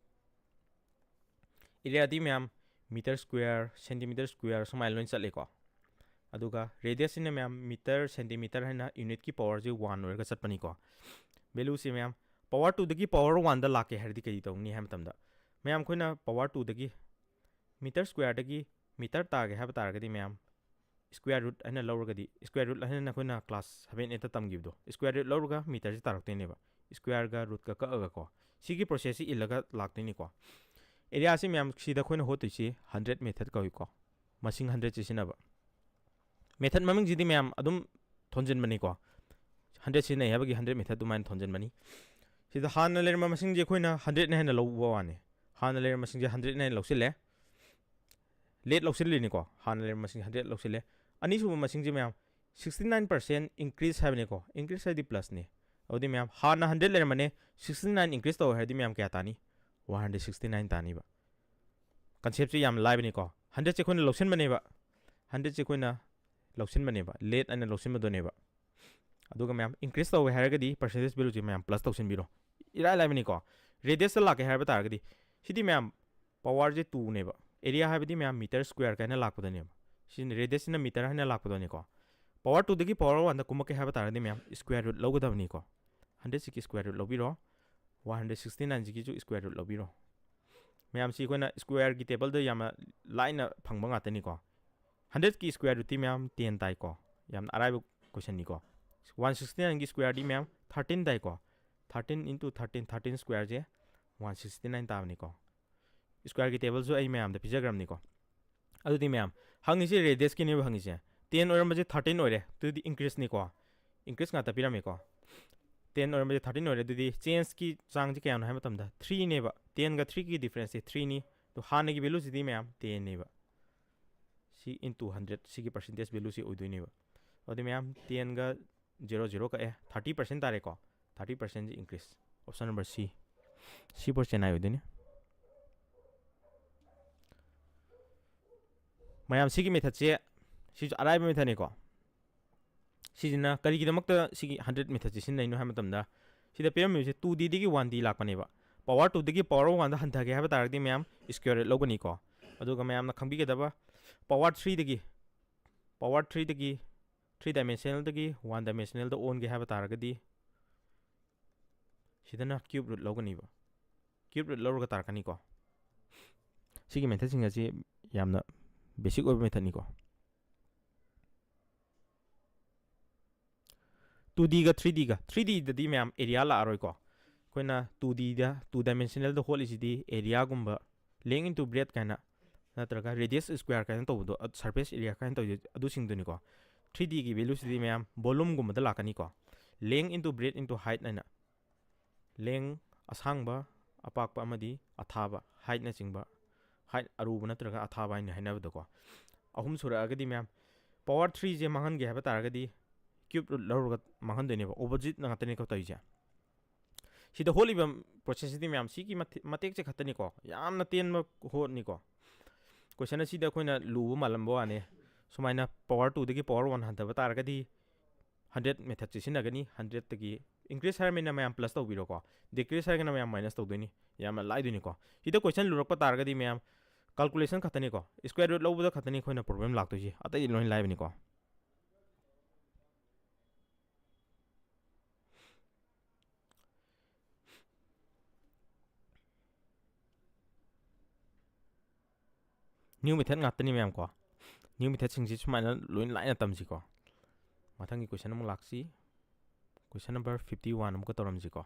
Areaꯗꯤ ꯃꯌꯥꯝ meter square, centimeter square ꯁꯨꯃꯥꯏꯅ ꯂꯣꯏ ꯆꯠꯂꯦꯀꯣ꯫ ꯑꯗꯨꯒ radiusꯁꯤꯅ ꯃꯌꯥꯝ meter, centimeter ꯍꯥꯏꯅ unitꯀꯤ powerꯁꯤ one ꯑꯣꯏꯔꯒ ꯆꯠꯄꯅꯤꯀꯣ꯫ Valueꯁꯤ ꯃꯌꯥꯝ power twoꯗꯒꯤ power oneꯗ ꯂꯥꯛꯀꯦ ꯍꯥꯏꯔꯗꯤ ꯀꯩ ꯇꯧꯅꯤ ꯍꯥꯏꯕ ꯃꯇꯝꯗ, ꯃꯌꯥꯝ ꯑꯩꯈꯣꯏꯅ power twoꯗꯒꯤ meter squareꯗꯒꯤ meter ꯇꯥꯒꯦ ꯍꯥꯏꯕ ꯇꯥꯔꯒꯗꯤ ꯃꯌꯥꯝ square root ꯍꯥꯏꯅ ꯂꯧꯔꯒꯗꯤ, square root ꯍꯥꯏꯅ ꯑꯩꯈꯣꯏꯅ class seven eight ꯇ ꯇꯝꯈꯤꯕꯗꯣ, square root ꯂꯧꯔꯒ meter ꯁꯦ ꯇꯥꯔꯛꯇꯣꯏꯅꯦꯕ, square ꯒ root ꯀ ꯀꯛꯑꯒꯀꯣ꯫ ꯁꯤꯒꯤ process ꯁꯤ ꯏꯜꯂꯒ ꯂꯥꯛꯇꯣꯏꯅꯤꯀꯣ꯫ Area ꯁꯤ ꯃꯌꯥꯝ ꯁꯤꯗ ꯑꯩꯈꯣꯏꯅ ꯍꯣꯠꯇꯣꯏꯁꯤ hundred method ꯀꯧꯏꯀꯣ, ꯃꯁꯤꯡ hundred ꯁꯤ ꯁꯤꯖꯤꯟꯅꯕ꯫ Method ꯃꯃꯤꯡꯁꯤꯗꯤ ꯃꯌꯥꯝ ꯑꯗꯨꯝ ꯊꯣꯟꯖꯤꯟꯕꯅꯤꯀꯣ, hundred ꯁꯤꯖꯤꯟꯅꯩ ꯍꯥꯏꯕꯒꯤ hundred method ꯑꯗꯨꯃꯥꯏꯅ ꯊꯣꯟꯖꯤꯟꯕꯅꯤ꯫ ꯁꯤꯗ ꯍꯥꯟꯅ ꯂꯩꯔꯝꯕ ꯃꯁꯤꯡꯁꯦ ꯑꯩꯈꯣꯏꯅ hundred ꯅ ꯍꯦꯟꯅ ꯂꯧꯕ ꯋꯥꯅꯤ꯫ ꯍꯥꯟꯅ ꯂꯩꯔꯝꯕ ꯃꯁꯤꯡꯁꯦ hundred ꯅ ꯍꯦꯟꯅ ꯂꯧꯁꯤꯜꯂꯦ꯫ Let ꯂꯧꯁꯤꯜꯂꯤꯅꯤꯀꯣ, ꯍꯥꯟꯅ ꯂꯩꯔꯝꯕ ꯃꯁꯤꯡ hundred ꯂꯧꯁꯤꯜꯂꯦ꯫ ꯑꯅꯤꯁꯨꯕ ꯃꯁꯤꯡꯁꯦ ꯃꯌꯥꯝ sixty nine percent increase ꯍꯥꯏꯕꯅꯤꯀꯣ, increase ꯍꯥꯏꯗꯤ plus ꯅꯤ꯫ ꯑꯗꯨꯗꯤ ꯃꯌꯥꯝ ꯍꯥꯟꯅ hundred ꯂꯩꯔꯝꯕꯅꯦ, sixty nine increase ꯇꯧꯋꯦ ꯍꯥꯏꯔꯗꯤ ꯃꯌꯥꯝ ꯀꯌꯥ ꯇꯥꯅꯤ? One hundred sixty nine ꯇꯥꯅꯤꯕ꯫ Concept ꯁꯦ ꯌꯥꯝ ꯂꯥꯏꯕꯅꯤꯀꯣ꯫ Hundred ꯁꯦ ꯑꯩꯈꯣꯏꯅ ꯂꯧꯁꯤꯟꯕꯅꯦꯕ, hundred ꯁꯦ ꯑꯩꯈꯣꯏꯅ ꯂꯧꯁꯤꯟꯕꯅꯦꯕ, let ꯑꯅ ꯂꯧꯁꯤꯟꯕꯗꯨꯅꯦꯕ꯫ ꯑꯗꯨꯒ ꯃꯌꯥꯝ increase ꯇꯧꯋꯦ ꯍꯥꯏꯔꯒꯗꯤ percentage value ꯁꯦ ꯃꯌꯥꯝ plus ꯇꯧꯁꯤꯟꯕꯤꯔꯣ꯫ ꯏꯔꯥꯏ ꯂꯥꯏꯕꯅꯤꯀꯣ꯫ Radius ꯇ ꯂꯥꯛꯀꯦ ꯍꯥꯏꯕ ꯇꯥꯔꯒꯗꯤ ꯁꯤꯗꯤ ꯃꯌꯥꯝ power ꯁꯦ two ꯅꯦꯕ, area ꯍꯥꯏꯕꯗꯤ ꯃꯌꯥꯝ meter square ꯀꯥꯏꯅ ꯂꯥꯛꯄꯗꯅꯦꯕ꯫ ꯁꯤꯅ, radius ꯁꯤꯅ meter ꯍꯥꯏꯅ ꯂꯥꯛꯄꯗꯅꯤꯀꯣ꯫ Power two ꯗꯒꯤ power one ꯗ ꯀꯨꯝꯃꯛꯀꯦ ꯍꯥꯏꯕ ꯇꯥꯔꯒꯗꯤ ꯃꯌꯥꯝ square root ꯂꯧꯒꯗꯕꯅꯤꯀꯣ꯫ Hundred ꯁꯤꯒꯤ square root ꯂꯧꯕꯤꯔꯣ, one hundred sixty nine ꯁꯤꯒꯤꯁꯨ square root ꯂꯧꯕꯤꯔꯣ꯫ ꯃꯌꯥꯝꯁꯤ ꯑꯩꯈꯣꯏꯅ square ꯒꯤ table ꯗ ꯌꯥꯝꯅ ꯂꯥꯏꯅ ꯐꯪꯕ ꯉꯥꯛꯇꯅꯤꯀꯣ꯫ Hundred ꯀꯤ square root ꯇꯤ ꯃꯌꯥꯝ ten ꯇꯥꯏꯀꯣ, ꯌꯥꯝꯅ ꯑꯔꯥꯏꯕ question ꯅꯤꯀꯣ꯫ One sixty nine ꯒꯤ square ꯗꯤ ꯃꯌꯥꯝ thirteen ꯇꯥꯏꯀꯣ, thirteen into thirteen, thirteen square ꯁꯦ one sixty nine ꯇꯥꯕꯅꯤꯀꯣ꯫ Square ꯒꯤ table ꯁꯨ ꯑꯩ ꯃꯌꯥꯝꯗ ꯄꯤꯖꯈ꯭ꯔꯕꯅꯤꯀꯣ꯫ ꯑꯗꯨꯗꯤ ꯃꯌꯥꯝ, ꯍꯪꯉꯤꯁꯦ radius ꯀꯤꯅꯦꯕ ꯍꯪꯉꯤꯁꯦ꯫ Ten ꯑꯣꯏꯔꯝꯕꯁꯦ thirteen ꯑꯣꯏꯔꯦ, ꯑꯗꯨꯗꯤ increase ꯅꯤꯀꯣ, increase ꯉꯥꯛꯇ ꯄꯤꯔꯝꯃꯦꯀꯣ꯫ Ten ꯑꯣꯏꯔꯝꯕꯁꯦ thirteen ꯑꯣꯏꯔꯦ, ꯑꯗꯨꯗꯤ change ꯀꯤ ꯆꯥꯡꯁꯦ ꯀꯌꯥꯅꯣ ꯍꯥꯏꯕ ꯃꯇꯝꯗ three ꯅꯦꯕ꯫ Ten ꯒ three ꯒꯤ difference ꯁꯦ three ꯅꯤ꯫ ꯑꯗꯣ ꯍꯥꯟꯅꯒꯤ value ꯁꯤꯗꯤ ꯃꯌꯥꯝ ten ꯅꯦꯕ꯫ ꯁꯤ into hundred, ꯁꯤꯒꯤ percentage value ꯁꯤ ꯑꯣꯏꯗꯣꯏꯅꯦꯕ꯫ ꯑꯗꯨꯗꯤ ꯃꯌꯥꯝ ten ꯒ zero zero ꯀꯛꯑꯦ, thirty percent ꯇꯥꯔꯦꯀꯣ꯫ Thirty percent ꯁꯤ increase, option number C, C for Chennai ꯑꯣꯏꯗꯣꯏꯅꯤ꯫ ꯃꯌꯥꯝ, ꯁꯤꯒꯤ method ꯁꯦ, ꯁꯤꯁꯨ ꯑꯔꯥꯏꯕ method ꯅꯤꯀꯣ꯫ ꯁꯤꯁꯤꯅ ꯀꯔꯤꯒꯤꯗꯃꯛꯇ ꯁꯤꯒꯤ hundred method ꯁꯦ ꯁꯤꯖꯤꯟꯅꯩꯅꯣ ꯍꯥꯏꯕ ꯃꯇꯝꯗ, ꯁꯤꯗ ꯄꯤꯔꯝꯃꯤꯕꯁꯦ two D ꯗꯒꯤ one D ꯂꯥꯛꯄꯅꯦꯕ꯫ Power two ꯗꯒꯤ power one ꯗ ꯍꯟꯊꯒꯦ ꯍꯥꯏꯕ ꯇꯥꯔꯒꯗꯤ ꯃꯌꯥꯝ square root ꯂꯧꯒꯅꯤꯀꯣ꯫ ꯑꯗꯨꯒ ꯃꯌꯥꯝꯅ ꯈꯪꯕꯤꯒꯗꯕ, power three ꯗꯒꯤ, power three ꯗꯒꯤ, three dimensional ꯗꯒꯤ one dimensional ꯗ ꯑꯣꯟꯒꯦ ꯍꯥꯏꯕ ꯇꯥꯔꯒꯗꯤ, ꯁꯤꯗꯅ cube root ꯂꯧꯒꯅꯤꯕ꯫ Cube root ꯂꯧꯔꯒ ꯇꯥꯔꯛꯀꯅꯤꯀꯣ꯫ ꯁꯤꯒꯤ method ꯁꯤꯡ ꯑꯁꯤ ꯌꯥꯝꯅ basic ꯑꯣꯏꯕ method ꯅꯤꯀꯣ꯫ ꯇꯨ ꯗꯤꯒ ꯊ꯭ꯔꯤ ꯗꯤꯒ ꯊ꯭ꯔꯤ ꯗꯤꯗꯗꯤ ꯃꯌꯥꯝ ꯑꯦꯔꯤꯌꯥ ꯂꯥꯛꯑꯔꯣꯏꯀꯣ꯫ ꯑꯩꯈꯣꯏꯅ ꯇꯨ ꯗꯤꯗ, ꯇꯨ ꯗꯥꯏꯃꯦꯟꯁꯅꯦꯜꯗ ꯍꯣꯠꯂꯤꯁꯤꯗꯤ ꯑꯦꯔꯤꯌꯥꯒꯨꯝꯕ, ꯂꯦꯡ ꯏꯟꯇꯨ ꯕ꯭ꯔꯦꯠ ꯀꯥꯏꯅ, ꯅꯠꯇ꯭ꯔꯒ ꯔꯦꯗꯤꯌꯁ ꯁ꯭ꯀ꯭ꯋꯦꯔ ꯀꯥꯏꯅ ꯇꯧꯕꯗꯣ, ꯁꯔꯐꯦꯁ ꯑꯦꯔꯤꯌꯥ ꯀꯥꯏꯅ ꯇꯧꯕꯗꯣ, ꯑꯗꯨꯁꯤꯡꯗꯨꯅꯤꯀꯣ꯫ ꯊ꯭ꯔꯤ ꯗꯤꯒꯤ ꯚꯦꯂꯨꯁꯤꯗꯤ ꯃꯌꯥꯝ ꯚꯣꯂꯨꯝꯒꯨꯝꯕꯗ ꯂꯥꯛꯀꯅꯤꯀꯣ꯫ ꯂꯦꯡ ꯏꯟꯇꯨ ꯕ꯭ꯔꯦꯠ ꯏꯟꯇꯨ ꯍꯥꯏꯠ ꯍꯥꯏꯅ, ꯂꯦꯡ ꯑꯁꯥꯡꯕ, ꯑꯄꯥꯛꯄ ꯑꯃꯗꯤ ꯑꯊꯥꯕ, ꯍꯥꯏꯠꯅꯆꯤꯡꯕ, ꯍꯥꯏꯠ ꯑꯔꯨꯕ ꯅꯠꯇ꯭ꯔꯒ ꯑꯊꯥꯕ ꯍꯥꯏꯅ ꯍꯥꯏꯅꯕꯗꯀꯣ꯫ ꯑꯍꯨꯝ ꯁꯨꯔꯛꯑꯒꯗꯤ ꯃꯌꯥꯝ, ꯄꯋꯥꯔ ꯊ꯭ꯔꯤꯁꯦ ꯃꯥꯡꯍꯟꯒꯦ ꯍꯥꯏꯕ ꯇꯥꯔꯒꯗꯤ ꯀ꯭ꯌꯨꯕ ꯔꯨꯠ ꯂꯧꯔꯒ ꯃꯥꯡꯍꯟꯗꯣꯏꯅꯦꯕ꯫ ꯑꯣꯄꯣꯖꯤꯠ ꯉꯥꯛꯇꯅꯤꯀꯣ ꯇꯧꯔꯤꯁꯦ꯫ ꯁꯤꯗ ꯍꯣꯠꯂꯤꯕ ꯄ꯭ꯔꯣꯁꯦꯁꯁꯤꯗꯤ ꯃꯌꯥꯝ ꯁꯤꯒꯤ ꯃꯇꯦꯛ-, ꯃꯇꯦꯛꯁꯦ ꯈꯛꯇꯅꯤꯀꯣ, ꯌꯥꯝꯅ ꯇꯦꯟꯕ ꯍꯣꯠꯅꯤꯀꯣ꯫ ꯀꯣꯏꯁꯟ ꯑꯁꯤꯗ ꯑꯩꯈꯣꯏꯅ ꯂꯨꯕ ꯃꯥꯜꯂꯝꯕ ꯋꯥꯅꯤ꯫ ꯁꯨꯃꯥꯏꯅ ꯄꯋꯥꯔ ꯇꯨꯗꯒꯤ ꯄꯋꯥꯔ ꯋꯥꯟ ꯍꯟꯊꯕ ꯇꯥꯔꯒꯗꯤ ꯍꯟꯗ꯭ꯔꯦꯠ ꯃꯦꯊꯠ ꯁꯤꯖꯤꯟꯅꯒꯅꯤ꯫ ꯍꯟꯗ꯭ꯔꯦꯠꯇꯒꯤ ꯏꯟꯀ꯭ꯔꯤꯁ ꯍꯥꯏꯔꯕꯅꯤꯅ ꯃꯌꯥꯝ ꯄ꯭ꯂꯁ ꯇꯧꯕꯤꯔꯣꯀꯣ, ꯗꯤꯀ꯭ꯔꯤꯁ ꯍꯥꯏꯔꯒꯅ ꯃꯌꯥꯝ ꯃꯥꯏꯅꯁ ꯇꯧꯗꯣꯏꯅꯤ꯫ ꯌꯥꯝꯅ ꯂꯥꯏꯗꯣꯏꯅꯤꯀꯣ꯫ ꯁꯤꯗ ꯀꯣꯏꯁꯟ ꯂꯨꯔꯛꯄ ꯇꯥꯔꯒꯗꯤ ꯃꯌꯥꯝ ꯀꯥꯜꯀꯨꯂꯦꯁꯟ ꯈꯛꯇꯅꯤꯀꯣ, ꯁ꯭ꯀ꯭ꯋꯦꯔ ꯔꯨꯠ ꯂꯧꯕꯗ ꯈꯛꯇꯅꯤ ꯑꯩꯈꯣꯏꯅ ꯄ꯭ꯔꯣꯕ꯭ꯂꯦꯝ ꯂꯥꯛꯇꯣꯏꯁꯤ, ꯑꯇꯩꯗꯤ ꯂꯣꯏ ꯂꯥꯏꯕꯅꯤꯀꯣ꯫ ꯅ꯭ꯌꯨ ꯃꯦꯊꯠ ꯉꯥꯛꯇꯅꯤ ꯃꯌꯥꯝ ꯀꯣ꯫ ꯅ꯭ꯌꯨ ꯃꯦꯊꯠꯁꯤꯡꯁꯤ ꯁꯨꯃꯥꯏꯅ ꯂꯣꯏ ꯂꯥꯏꯅ ꯇꯝꯁꯤꯀꯣ꯫ ꯃꯊꯪꯒꯤ ꯀꯣꯏꯁꯟ ꯑꯃꯨꯛ ꯂꯥꯛꯁꯤ꯫ ꯀꯣꯏꯁꯟ ꯅꯝꯕꯔ ꯐꯤꯐꯇꯤ ꯋꯥꯟ ꯑꯃꯨꯛꯀ ꯇꯧꯔꯝꯁꯤꯀꯣ꯫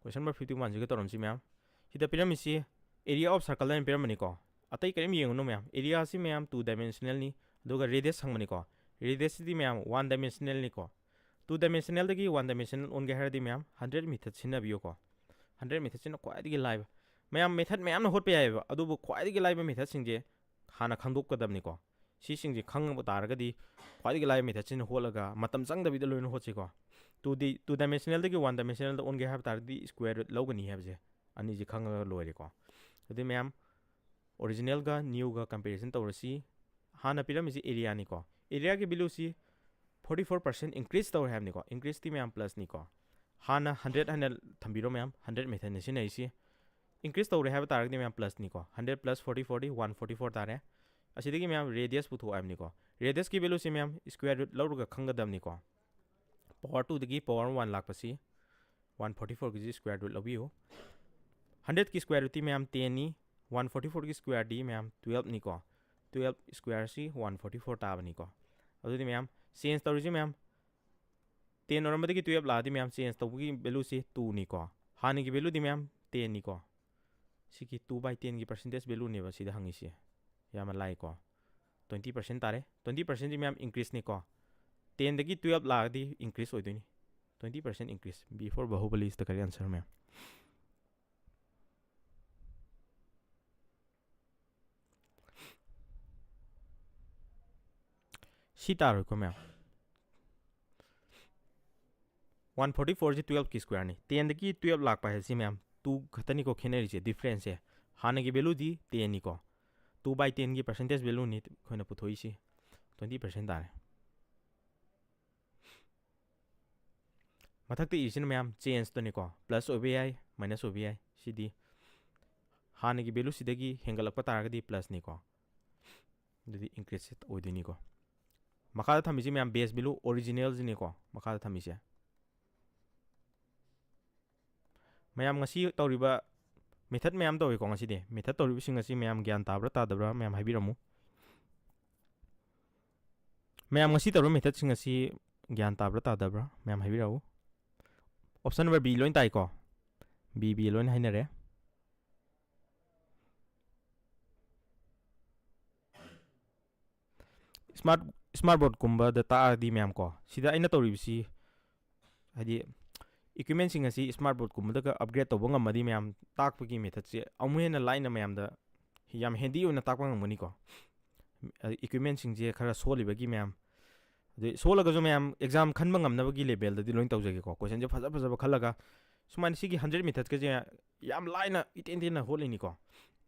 ꯀꯣꯏꯁꯟ ꯅꯝꯕꯔ ꯐꯤꯐꯇꯤ ꯋꯥꯟꯁꯤꯒ ꯇꯧꯔꯝꯁꯤ ꯃꯌꯥꯝ꯫ ꯁꯤꯗ ꯄꯤꯔꯝꯃꯤꯁꯤ ꯑꯦꯔꯤꯌꯥ ꯑꯣꯐ ꯁꯔꯀꯜ ꯍꯥꯏꯅ ꯄꯤꯔꯝꯕꯅꯤꯀꯣ꯫ ꯑꯇꯩ ꯀꯔꯤꯝ ꯌꯦꯡꯉꯨꯅꯨ ꯃꯌꯥꯝ, ꯑꯦꯔꯤꯌꯥꯁꯤ ꯃꯌꯥꯝ ꯇꯨ ꯗꯥꯏꯃꯦꯟꯁꯅꯦꯜꯅꯤ, ꯑꯗꯨꯒ ꯔꯦꯗꯤꯌꯁ ꯍꯪꯕꯅꯤꯀꯣ꯫ ꯔꯦꯗꯤꯌꯁꯁꯤꯗꯤ ꯃꯌꯥꯝ ꯋꯥꯟ ꯗꯥꯏꯃꯦꯟꯁꯅꯦꯜꯅꯤꯀꯣ꯫ ꯇꯨ ꯗꯥꯏꯃꯦꯟꯁꯅꯦꯜꯗꯒꯤ ꯋꯥꯟ ꯗꯥꯏꯃꯦꯟꯁꯅꯦꯜ ꯑꯣꯟꯒꯦ ꯍꯥꯏꯔꯗꯤ ꯃꯌꯥꯝ ꯍꯟꯗ꯭ꯔꯦꯠ ꯃꯦꯊꯠ ꯁꯤꯖꯤꯟꯅꯕꯤꯌꯨꯀꯣ꯫ ꯍꯟꯗ꯭ꯔꯦꯠ ꯃꯦꯊꯠꯁꯤꯅ ꯈ꯭ꯋꯥꯏꯗꯒꯤ ꯂꯥꯏꯕ꯫ ꯃꯌꯥꯝ ꯃꯦꯊꯠ ꯃꯌꯥꯝꯅ ꯍꯣꯠꯄ ꯌꯥꯏꯑꯕ, ꯑꯗꯨꯕꯨ ꯈ꯭ꯋꯥꯏꯗꯒꯤ ꯂꯥꯏꯕ ꯃꯦꯊꯠꯁꯤꯡꯁꯦ ꯍꯥꯟꯅ ꯈꯪꯗꯣꯛꯀꯗꯕꯅꯤꯀꯣ꯫ ꯁꯤꯁꯤꯡꯁꯦ ꯈꯪꯕ ꯇꯥꯔꯒꯗꯤ ꯈ꯭ꯋꯥꯏꯗꯒꯤ ꯂꯥꯏꯕ ꯃꯦꯊꯠꯁꯤꯅ ꯍꯣꯠꯂꯒ ꯃꯇꯝ ꯆꯪꯗꯕꯤꯗ ꯂꯣꯏꯅ ꯍꯣꯠꯁꯤꯀꯣ꯫ ꯇꯨ ꯗꯤ, ꯇꯨ ꯗꯥꯏꯃꯦꯟꯁꯅꯦꯜꯗꯒꯤ ꯋꯥꯟ ꯗꯥꯏꯃꯦꯟꯁꯅꯦꯜꯗ ꯑꯣꯟꯒꯦ ꯍꯥꯏꯕ ꯇꯥꯔꯒꯗꯤ ꯁ꯭ꯀ꯭ꯋꯦꯔ ꯔꯨꯠ ꯂꯧꯒꯅꯤ ꯍꯥꯏꯕꯁꯦ ꯑꯅꯤꯁꯦ ꯈꯪꯉꯒ ꯂꯣꯏꯔꯦꯀꯣ꯫ ꯑꯗꯨꯗꯤ ꯃꯌꯥꯝ ꯑꯣꯔꯤꯖꯤꯅꯦꯜꯒ ꯅ꯭ꯌꯨꯒ ꯀꯝꯄꯦꯔꯤꯖꯟ ꯇꯧꯔꯁꯤ꯫ ꯍꯥꯟꯅ ꯄꯤꯔꯝꯃꯤꯁꯤ ꯑꯦꯔꯤꯌꯥꯅꯤꯀꯣ꯫ ꯑꯦꯔꯤꯌꯥꯒꯤ ꯚꯦꯂꯨꯁꯤ ꯐꯣꯔꯇꯤ ꯐꯣꯔ ꯄꯥꯔꯁꯦꯟ ꯏꯟꯀ꯭ꯔꯤꯁ ꯇꯧꯔꯦ ꯍꯥꯏꯕꯅꯤꯀꯣ꯫ ꯏꯟꯀ꯭ꯔꯤꯁꯇꯤ ꯃꯌꯥꯝ ꯄ꯭ꯂꯁꯅꯤꯀꯣ꯫ ꯍꯥꯟꯅ ꯍꯟꯗ꯭ꯔꯦꯠ ꯍꯥꯏꯅ ꯊꯝꯕꯤꯔꯣ ꯃꯌꯥꯝ, ꯍꯟꯗ꯭ꯔꯦꯠ ꯃꯦꯊꯠꯅ ꯁꯤꯖꯤꯟꯅꯔꯤꯁꯤ꯫ ꯏꯟꯀ꯭ꯔꯤꯁ ꯇꯧꯔꯦ ꯍꯥꯏꯕ ꯇꯥꯔꯒꯗꯤ ꯃꯌꯥꯝ ꯄ꯭ꯂꯁꯅꯤꯀꯣ꯫ ꯍꯟꯗ꯭ꯔꯦꯠ ꯄ꯭ꯂꯁ ꯐꯣꯔꯇꯤ ꯐꯣꯔꯗꯤ ꯋꯥꯟ ꯐꯣꯔꯇꯤ ꯐꯣꯔ ꯇꯥꯔꯦ꯫ ꯑꯁꯤꯗꯒꯤ ꯃꯌꯥꯝ ꯔꯦꯗꯤꯌꯁ ꯄꯨꯊꯣꯛꯑꯣ ꯍꯥꯏꯕꯅꯤꯀꯣ꯫ ꯔꯦꯗꯤꯌꯁꯀꯤ ꯚꯦꯂꯨꯁꯤ ꯃꯌꯥꯝ ꯁ꯭ꯀ꯭ꯋꯦꯔ ꯔꯨꯠ ꯂꯧꯔꯒ ꯈꯪꯒꯗꯕꯅꯤꯀꯣ꯫ ꯄꯋꯥꯔ ꯇꯨꯗꯒꯤ ꯄꯋꯥꯔ ꯋꯥꯟ ꯂꯥꯛꯄꯁꯤ ꯋꯥꯟ ꯐꯣꯔꯇꯤ ꯐꯣꯔꯒꯤꯁꯤ ꯁ꯭ꯀ꯭ꯋꯦꯔ ꯔꯨꯠ ꯂꯧꯕꯤꯌꯨ꯫ ꯍꯟꯗ꯭ꯔꯦꯠꯀꯤ ꯁ꯭ꯀ꯭ꯋꯦꯔ ꯔꯨꯠꯇꯤ ꯃꯌꯥꯝ ꯇꯦꯟꯅꯤ꯫ ꯋꯥꯟ ꯐꯣꯔꯇꯤ ꯐꯣꯔꯒꯤ ꯁ꯭ꯀ꯭ꯋꯦꯔꯗꯤ ꯃꯌꯥꯝ ꯇꯨꯌꯦꯜꯞꯅꯤꯀꯣ꯫ ꯇꯨꯌꯦꯜꯞ ꯁ꯭ꯀ꯭ꯋꯦꯔꯁꯤ ꯋꯥꯟ ꯐꯣꯔꯇꯤ ꯐꯣꯔ ꯇꯥꯕꯅꯤꯀꯣ꯫ ꯑꯗꯨꯗꯤ ꯃꯌꯥꯝ ꯆꯦꯟꯖ ꯇꯧꯔꯤꯁꯦ ꯃꯌꯥꯝ ꯇꯦꯟ ꯑꯣꯏꯔꯝꯕꯗꯒꯤ ꯇꯨꯌꯦꯜꯞ ꯂꯥꯛꯑꯗꯤ ꯃꯌꯥꯝ ꯆꯦꯟꯖ ꯇꯧꯕꯒꯤ ꯚꯦꯂꯨꯁꯤ ꯇꯨꯅꯤꯀꯣ꯫ ꯍꯥꯟꯅꯒꯤ ꯚꯦꯂꯨꯗꯤ ꯃꯌꯥꯝ ꯇꯦꯟꯅꯤꯀꯣ꯫ ꯁꯤꯒꯤ ꯇꯨ ꯕꯥꯏ ꯇꯦꯟꯒꯤ ꯄꯥꯔꯁꯦꯟꯇꯦꯖ ꯚꯦꯂꯨꯅꯦꯕ ꯁꯤꯗ ꯍꯪꯉꯤꯁꯦ꯫ ꯌꯥꯝꯅ ꯂꯥꯏꯀꯣ꯫ ꯇ꯭ꯋꯦꯟꯇꯤ ꯄꯥꯔꯁꯦꯟ ꯇꯥꯔꯦ꯫ ꯇ꯭ꯋꯦꯟꯇꯤ ꯄꯥꯔꯁꯦꯟꯁꯤ ꯃꯌꯥꯝ ꯏꯟꯀ꯭ꯔꯤꯁꯅꯤꯀꯣ꯫ ꯇꯦꯟꯗꯒꯤ ꯇꯨꯌꯦꯜꯞ ꯂꯥꯛꯑꯗꯤ ꯏꯟꯀ꯭ꯔꯤꯁ ꯑꯣꯏꯗꯣꯏꯅꯤ꯫ Twenty percent increase. B for Bahubali is the correct answer, ꯃꯌꯥꯝ꯫ ꯁꯤ ꯇꯥꯔꯣꯏꯀꯣ ꯃꯌꯥꯝ꯫ ꯋꯥꯟ ꯐꯣꯔꯇꯤ ꯐꯣꯔꯁꯤ ꯇꯨꯌꯦꯜꯞꯀꯤ ꯁ꯭ꯀ꯭ꯋꯦꯔꯅꯤ꯫ ꯇꯦꯟꯗꯒꯤ ꯇꯨꯌꯦꯜꯞ ꯂꯥꯛꯄ ꯍꯥꯏꯁꯤ ꯃꯌꯥꯝ ꯇꯨ ꯈꯛꯇꯅꯤꯀꯣ ꯈꯦꯠꯅꯔꯤꯁꯦ, ꯗꯤꯐ꯭ꯔꯦꯟꯁꯁꯦ꯫ ꯍꯥꯟꯅꯒꯤ ꯚꯦꯂꯨꯗꯤ ꯇꯦꯟꯅꯤꯀꯣ꯫ ꯇꯨ ꯕꯥꯏ ꯇꯦꯟꯒꯤ ꯄꯥꯔꯁꯦꯟꯇꯦꯖ ꯚꯦꯂꯨꯅꯤ ꯑꯩꯈꯣꯏꯅ ꯄꯨꯊꯣꯛꯏꯁꯤ꯫ ꯇ꯭ꯋꯦꯟꯇꯤ ꯄꯥꯔꯁꯦꯟ ꯇꯥꯔꯦ꯫ ꯃꯊꯛꯇ ꯏꯔꯤꯁꯤꯅ ꯃꯌꯥꯝ ꯆꯦꯟꯖꯇꯨꯅꯤꯀꯣ꯫ ꯄ꯭ꯂꯁ ꯑꯣꯏꯕ ꯌꯥꯏ, ꯃꯥꯏꯅꯁ ꯑꯣꯏꯕ ꯌꯥꯏ꯫ ꯁꯤꯗꯤ ꯍꯥꯟꯅꯒꯤ ꯚꯦꯂꯨꯁꯤꯗꯒꯤ ꯍꯦꯟꯒꯠꯂꯛꯄ ꯇꯥꯔꯒꯗꯤ ꯄ꯭ꯂꯁꯅꯤꯀꯣ꯫ ꯑꯗꯨꯗꯤ ꯏꯟꯀ꯭ꯔꯤꯁ ꯑꯣꯏꯗꯣꯏꯅꯤꯀꯣ꯫ ꯃꯈꯥꯗ ꯊꯝꯃꯤꯁꯤ ꯃꯌꯥꯝ ꯕꯦꯁ ꯚꯦꯂꯨ ꯑꯣꯔꯤꯖꯤꯅꯦꯜꯁꯤꯅꯤꯀꯣ꯫ ꯃꯈꯥꯗ ꯊꯝꯃꯤꯁꯦ ꯃꯌꯥꯝ ꯉꯁꯤ ꯇꯧꯔꯤꯕ ꯃꯦꯊꯠ ꯃꯌꯥꯝ ꯇꯧꯏꯀꯣ ꯉꯁꯤꯗꯤ꯫ ꯃꯦꯊꯠ ꯇꯧꯔꯤꯕꯁꯤꯡ ꯑꯁꯤ ꯃꯌꯥꯝ ꯒ꯭ꯌꯥꯟ ꯇꯥꯕ꯭ꯔꯥ ꯇꯥꯗꯕ꯭ꯔꯥ ꯃꯌꯥꯝ ꯍꯥꯏꯕꯤꯔꯝꯃꯨ꯫ ꯃꯌꯥꯝ ꯉꯁꯤ ꯇꯧꯔꯤꯕ ꯃꯦꯊꯠꯁꯤꯡ ꯑꯁꯤ ꯒ꯭ꯌꯥꯟ ꯇꯥꯕ꯭ꯔꯥ ꯇꯥꯗꯕ꯭ꯔꯥ ꯃꯌꯥꯝ ꯍꯥꯏꯕꯤꯔꯛꯎ꯫ ꯑꯣꯞꯁꯟ ꯅꯝꯕꯔ ꯕꯤ ꯂꯣꯏ ꯇꯥꯏꯀꯣ꯫ ꯕꯤ, ꯕꯤ ꯂꯣꯏꯅ ꯍꯥꯏꯅꯔꯦ꯫ ꯁ꯭ꯃꯥꯔꯠ, ꯁ꯭ꯃꯥꯔꯠ ꯕꯣꯔꯗꯀꯨꯝꯕꯗ ꯇꯥꯛꯑꯗꯤ ꯃꯌꯥꯝ ꯀꯣ, ꯁꯤꯗ ꯑꯩꯅ ꯇꯧꯔꯤꯕꯁꯤ ꯍꯥꯏꯗꯤ ꯏꯀ꯭ꯋꯤꯞꯃꯦꯟꯁꯤꯡ ꯑꯁꯤ ꯁ꯭ꯃꯥꯔꯠ ꯕꯣꯔꯗꯀꯨꯝꯕꯗꯒ ꯑꯞꯒ꯭ꯔꯦꯗ ꯇꯧꯕ ꯉꯝꯃꯗꯤ ꯃꯌꯥꯝ ꯇꯥꯛꯄꯒꯤ ꯃꯦꯊꯠꯁꯦ ꯑꯃꯨꯛ ꯍꯦꯟꯅ ꯂꯥꯏꯅ ꯃꯌꯥꯝꯗ ꯌꯥꯝ ꯍꯦꯟꯗꯤ ꯑꯣꯏꯅ ꯇꯥꯛꯄ ꯉꯝꯒꯅꯤꯀꯣ꯫ ꯏꯀ꯭ꯋꯤꯞꯃꯦꯟꯁꯤꯡꯁꯦ ꯈꯔ ꯁꯣꯜꯂꯤꯕꯒꯤ ꯃꯌꯥꯝ, ꯑꯗꯩ ꯁꯣꯜꯂꯒꯁꯨ ꯃꯌꯥꯝ ꯑꯦꯛꯖꯥꯝ ꯈꯟꯕ ꯉꯝꯅꯕꯒꯤ ꯂꯦꯚꯦꯜꯗꯗꯤ ꯂꯣꯏꯅ ꯇꯧꯖꯒꯦꯀꯣ꯫ ꯀꯣꯏꯁꯟꯁꯦ ꯐꯖ ꯐꯖꯕ ꯈꯜꯂꯒ ꯁꯨꯃꯥꯏꯅ ꯁꯤꯒꯤ ꯍꯟꯗ꯭ꯔꯦꯠ ꯃꯦꯊꯠꯀꯁꯦ ꯌꯥꯝ ꯂꯥꯏꯅ ꯏꯇꯦꯟ ꯇꯦꯟꯅ ꯍꯣꯠꯂꯤꯅꯤꯀꯣ꯫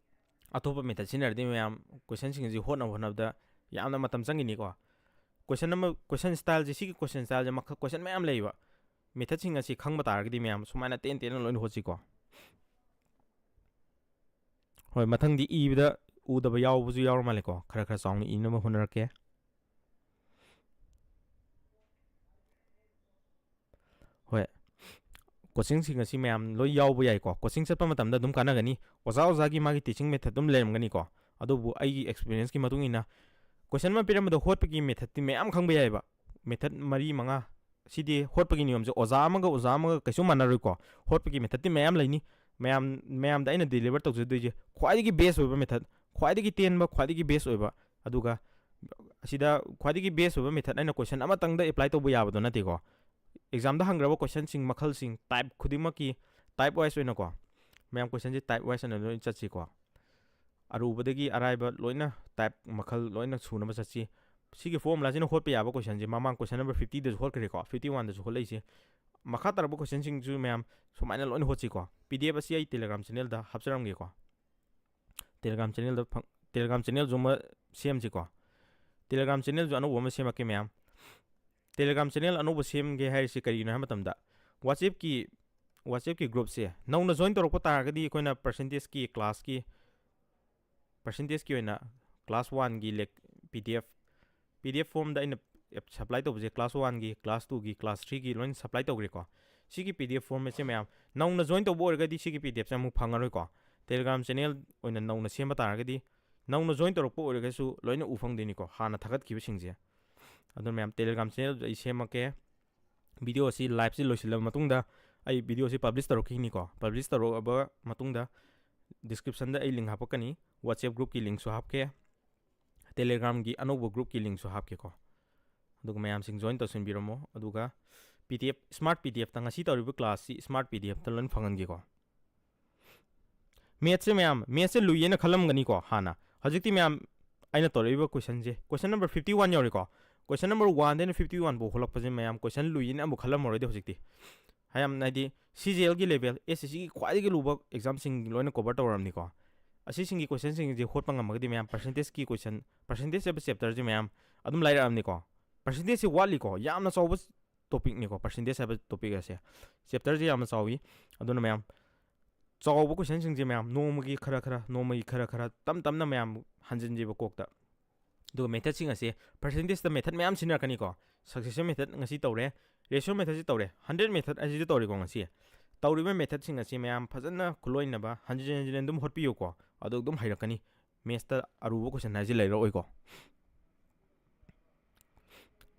ꯑꯇꯣꯞꯄ ꯃꯦꯊꯠ ꯁꯤꯖꯤꯟꯅꯔꯗꯤ ꯃꯌꯥꯝ ꯀꯣꯏꯁꯟꯁꯤꯡ ꯑꯁꯤ ꯍꯣꯠꯅꯕ ꯍꯣꯠꯅꯕꯗ ꯌꯥꯝꯅ ꯃꯇꯝ ꯆꯪꯒꯅꯤꯀꯣ꯫ ꯀꯣꯏꯁꯟ ꯑꯃ, ꯀꯣꯏꯁꯟ ꯁ꯭ꯇꯥꯏꯜꯁꯦ, ꯁꯤꯒꯤ ꯀꯣꯏꯁꯟ ꯁ꯭ꯇꯥꯏꯜꯁꯦ ꯃꯈꯜ, ꯀꯣꯏꯁꯟ ꯃꯌꯥꯝ ꯂꯩꯌꯦꯕ꯫ ꯃꯦꯊꯠꯁꯤꯡ ꯑꯁꯤ ꯈꯪꯕ ꯇꯥꯔꯒꯗꯤ ꯃꯌꯥꯝ ꯁꯨꯃꯥꯏꯅ ꯇꯦꯟ ꯇꯦꯟꯅ ꯂꯣꯏꯅ ꯍꯣꯠꯁꯤꯀꯣ꯫ ꯍꯣꯏ, ꯃꯊꯪꯗꯤ ꯏꯕꯗ ꯎꯗꯕ ꯌꯥꯎꯕꯁꯨ ꯌꯥꯎꯔ ꯃꯥꯜꯂꯦꯀꯣ꯫ ꯈꯔ ꯈꯔ ꯆꯥꯎꯅ ꯏꯅꯕ ꯍꯣꯠꯅꯔꯛꯀꯦ꯫ ꯍꯣꯏ, ꯀꯣꯆꯤꯡꯁꯤꯡ ꯑꯁꯤ ꯃꯌꯥꯝ ꯂꯣꯏ ꯌꯥꯎꯕ ꯌꯥꯏꯀꯣ꯫ ꯀꯣꯆꯤꯡ ꯆꯠꯄ ꯃꯇꯝꯗ ꯑꯗꯨꯝ ꯀꯥꯟꯅꯒꯅꯤ꯫ ꯑꯣꯖꯥ ꯑꯣꯖꯥꯒꯤ ꯃꯥꯒꯤ teaching method ꯑꯗꯨꯝ ꯂꯩꯔꯝꯒꯅꯤꯀꯣ꯫ ꯑꯗꯨꯕꯨ ꯑꯩꯒꯤ experienceꯀꯤ ꯃꯇꯨꯡ ꯏꯟꯅ question ꯑꯃ ꯄꯤꯔꯝꯕꯗ ꯍꯣꯠꯄꯒꯤ methodꯇꯤ ꯃꯌꯥꯝ ꯈꯪꯕ ꯌꯥꯏꯑꯕ꯫ Method ꯃꯔꯤ ꯃꯉꯥ ꯁꯤꯗꯤ ꯍꯣꯠꯄꯒꯤ ꯅꯤꯌꯣꯝꯁꯦ ꯑꯣꯖꯥ ꯑꯃꯒ ꯑꯣꯖꯥ ꯑꯃꯒ ꯀꯩꯁꯨ ꯃꯥꯟꯅꯔꯣꯏꯀꯣ꯫ ꯍꯣꯠꯄꯒꯤ methodꯇꯤ ꯃꯌꯥꯝ ꯂꯩꯅꯤ꯫ ꯃꯌꯥꯝ, ꯃꯌꯥꯝꯗ ꯑꯩꯅ deliver ꯇꯧꯖꯗꯣꯏꯁꯦ ꯈ꯭ꯋꯥꯏꯗꯒꯤ best ꯑꯣꯏꯕ method, ꯈ꯭ꯋꯥꯏꯗꯒꯤ ꯇꯦꯟꯕ, ꯈ꯭ꯋꯥꯏꯗꯒꯤ best ꯑꯣꯏꯕ꯫ ꯑꯗꯨꯒ ꯑꯁꯤꯗ ꯈ꯭ꯋꯥꯏꯗꯒꯤ best ꯑꯣꯏꯕ method ꯑꯩꯅ question ꯑꯃꯇꯪꯗ apply ꯇꯧꯕ ꯌꯥꯕꯗꯣ ꯅꯠꯇꯦꯀꯣ꯫ Examꯗ ꯍꯪꯈ꯭ꯔꯕ questionꯁꯤꯡ ꯃꯈꯜꯁꯤꯡ type ꯈꯨꯗꯤꯡꯃꯛꯀꯤ type wise ꯑꯣꯏꯅꯀꯣ, ꯃꯌꯥꯝ questionꯁꯦ type wise ꯑꯣꯏꯅ ꯂꯣꯏ ꯆꯠꯁꯤꯀꯣ꯫ ꯑꯔꯨꯕꯗꯒꯤ ꯑꯔꯥꯏꯕ ꯂꯣꯏꯅ type ꯃꯈꯜ ꯂꯣꯏꯅ ꯁꯨꯅꯕ ꯆꯠꯁꯤ꯫ ꯁꯤꯒꯤ formulaꯁꯤꯅ ꯍꯣꯠꯄ ꯌꯥꯕ questionꯁꯦ ꯃꯃꯥꯡ question number fiftyꯗꯁꯨ ꯍꯣꯠꯈ꯭ꯔꯦꯀꯣ, fifty oneꯗꯁꯨ ꯍꯣꯠꯂꯛꯏꯁꯦ꯫ ꯃꯈꯥ ꯇꯥꯔꯛꯄ questionꯁꯤꯡꯁꯨ ꯃꯌꯥꯝ ꯁꯨꯃꯥꯏꯅ ꯂꯣꯏꯅ ꯍꯣꯠꯁꯤꯀꯣ꯫ P D F ꯑꯁꯤ ꯑꯩ Telegram channelꯗ ꯍꯥꯞꯆꯔꯝꯒꯦꯀꯣ꯫ Telegram channelꯗ ꯐꯪ-, Telegram channelꯁꯨ ꯑꯃ ꯁꯦꯝꯁꯤꯀꯣ꯫ Telegram channelꯁꯨ ꯑꯅꯧꯕ ꯑꯃ ꯁꯦꯝꯃꯛꯀꯦ ꯃꯌꯥꯝ꯫ Telegram channel ꯑꯅꯧꯕ ꯁꯦꯝꯒꯦ ꯍꯥꯏꯔꯤꯁꯤ ꯀꯔꯤꯒꯤꯅꯣ ꯍꯥꯏꯕ ꯃꯇꯝꯗ, WhatsAppꯀꯤ, WhatsAppꯀꯤ groupꯁꯦ ꯅꯧꯅ join ꯇꯧꯔꯛꯄ ꯇꯥꯔꯒꯗꯤ ꯑꯩꯈꯣꯏꯅ percentageꯀꯤ classꯀꯤ, percentageꯀꯤ ꯑꯣꯏꯅ class oneꯒꯤ ꯂꯦꯛ-, P D F, P D F formꯗ ꯑꯩꯅ supply ꯇꯧꯕꯁꯦ class oneꯒꯤ, class twoꯒꯤ, class threeꯒꯤ ꯂꯣꯏꯅ supply ꯇꯧꯈ꯭ꯔꯦꯀꯣ꯫ ꯁꯤꯒꯤ P D F formatꯁꯦ ꯃꯌꯥꯝ ꯅꯧꯅ join ꯇꯧꯕ ꯑꯣꯏꯔꯒꯗꯤ ꯁꯤꯒꯤ P D Fꯁꯦ ꯑꯃꯨꯛ ꯐꯪꯉꯔꯣꯏꯀꯣ꯫ Telegram channel ꯑꯣꯏꯅ ꯅꯧꯅ ꯁꯦꯝꯕ ꯇꯥꯔꯒꯗꯤ, ꯅꯧꯅ join ꯇꯧꯔꯛꯄ ꯑꯣꯏꯔꯒꯁꯨ ꯂꯣꯏꯅ ꯎ ꯐꯪꯗꯣꯏꯅꯤꯀꯣ, ꯍꯥꯟꯅ ꯊꯥꯒꯠꯈꯤꯕꯁꯤꯡꯁꯦ꯫ ꯑꯗꯨꯅ ꯃꯌꯥꯝ Telegram channel ꯑꯩ ꯁꯦꯝꯃꯛꯀꯦ꯫ Video ꯑꯁꯤ liveꯁꯤ ꯂꯣꯏꯁꯤꯜꯂꯕ ꯃꯇꯨꯡꯗ, ꯑꯩ video ꯑꯁꯤ publish ꯇꯧꯔꯛꯈꯤꯅꯤꯀꯣ꯫ Publish ꯇꯧꯔꯛꯑꯕ ꯃꯇꯨꯡꯗ descriptionꯗ ꯑꯩ link ꯍꯥꯞꯄꯛꯀꯅꯤ꯫ WhatsApp groupꯀꯤ linkꯁꯨ ꯍꯥꯞꯀꯦ, Telegramꯒꯤ ꯑꯅꯧꯕ groupꯀꯤ linkꯁꯨ ꯍꯥꯞꯀꯦꯀꯣ꯫ ꯑꯗꯨꯒ ꯃꯌꯥꯝꯁꯤꯡ join ꯇꯧꯁꯤꯟꯕꯤꯔꯝꯃꯣ꯫ ꯑꯗꯨꯒ P D F, smart P D Fꯇ, ꯉꯁꯤ ꯇꯧꯔꯤꯕ classꯁꯤ smart P D Fꯇ ꯂꯣꯏꯅ ꯐꯪꯍꯟꯒꯦꯀꯣ꯫ Mathsꯁꯦ ꯃꯌꯥꯝ, Mathsꯁꯦ ꯂꯨꯏ ꯍꯥꯏꯅ ꯈꯜꯂꯝꯒꯅꯤꯀꯣ ꯍꯥꯟꯅ꯫ ꯍꯧꯖꯤꯛꯇꯤ ꯃꯌꯥꯝ, ꯑꯩꯅ ꯇꯧꯔꯛꯏꯕ questionꯁꯦ, question number fifty one ꯌꯧꯔꯦꯀꯣ꯫ Question number oneꯗꯩꯅ fifty one ꯐꯥꯎ ꯍꯣꯜꯂꯛꯄꯁꯦ ꯃꯌꯥꯝ question ꯂꯨꯏꯅ ꯑꯃꯨꯛ ꯈꯜꯂꯝꯃꯔꯣꯏꯗꯤ ꯍꯧꯖꯤꯛꯇꯤ꯫ ꯃꯌꯥꯝ, ꯍꯥꯏꯗꯤ C G Lꯒꯤ level, S S Cꯒꯤ ꯈ꯭ꯋꯥꯏꯗꯒꯤ ꯂꯨꯕ examꯁꯤꯡ ꯂꯣꯏꯅ cover ꯇꯧꯔꯕꯅꯤꯀꯣ꯫ ꯑꯁꯤꯁꯤꯡꯒꯤ questionꯁꯤꯡꯁꯦ ꯍꯣꯠꯄ ꯉꯝꯃꯒꯗꯤ ꯃꯌꯥꯝ percentageꯀꯤ question, percentage ꯍꯥꯏꯕ chapterꯁꯦ ꯃꯌꯥꯝ ꯑꯗꯨꯝ ꯂꯥꯏꯔꯛꯑꯕꯅꯤꯀꯣ꯫ Percentageꯁꯦ ꯋꯥꯠꯂꯤꯀꯣ, ꯌꯥꯝꯅ ꯆꯥꯎꯕ topicꯅꯤꯀꯣ, percentage ꯍꯥꯏꯕ topic ꯑꯁꯦ꯫ Chapterꯁꯦ ꯌꯥꯝꯅ ꯆꯥꯎꯏ꯫ ꯑꯗꯨꯅ ꯃꯌꯥꯝ, ꯆꯥꯎꯕ questionꯁꯤꯡꯁꯦ ꯃꯌꯥꯝ ꯅꯣꯡꯃꯒꯤ ꯈꯔ ꯈꯔ, ꯅꯣꯡꯃꯒꯤ ꯈꯔ ꯈꯔ, ꯇꯞ ꯇꯞꯅ ꯃꯌꯥꯝ ꯍꯟꯖꯤꯟꯖꯦꯕ ꯀꯣꯛꯇ꯫ ꯑꯗꯨꯒ methodꯁꯤꯡ ꯑꯁꯤ, percentageꯇ method ꯃꯌꯥꯝ ꯁꯤꯖꯤꯟꯅꯔꯛꯀꯅꯤꯀꯣ꯫ Succession method ꯉꯁꯤ ꯇꯧꯔꯦ, ratio methodꯁꯤ ꯇꯧꯔꯦ, hundred method ꯑꯁꯤꯁꯨ ꯇꯧꯔꯦꯀꯣ ꯉꯁꯤ꯫ ꯇꯧꯔꯤꯕ methodꯁꯤꯡ ꯑꯁꯤ ꯃꯌꯥꯝ ꯐꯖꯅ ꯈꯨꯂꯣꯏꯅꯕ ꯍꯟꯖꯤꯟ ꯍꯟꯖꯤꯟ ꯑꯗꯨꯝ ꯍꯣꯠꯄꯤꯌꯨꯀꯣ, ꯑꯗꯨ ꯑꯗꯨꯝ ꯍꯩꯔꯛꯀꯅꯤ꯫ Mathsꯇ ꯑꯔꯨꯕ question ꯍꯥꯏꯁꯦ ꯂꯩꯔꯛꯑꯣꯏꯀꯣ꯫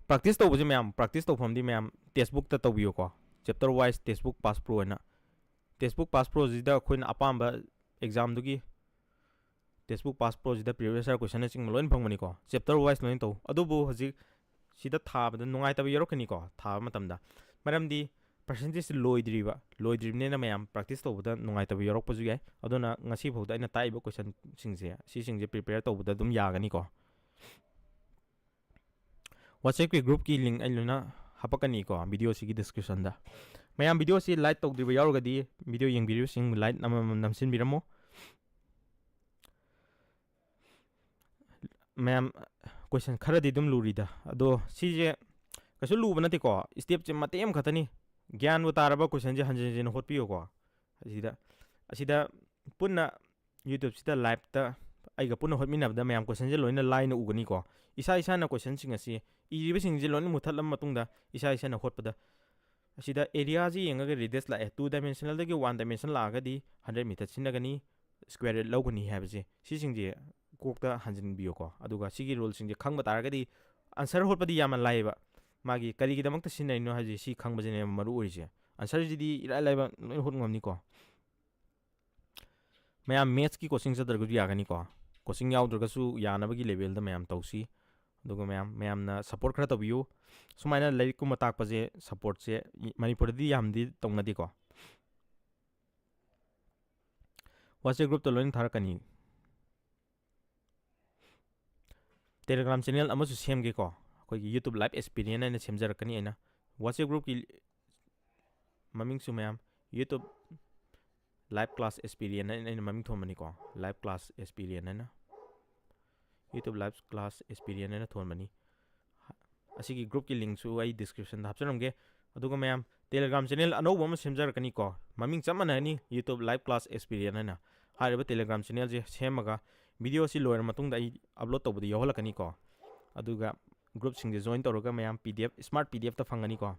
Practice ꯇꯧꯕꯁꯦ ꯃꯌꯥꯝ, practice ꯇꯧꯐꯝꯗꯤ ꯃꯌꯥꯝ textbookꯇ ꯇꯧꯕꯤꯌꯨꯀꯣ, chapter wise textbook pass pro ꯍꯥꯏꯅ꯫ Textbook pass proꯁꯤꯗ ꯑꯩꯈꯣꯏꯅ ꯑꯄꯥꯝꯕ examꯗꯨꯒꯤ textbook pass proꯁꯤꯗ previous year questionꯅꯆꯤꯡꯕ ꯂꯣꯏꯅ ꯐꯪꯕꯅꯤꯀꯣ, chapter wise ꯂꯣꯏꯅ ꯇꯧ꯫ ꯑꯗꯨꯕꯨ ꯍꯧꯖꯤꯛ ꯁꯤꯗ ꯊꯥꯕꯗ ꯅꯨꯡꯉꯥꯏꯇꯕ ꯌꯥꯎꯔꯛꯀꯅꯤꯀꯣ, ꯊꯥꯕ ꯃꯇꯝꯗ, ꯃꯔꯝꯗꯤ percentageꯁꯤ ꯂꯣꯏꯗ꯭ꯔꯤꯕ, ꯂꯣꯏꯗ꯭ꯔꯤꯕꯅꯤꯅ ꯃꯌꯥꯝ practice ꯇꯧꯕꯗ ꯅꯨꯡꯉꯥꯏꯇꯕ ꯌꯥꯎꯔꯛꯄꯁꯨ ꯌꯥꯏ꯫ ꯑꯗꯨꯅ ꯉꯁꯤ ꯐꯥꯎꯗ ꯑꯩꯅ ꯇꯥꯛꯏꯕ questionꯁꯤꯡꯁꯦ, ꯁꯤꯁꯤꯡꯁꯦ prepare ꯇꯧꯕꯗ ꯑꯗꯨꯝ ꯌꯥꯒꯅꯤꯀꯣ꯫ WhatsAppꯀꯤ groupꯀꯤ link ꯑꯩ ꯂꯣꯏꯅ ꯍꯥꯄꯛꯀꯅꯤꯀꯣ videoꯁꯤꯒꯤ descriptionꯗ꯫ ꯃꯌꯥꯝ videoꯁꯤ like ꯇꯧꯗ꯭ꯔꯤꯕ ꯌꯥꯎꯔꯒꯗꯤ video ꯌꯦꯡꯕꯤꯔꯤꯕꯁꯤꯡ like ꯑꯃꯃꯝ ꯅꯝꯁꯤꯟꯕꯤꯔꯝꯃꯣ꯫ ꯃꯌꯥꯝ, question ꯈꯔꯗꯤ ꯑꯗꯨꯝ ꯂꯨꯔꯤꯗ, ꯑꯗꯣ ꯁꯤꯁꯦ ꯀꯩꯁꯨ ꯂꯨꯕ ꯅꯠꯇꯦꯀꯣ, stepꯁꯦ ꯃꯇꯦꯛ ꯑꯃꯈꯛꯇꯅꯤ꯫ ꯒ꯭ꯌꯥꯟꯕꯨ ꯇꯥꯔꯕ questionꯁꯦ ꯍꯟꯖꯤꯟ ꯍꯟꯖꯤꯟ ꯍꯣꯠꯄꯤꯌꯨꯀꯣ꯫ ꯑꯁꯤꯗ, ꯑꯁꯤꯗ ꯄꯨꯟꯅ YouTubeꯁꯤꯗ liveꯇ ꯑꯩꯒ ꯄꯨꯟꯅ ꯍꯣꯠꯃꯤꯟꯅꯕꯗ ꯃꯌꯥꯝ questionꯁꯦ ꯂꯣꯏꯅ ꯂꯥꯏꯅ ꯎꯒꯅꯤꯀꯣ꯫ ꯏꯁꯥ ꯏꯁꯥꯅ questionꯁꯤꯡ ꯑꯁꯤ, ꯏꯔꯤꯕꯁꯤꯡꯁꯦ ꯂꯣꯏꯅ ꯃꯨꯠꯊꯠꯂꯕ ꯃꯇꯨꯡꯗ ꯏꯁꯥ ꯏꯁꯥꯅ ꯍꯣꯠꯄꯗ, ꯑꯁꯤꯗ areaꯁꯤ ꯌꯦꯡꯉꯒ radius ꯂꯥꯛꯑꯦ, two dimensionalꯗꯒꯤ one dimensional ꯂꯥꯛꯑꯒꯗꯤ hundred meter ꯁꯤꯖꯤꯟꯅꯒꯅꯤ, square root ꯂꯧꯒꯅꯤ ꯍꯥꯏꯕꯁꯦ, ꯁꯤꯁꯤꯡꯁꯦ ꯀꯣꯛꯇ ꯍꯟꯖꯤꯟꯕꯤꯌꯨꯀꯣ꯫ ꯑꯗꯨꯒ ꯁꯤꯒꯤ ruleꯁꯤꯡꯁꯦ ꯈꯪꯕ ꯇꯥꯔꯒꯗꯤ answer ꯍꯣꯠꯄꯗꯤ ꯌꯥꯝꯅ ꯂꯥꯏꯌꯦꯕ꯫ ꯃꯥꯒꯤ ꯀꯔꯤꯒꯤꯗꯃꯛꯇ ꯁꯤꯖꯤꯟꯅꯔꯤꯅꯣ ꯍꯥꯏꯕꯁꯦ ꯁꯤ ꯈꯪꯕꯁꯤꯅꯦꯕ ꯃꯔꯨ ꯑꯣꯏꯔꯤꯁꯦ꯫ Answerꯁꯤꯗꯤ ꯏꯔꯥꯏ ꯂꯥꯏꯕ, ꯂꯣꯏ ꯍꯣꯠ ꯉꯝꯅꯤꯀꯣ꯫ ꯃꯌꯥꯝ mathsꯀꯤ coaching ꯆꯠꯇ꯭ꯔꯒꯁꯨ ꯌꯥꯒꯅꯤꯀꯣ꯫ Coaching ꯌꯥꯎꯗ꯭ꯔꯒꯁꯨ ꯌꯥꯅꯕꯒꯤ levelꯗ ꯃꯌꯥꯝ ꯇꯧꯁꯤ꯫ ꯑꯗꯨꯒ ꯃꯌꯥꯝ, ꯃꯌꯥꯝꯅ support ꯈꯔ ꯇꯧꯕꯤꯌꯨ꯫ ꯁꯨꯃꯥꯏꯅ ꯂꯥꯏꯔꯤꯛꯀꯨꯝꯕ ꯇꯥꯛꯄꯁꯦ supportꯁꯦ ꯃꯅꯤꯄꯨꯔꯗꯗꯤ ꯌꯥꯝꯗꯤ ꯇꯧꯅꯗꯦꯀꯣ꯫ WhatsApp groupꯇ ꯂꯣꯏꯅ ꯊꯥꯔꯛꯀꯅꯤ꯫ Telegram channel ꯑꯃꯁꯨ ꯁꯦꯝꯒꯦꯀꯣ꯫ ꯑꯩꯈꯣꯏꯒꯤ YouTube live experience ꯍꯥꯏꯅ ꯁꯦꯝꯖꯔꯛꯀꯅꯤ ꯑꯩꯅ꯫ WhatsApp groupꯀꯤ ꯃꯃꯤꯡꯁꯨ ꯃꯌꯥꯝ YouTube live class experience ꯍꯥꯏꯅ ꯑꯩꯅ ꯃꯃꯤꯡ ꯊꯣꯟꯕꯅꯤꯀꯣ꯫ Live class experience ꯍꯥꯏꯅ, YouTube live class experience ꯍꯥꯏꯅ ꯊꯣꯟꯕꯅꯤ꯫ ꯑꯁꯤꯒꯤ groupꯀꯤ linkꯁꯨ ꯑꯩ descriptionꯗ ꯍꯥꯞꯆꯔꯝꯒꯦ꯫ ꯑꯗꯨꯒ ꯃꯌꯥꯝ, Telegram channel ꯑꯅꯧꯕ ꯑꯃ ꯁꯦꯝꯖꯔꯛꯀꯅꯤꯀꯣ, ꯃꯃꯤꯡ ꯆꯞ ꯃꯥꯟꯅꯒꯅꯤ, YouTube live class experience ꯍꯥꯏꯅ꯫ ꯍꯥꯏꯔꯤꯕ Telegram channelꯁꯦ ꯁꯦꯝꯃꯒ ꯚꯤꯗꯤꯑꯣꯁꯤ ꯂꯣꯏꯔ ꯃꯇꯨꯡꯗ ꯑꯩ ꯑꯞꯂꯣꯗ ꯇꯧꯕꯗ ꯌꯥꯎꯍꯜꯂꯛꯀꯅꯤꯀꯣ꯫ ꯑꯗꯨꯒ ꯒ꯭ꯔꯨꯞꯁꯤꯡꯁꯦ ꯖꯣꯏꯟ ꯇꯧꯔꯒ ꯃꯌꯥꯝ ꯄꯤ ꯗꯤ ꯑꯦꯐ, ꯁ꯭ꯃꯥꯔꯠ ꯄꯤ ꯗꯤ ꯑꯦꯐꯇ ꯐꯪꯒꯅꯤꯀꯣ꯫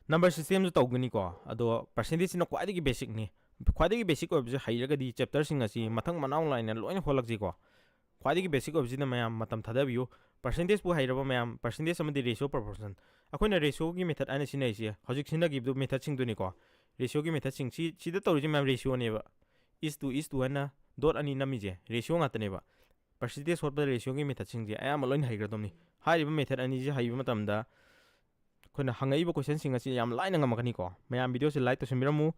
ꯅꯝꯕꯔ ꯁꯤꯁꯇꯦꯝꯁꯨ ꯇꯧꯒꯅꯤꯀꯣ꯫ ꯑꯗꯣ ꯄꯔꯁꯦꯟꯇꯦꯖꯁꯤꯅ ꯈ꯭ꯋꯥꯏꯗꯒꯤ ꯕꯦꯁꯤꯛꯅꯤ꯫ ꯈ꯭ꯋꯥꯏꯗꯒꯤ ꯕꯦꯁꯤꯛ ꯑꯣꯏꯕꯁꯦ ꯍꯩꯔꯒꯗꯤ ꯆꯦꯞꯇꯔꯁꯤꯡ ꯑꯁꯤ ꯃꯊꯪ ꯃꯅꯥꯎ ꯅꯥꯏꯅ ꯂꯣꯏꯅ ꯍꯣꯜꯂꯛꯁꯤꯀꯣ꯫ ꯈ꯭ꯋꯥꯏꯗꯒꯤ ꯕꯦꯁꯤꯛ ꯑꯣꯏꯕꯁꯤꯅ ꯃꯌꯥꯝ ꯃꯇꯝ ꯊꯥꯗꯕꯤꯌꯨ꯫ ꯄꯔꯁꯦꯟꯇꯦꯖꯄꯨ ꯍꯩꯔꯕ ꯃꯌꯥꯝ, ꯄꯔꯁꯦꯟꯇꯦꯖ ꯑꯃꯗꯤ ꯔꯦꯁꯤꯌꯣ ꯄ꯭ꯔꯣꯄꯣꯔꯁꯟ꯫ ꯑꯩꯈꯣꯏꯅ ꯔꯦꯁꯤꯌꯣꯒꯤ ꯃꯦꯊꯠ ꯍꯥꯏꯅ ꯁꯤꯖꯤꯟꯅꯔꯤꯁꯦ ꯍꯧꯖꯤꯛ ꯁꯤꯖꯤꯟꯅꯈꯤꯕꯗꯨ ꯃꯦꯊꯠꯁꯤꯡꯗꯨꯅꯤꯀꯣ꯫ ꯔꯦꯁꯤꯌꯣꯒꯤ ꯃꯦꯊꯠꯁꯤꯡ ꯁꯤ, ꯁꯤꯗ ꯇꯧꯔꯤꯁꯦ ꯃꯌꯥꯝ ꯔꯦꯁꯤꯌꯣꯅꯦꯕ꯫ Is to, is to ꯍꯥꯏꯅ ꯗꯣꯠ ꯑꯅꯤ ꯅꯝꯃꯤꯁꯦ ꯔꯦꯁꯤꯌꯣ ꯉꯥꯛꯇꯅꯦꯕ꯫ ꯄꯔꯁꯦꯟꯇꯦꯖ ꯍꯣꯠꯄꯗ ꯔꯦꯁꯤꯌꯣꯒꯤ ꯃꯦꯊꯠꯁꯤꯡꯁꯦ ꯑꯌꯥꯝꯕ ꯂꯣꯏꯅ ꯍꯩꯒꯗꯕꯅꯤ꯫ ꯍꯥꯏꯔꯤꯕ ꯃꯦꯊꯠ ꯑꯅꯤꯁꯤ ꯍꯩꯕ ꯃꯇꯝꯗ ꯑꯩꯈꯣꯏꯅ ꯍꯪꯉꯛꯏꯕ ꯀꯣꯏꯁꯟꯁꯤꯡ ꯑꯁꯤ ꯌꯥꯝ ꯂꯥꯏꯅ ꯉꯝꯃꯛꯀꯅꯤꯀꯣ꯫ ꯃꯌꯥꯝ ꯚꯤꯗꯤꯑꯣꯁꯤ ꯂꯥꯏꯛ ꯇꯧꯁꯤꯟꯕꯤꯔꯝꯃꯨ꯫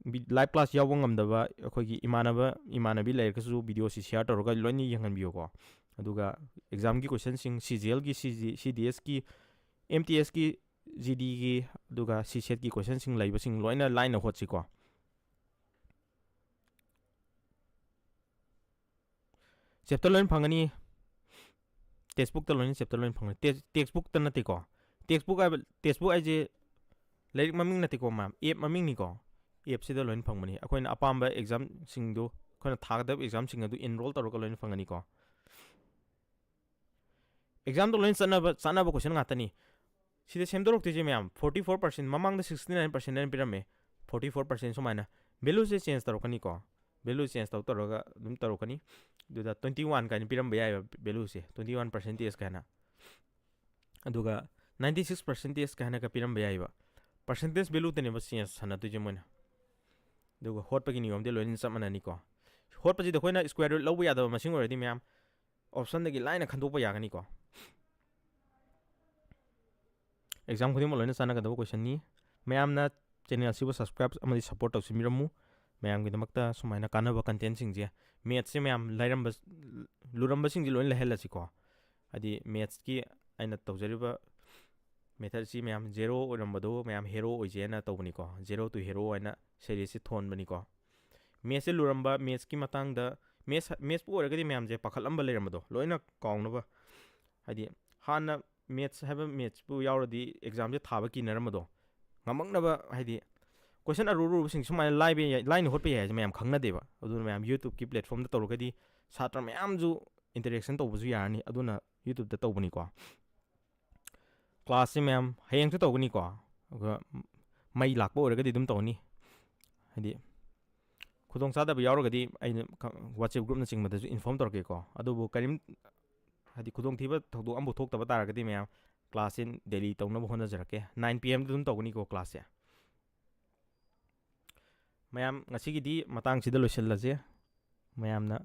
ꯂꯥꯏꯚ ꯀ꯭ꯂꯥꯁ ꯌꯥꯎꯕ ꯉꯝꯗꯕ ꯑꯩꯈꯣꯏꯒꯤ ꯏꯃꯥꯟꯅꯕ, ꯏꯃꯥꯟꯅꯕꯤ ꯂꯩꯔꯒꯁꯨ ꯚꯤꯗꯤꯑꯣꯁꯤ ꯁꯤꯌꯥꯔ ꯇꯧꯔꯒ ꯂꯣꯏꯅ ꯌꯦꯡꯍꯟꯕꯤꯌꯨꯀꯣ꯫ ꯑꯗꯨꯒ ꯑꯦꯛꯖꯥꯝꯒꯤ ꯀꯣꯏꯁꯟꯁꯤꯡ, ꯁꯤ ꯖꯤ ꯑꯦꯜꯒꯤ, ꯁꯤ ꯖꯤ, ꯁꯤ ꯗꯤ ꯑꯦꯁꯀꯤ, ꯑꯦꯝ ꯇꯤ ꯑꯦꯁꯀꯤ, ꯖꯤ ꯗꯤꯒꯤ, ꯑꯗꯨꯒ ꯁꯤ ꯁꯦꯠꯀꯤ ꯀꯣꯏꯁꯟꯁꯤꯡ ꯂꯩꯕꯁꯤꯡ ꯂꯣꯏꯅ ꯂꯥꯏꯅ ꯍꯣꯠꯁꯤꯀꯣ꯫ ꯆꯦꯞꯇꯔ ꯂꯣꯏꯅ ꯐꯪꯒꯅꯤ꯫ ꯇꯦꯛꯁꯕꯨꯛꯇ ꯂꯣꯏꯅ ꯆꯦꯞꯇꯔ ꯂꯣꯏꯅ ꯐꯪꯒꯅꯤ꯫ ꯇꯦꯛꯁꯕꯨꯛꯇ ꯅꯠꯇꯦꯀꯣ꯫ ꯇꯦꯛꯁꯕꯨꯛ ꯍꯥꯏꯕ, ꯇꯦꯛꯁꯕꯨꯛ ꯍꯥꯏꯁꯦ ꯂꯥꯏꯔꯤꯛ ꯃꯃꯤꯡ ꯅꯠꯇꯦꯀꯣ, ꯃꯌꯥꯝ, ꯑꯦꯞ ꯃꯃꯤꯡꯅꯤꯀꯣ꯫ ꯑꯦꯞꯁꯤꯗ ꯂꯣꯏꯅ ꯐꯪꯕꯅꯤ꯫ ꯑꯩꯈꯣꯏꯅ ꯑꯄꯥꯝꯕ ꯑꯦꯛꯖꯥꯝꯁꯤꯡꯗꯨ, ꯑꯩꯈꯣꯏꯅ ꯊꯥꯒꯗꯕ ꯑꯦꯛꯖꯥꯝꯁꯤꯡ ꯑꯗꯨ ꯑꯦꯟꯔꯣꯜ ꯇꯧꯔꯒ ꯂꯣꯏꯅ ꯐꯪꯒꯅꯤꯀꯣ꯫ ꯑꯦꯛꯖꯥꯝꯗ ꯂꯣꯏꯅ ꯆꯠꯅꯕ, ꯆꯥꯅꯕ ꯀꯣꯏꯁꯟ ꯉꯥꯛꯇꯅꯤ꯫ ꯁꯤꯗ ꯁꯦꯝꯗꯣꯔꯛꯇꯣꯏꯁꯦ ꯃꯌꯥꯝ, ꯐꯣꯔꯇꯤ ꯐꯣꯔ ꯄꯥꯔꯁꯦꯟ, ꯃꯃꯥꯡꯗ ꯁꯤꯛꯁꯇꯤ ꯅꯥꯏꯟ ꯄꯥꯔꯁꯦꯟ ꯍꯥꯏꯅ ꯄꯤꯔꯝꯃꯦ, ꯐꯣꯔꯇꯤ ꯐꯣꯔ ꯄꯥꯔꯁꯦꯟ ꯁꯨꯃꯥꯏꯅ꯫ ꯚꯦꯂꯨꯁꯦ ꯆꯦꯟꯖ ꯇꯧꯔꯛꯀꯅꯤꯀꯣ꯫ ꯚꯦꯂꯨ ꯆꯦꯟꯖ ꯇꯧ ꯇꯧꯔꯒ ꯑꯗꯨꯝ ꯇꯧꯔꯛꯀꯅꯤ꯫ ꯑꯗꯨꯗ ꯇ꯭ꯋꯦꯟꯇꯤ ꯋꯥꯟ ꯀꯥꯏꯅ ꯄꯤꯔꯝꯕ ꯌꯥꯏꯑꯕ ꯚꯦꯂꯨꯁꯦ, ꯇ꯭ꯋꯦꯟꯇꯤ ꯋꯥꯟ ꯄꯥꯔꯁꯦꯟꯇꯦꯖ ꯀꯥꯏꯅ꯫ ꯑꯗꯨꯒ ꯅꯥꯏꯟꯇꯤ ꯁꯤꯛꯁ ꯄꯥꯔꯁꯦꯟꯇꯦꯖ ꯀꯥꯏꯅꯒ ꯄꯤꯔꯝꯕ ꯌꯥꯏꯑꯕ꯫ ꯄꯥꯔꯁꯦꯟꯇꯦꯖ ꯚꯦꯂꯨꯗꯅꯦꯕ ꯆꯦꯟꯖ ꯁꯥꯟꯅꯗꯣꯏꯁꯦ ꯃꯣꯏꯅ꯫ ꯑꯗꯨꯒ ꯍꯣꯠꯄꯒꯤ ꯅꯤꯌꯣꯝꯗꯤ ꯂꯣꯏꯅ ꯆꯞ ꯃꯥꯟꯅꯅꯤꯀꯣ꯫ ꯍꯣꯠꯄꯁꯤꯗ ꯑꯩꯈꯣꯏꯅ ꯁ꯭ꯀ꯭ꯋꯦꯔ ꯔꯨꯠ ꯂꯧꯕ ꯌꯥꯗꯕ ꯃꯁꯤꯡ ꯑꯣꯏꯔꯗꯤ ꯃꯌꯥꯝ ꯑꯣꯞꯁꯟꯗꯒꯤ ꯂꯥꯏꯅ ꯈꯟꯗꯣꯛꯄ ꯌꯥꯒꯅꯤꯀꯣ꯫ ꯑꯦꯛꯖꯥꯝ ꯈꯨꯗꯤꯡꯃꯛ ꯂꯣꯏꯅ ꯆꯥꯟꯅꯒꯗꯕ ꯀꯣꯏꯁꯟꯅꯤ꯫ ꯃꯌꯥꯝꯅ ꯆꯦꯅꯦꯜ ꯑꯁꯤꯕꯨ ꯁꯕꯁꯀ꯭ꯔꯥꯏꯕ ꯑꯃꯗꯤ ꯁꯞꯄꯣꯔꯠ ꯇꯧꯁꯤꯟꯕꯤꯔꯝꯃꯨ꯫ ꯃꯌꯥꯝꯒꯤꯗꯃꯛꯇ ꯁꯨꯃꯥꯏꯅ ꯀꯥꯟꯅꯕ ꯀꯟꯇꯦꯟꯁꯤꯡꯁꯦ, ꯃꯦꯠꯁꯁꯦ ꯃꯌꯥꯝ ꯂꯥꯏꯔꯝꯕ, ꯂꯨꯔꯝꯕꯁꯤꯡꯁꯦ ꯂꯣꯏꯅ ꯂꯩꯍꯜꯂꯁꯤꯀꯣ꯫ ꯍꯥꯏꯗꯤ ꯃꯦꯠꯁꯀꯤ ꯑꯩꯅ ꯇꯧꯖꯔꯤꯕ ꯃꯦꯊꯠꯁꯤ ꯃꯌꯥꯝ ꯖꯦꯔꯣ ꯑꯣꯏꯔꯝꯕꯗꯣ ꯃꯌꯥꯝ ꯍꯦꯔꯣ ꯑꯣꯏꯁꯦꯅ ꯇꯧꯕꯅꯤꯀꯣ꯫ Zero to hero ꯍꯥꯏꯅ ꯁꯦꯔꯤꯁꯁꯦ ꯊꯣꯟꯕꯅꯤꯀꯣ꯫ ꯃꯦꯠꯁꯁꯦ ꯂꯨꯔꯝꯕ, ꯃꯦꯠꯁꯀꯤ ꯃꯇꯥꯡꯗ, ꯃꯦꯠꯁ, ꯃꯦꯠꯁꯄꯨ ꯑꯣꯏꯔꯒꯗꯤ ꯃꯌꯥꯝꯁꯦ ꯄꯥꯈꯠꯂꯝꯕ ꯂꯩꯔꯝꯕꯗꯣ ꯂꯣꯏꯅ ꯀꯥꯎꯅꯕ, ꯍꯥꯏꯗꯤ ꯍꯥꯟꯅ ꯃꯦꯠꯁ ꯍꯥꯏꯕ ꯃꯦꯠꯁꯄꯨ ꯌꯥꯎꯔꯗꯤ ꯑꯦꯛꯖꯥꯝꯁꯦ ꯊꯥꯕ ꯀꯤꯅꯔꯝꯕꯗꯣ ꯉꯝꯃꯛꯅꯕ, ꯍꯥꯏꯗꯤ ꯀꯣꯏꯁꯟ ꯑꯔꯨ ꯑꯔꯨꯕꯁꯤꯡ ꯁꯨꯃꯥꯏꯅ ꯂꯥꯏꯕ ꯌꯥꯏ, ꯂꯥꯏꯅ ꯍꯣꯠꯄ ꯌꯥꯏ ꯍꯥꯏꯁꯦ ꯃꯌꯥꯝ ꯈꯪꯅꯗꯦꯕ꯫ ꯑꯗꯨꯅ ꯃꯌꯥꯝ YouTube-ꯀꯤ platform-ꯗ ꯇꯧꯔꯒꯗꯤ ꯁꯥꯇ꯭ꯔ ꯃꯌꯥꯝꯁꯨ interaction ꯇꯧꯕꯁꯨ ꯌꯥꯔꯅꯤ꯫ ꯑꯗꯨꯅ YouTube-ꯇ ꯇꯧꯕꯅꯤꯀꯣ꯫ Class-ꯁꯦ ꯃꯌꯥꯝ ꯍꯌꯦꯡꯁꯨ ꯇꯧꯒꯅꯤꯀꯣ꯫ ꯑꯗꯨꯒ ꯃꯩ ꯂꯥꯛꯄ ꯑꯣꯏꯔꯒꯗꯤ ꯑꯗꯨꯝ ꯇꯧꯅꯤ꯫ ꯍꯥꯏꯗꯤ ꯈꯨꯗꯣꯡꯆꯥꯗꯕ ꯌꯥꯎꯔꯒꯗꯤ ꯑꯩꯅ ꯈ-, WhatsApp group-ꯅꯆꯤꯡꯕꯗꯁꯨ inform ꯇꯧꯔꯛꯀꯦꯀꯣ꯫ ꯑꯗꯨꯕꯨ ꯀꯔꯤꯝ, ꯍꯥꯏꯗꯤ ꯈꯨꯗꯣꯡꯊꯤꯕ ꯊꯧꯗꯣꯛ ꯑꯃꯐꯥꯎ ꯊꯣꯛꯇꯕ ꯇꯥꯔꯒꯗꯤ ꯃꯌꯥꯝ class-ꯁꯦ daily ꯇꯧꯅꯕ ꯍꯣꯠꯅꯖꯔꯛꯀꯦ꯫ Nine P M-ꯗ ꯑꯗꯨꯝ ꯇꯧꯒꯅꯤꯀꯣ class-ꯁꯦ꯫ ꯃꯌꯥꯝ, ꯉꯁꯤꯒꯤꯗꯤ ꯃꯇꯥꯡꯁꯤꯗ ꯂꯣꯏꯁꯤꯜꯂꯁꯦ꯫ ꯃꯌꯥꯝꯅ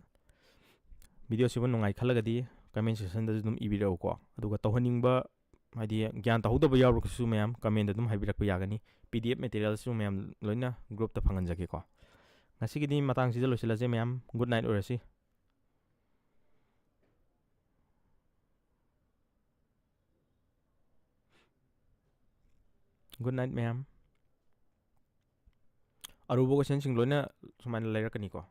video-ꯁꯤꯕꯨ ꯅꯨꯡꯉꯥꯏ ꯈꯜꯂꯒꯗꯤ comment section-ꯗꯁꯨ ꯑꯗꯨꯝ ꯏꯕꯤꯔꯛꯎꯀꯣ꯫ ꯑꯗꯨꯒ ꯇꯧꯍꯟꯅꯤꯡꯕ, ꯍꯥꯏꯗꯤ ꯒ꯭ꯌꯥꯟ ꯇꯥꯍꯧꯗꯕ ꯌꯥꯎꯔꯒꯁꯨ ꯃꯌꯥꯝ comment-ꯗ ꯑꯗꯨꯝ ꯍꯥꯏꯕꯤꯔꯛꯄ ꯌꯥꯒꯅꯤ꯫ P D F material-ꯁꯨ ꯃꯌꯥꯝ ꯂꯣꯏꯅ group-ꯇ ꯐꯪꯍꯟꯖꯒꯦꯀꯣ꯫ ꯉꯁꯤꯒꯤꯗꯤ ꯃꯇꯥꯡꯁꯤꯗ ꯂꯣꯏꯁꯤꯜꯂꯁꯦ ꯃꯌꯥꯝ꯫ Good night ꯑꯣꯏꯔꯁꯤ꯫ Good night ꯃꯌꯥꯝ꯫ ꯑꯔꯨꯕ question-ꯁꯤꯡ ꯂꯣꯏꯅ ꯁꯨꯃꯥꯏꯅ ꯂꯩꯔꯛꯀꯅꯤꯀꯣ꯫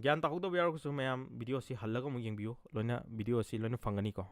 ꯒ꯭ꯌꯥꯟ ꯇꯥꯍꯧꯗꯕ ꯌꯥꯎꯔꯒꯁꯨ ꯃꯌꯥꯝ video-ꯁꯤ ꯍꯜꯂꯒ ꯑꯃꯨꯛ ꯌꯦꯡꯕꯤꯌꯨ꯫ ꯂꯣꯏꯅ video-ꯁꯤ ꯂꯣꯏꯅ ꯐꯪꯒꯅꯤꯀꯣ꯫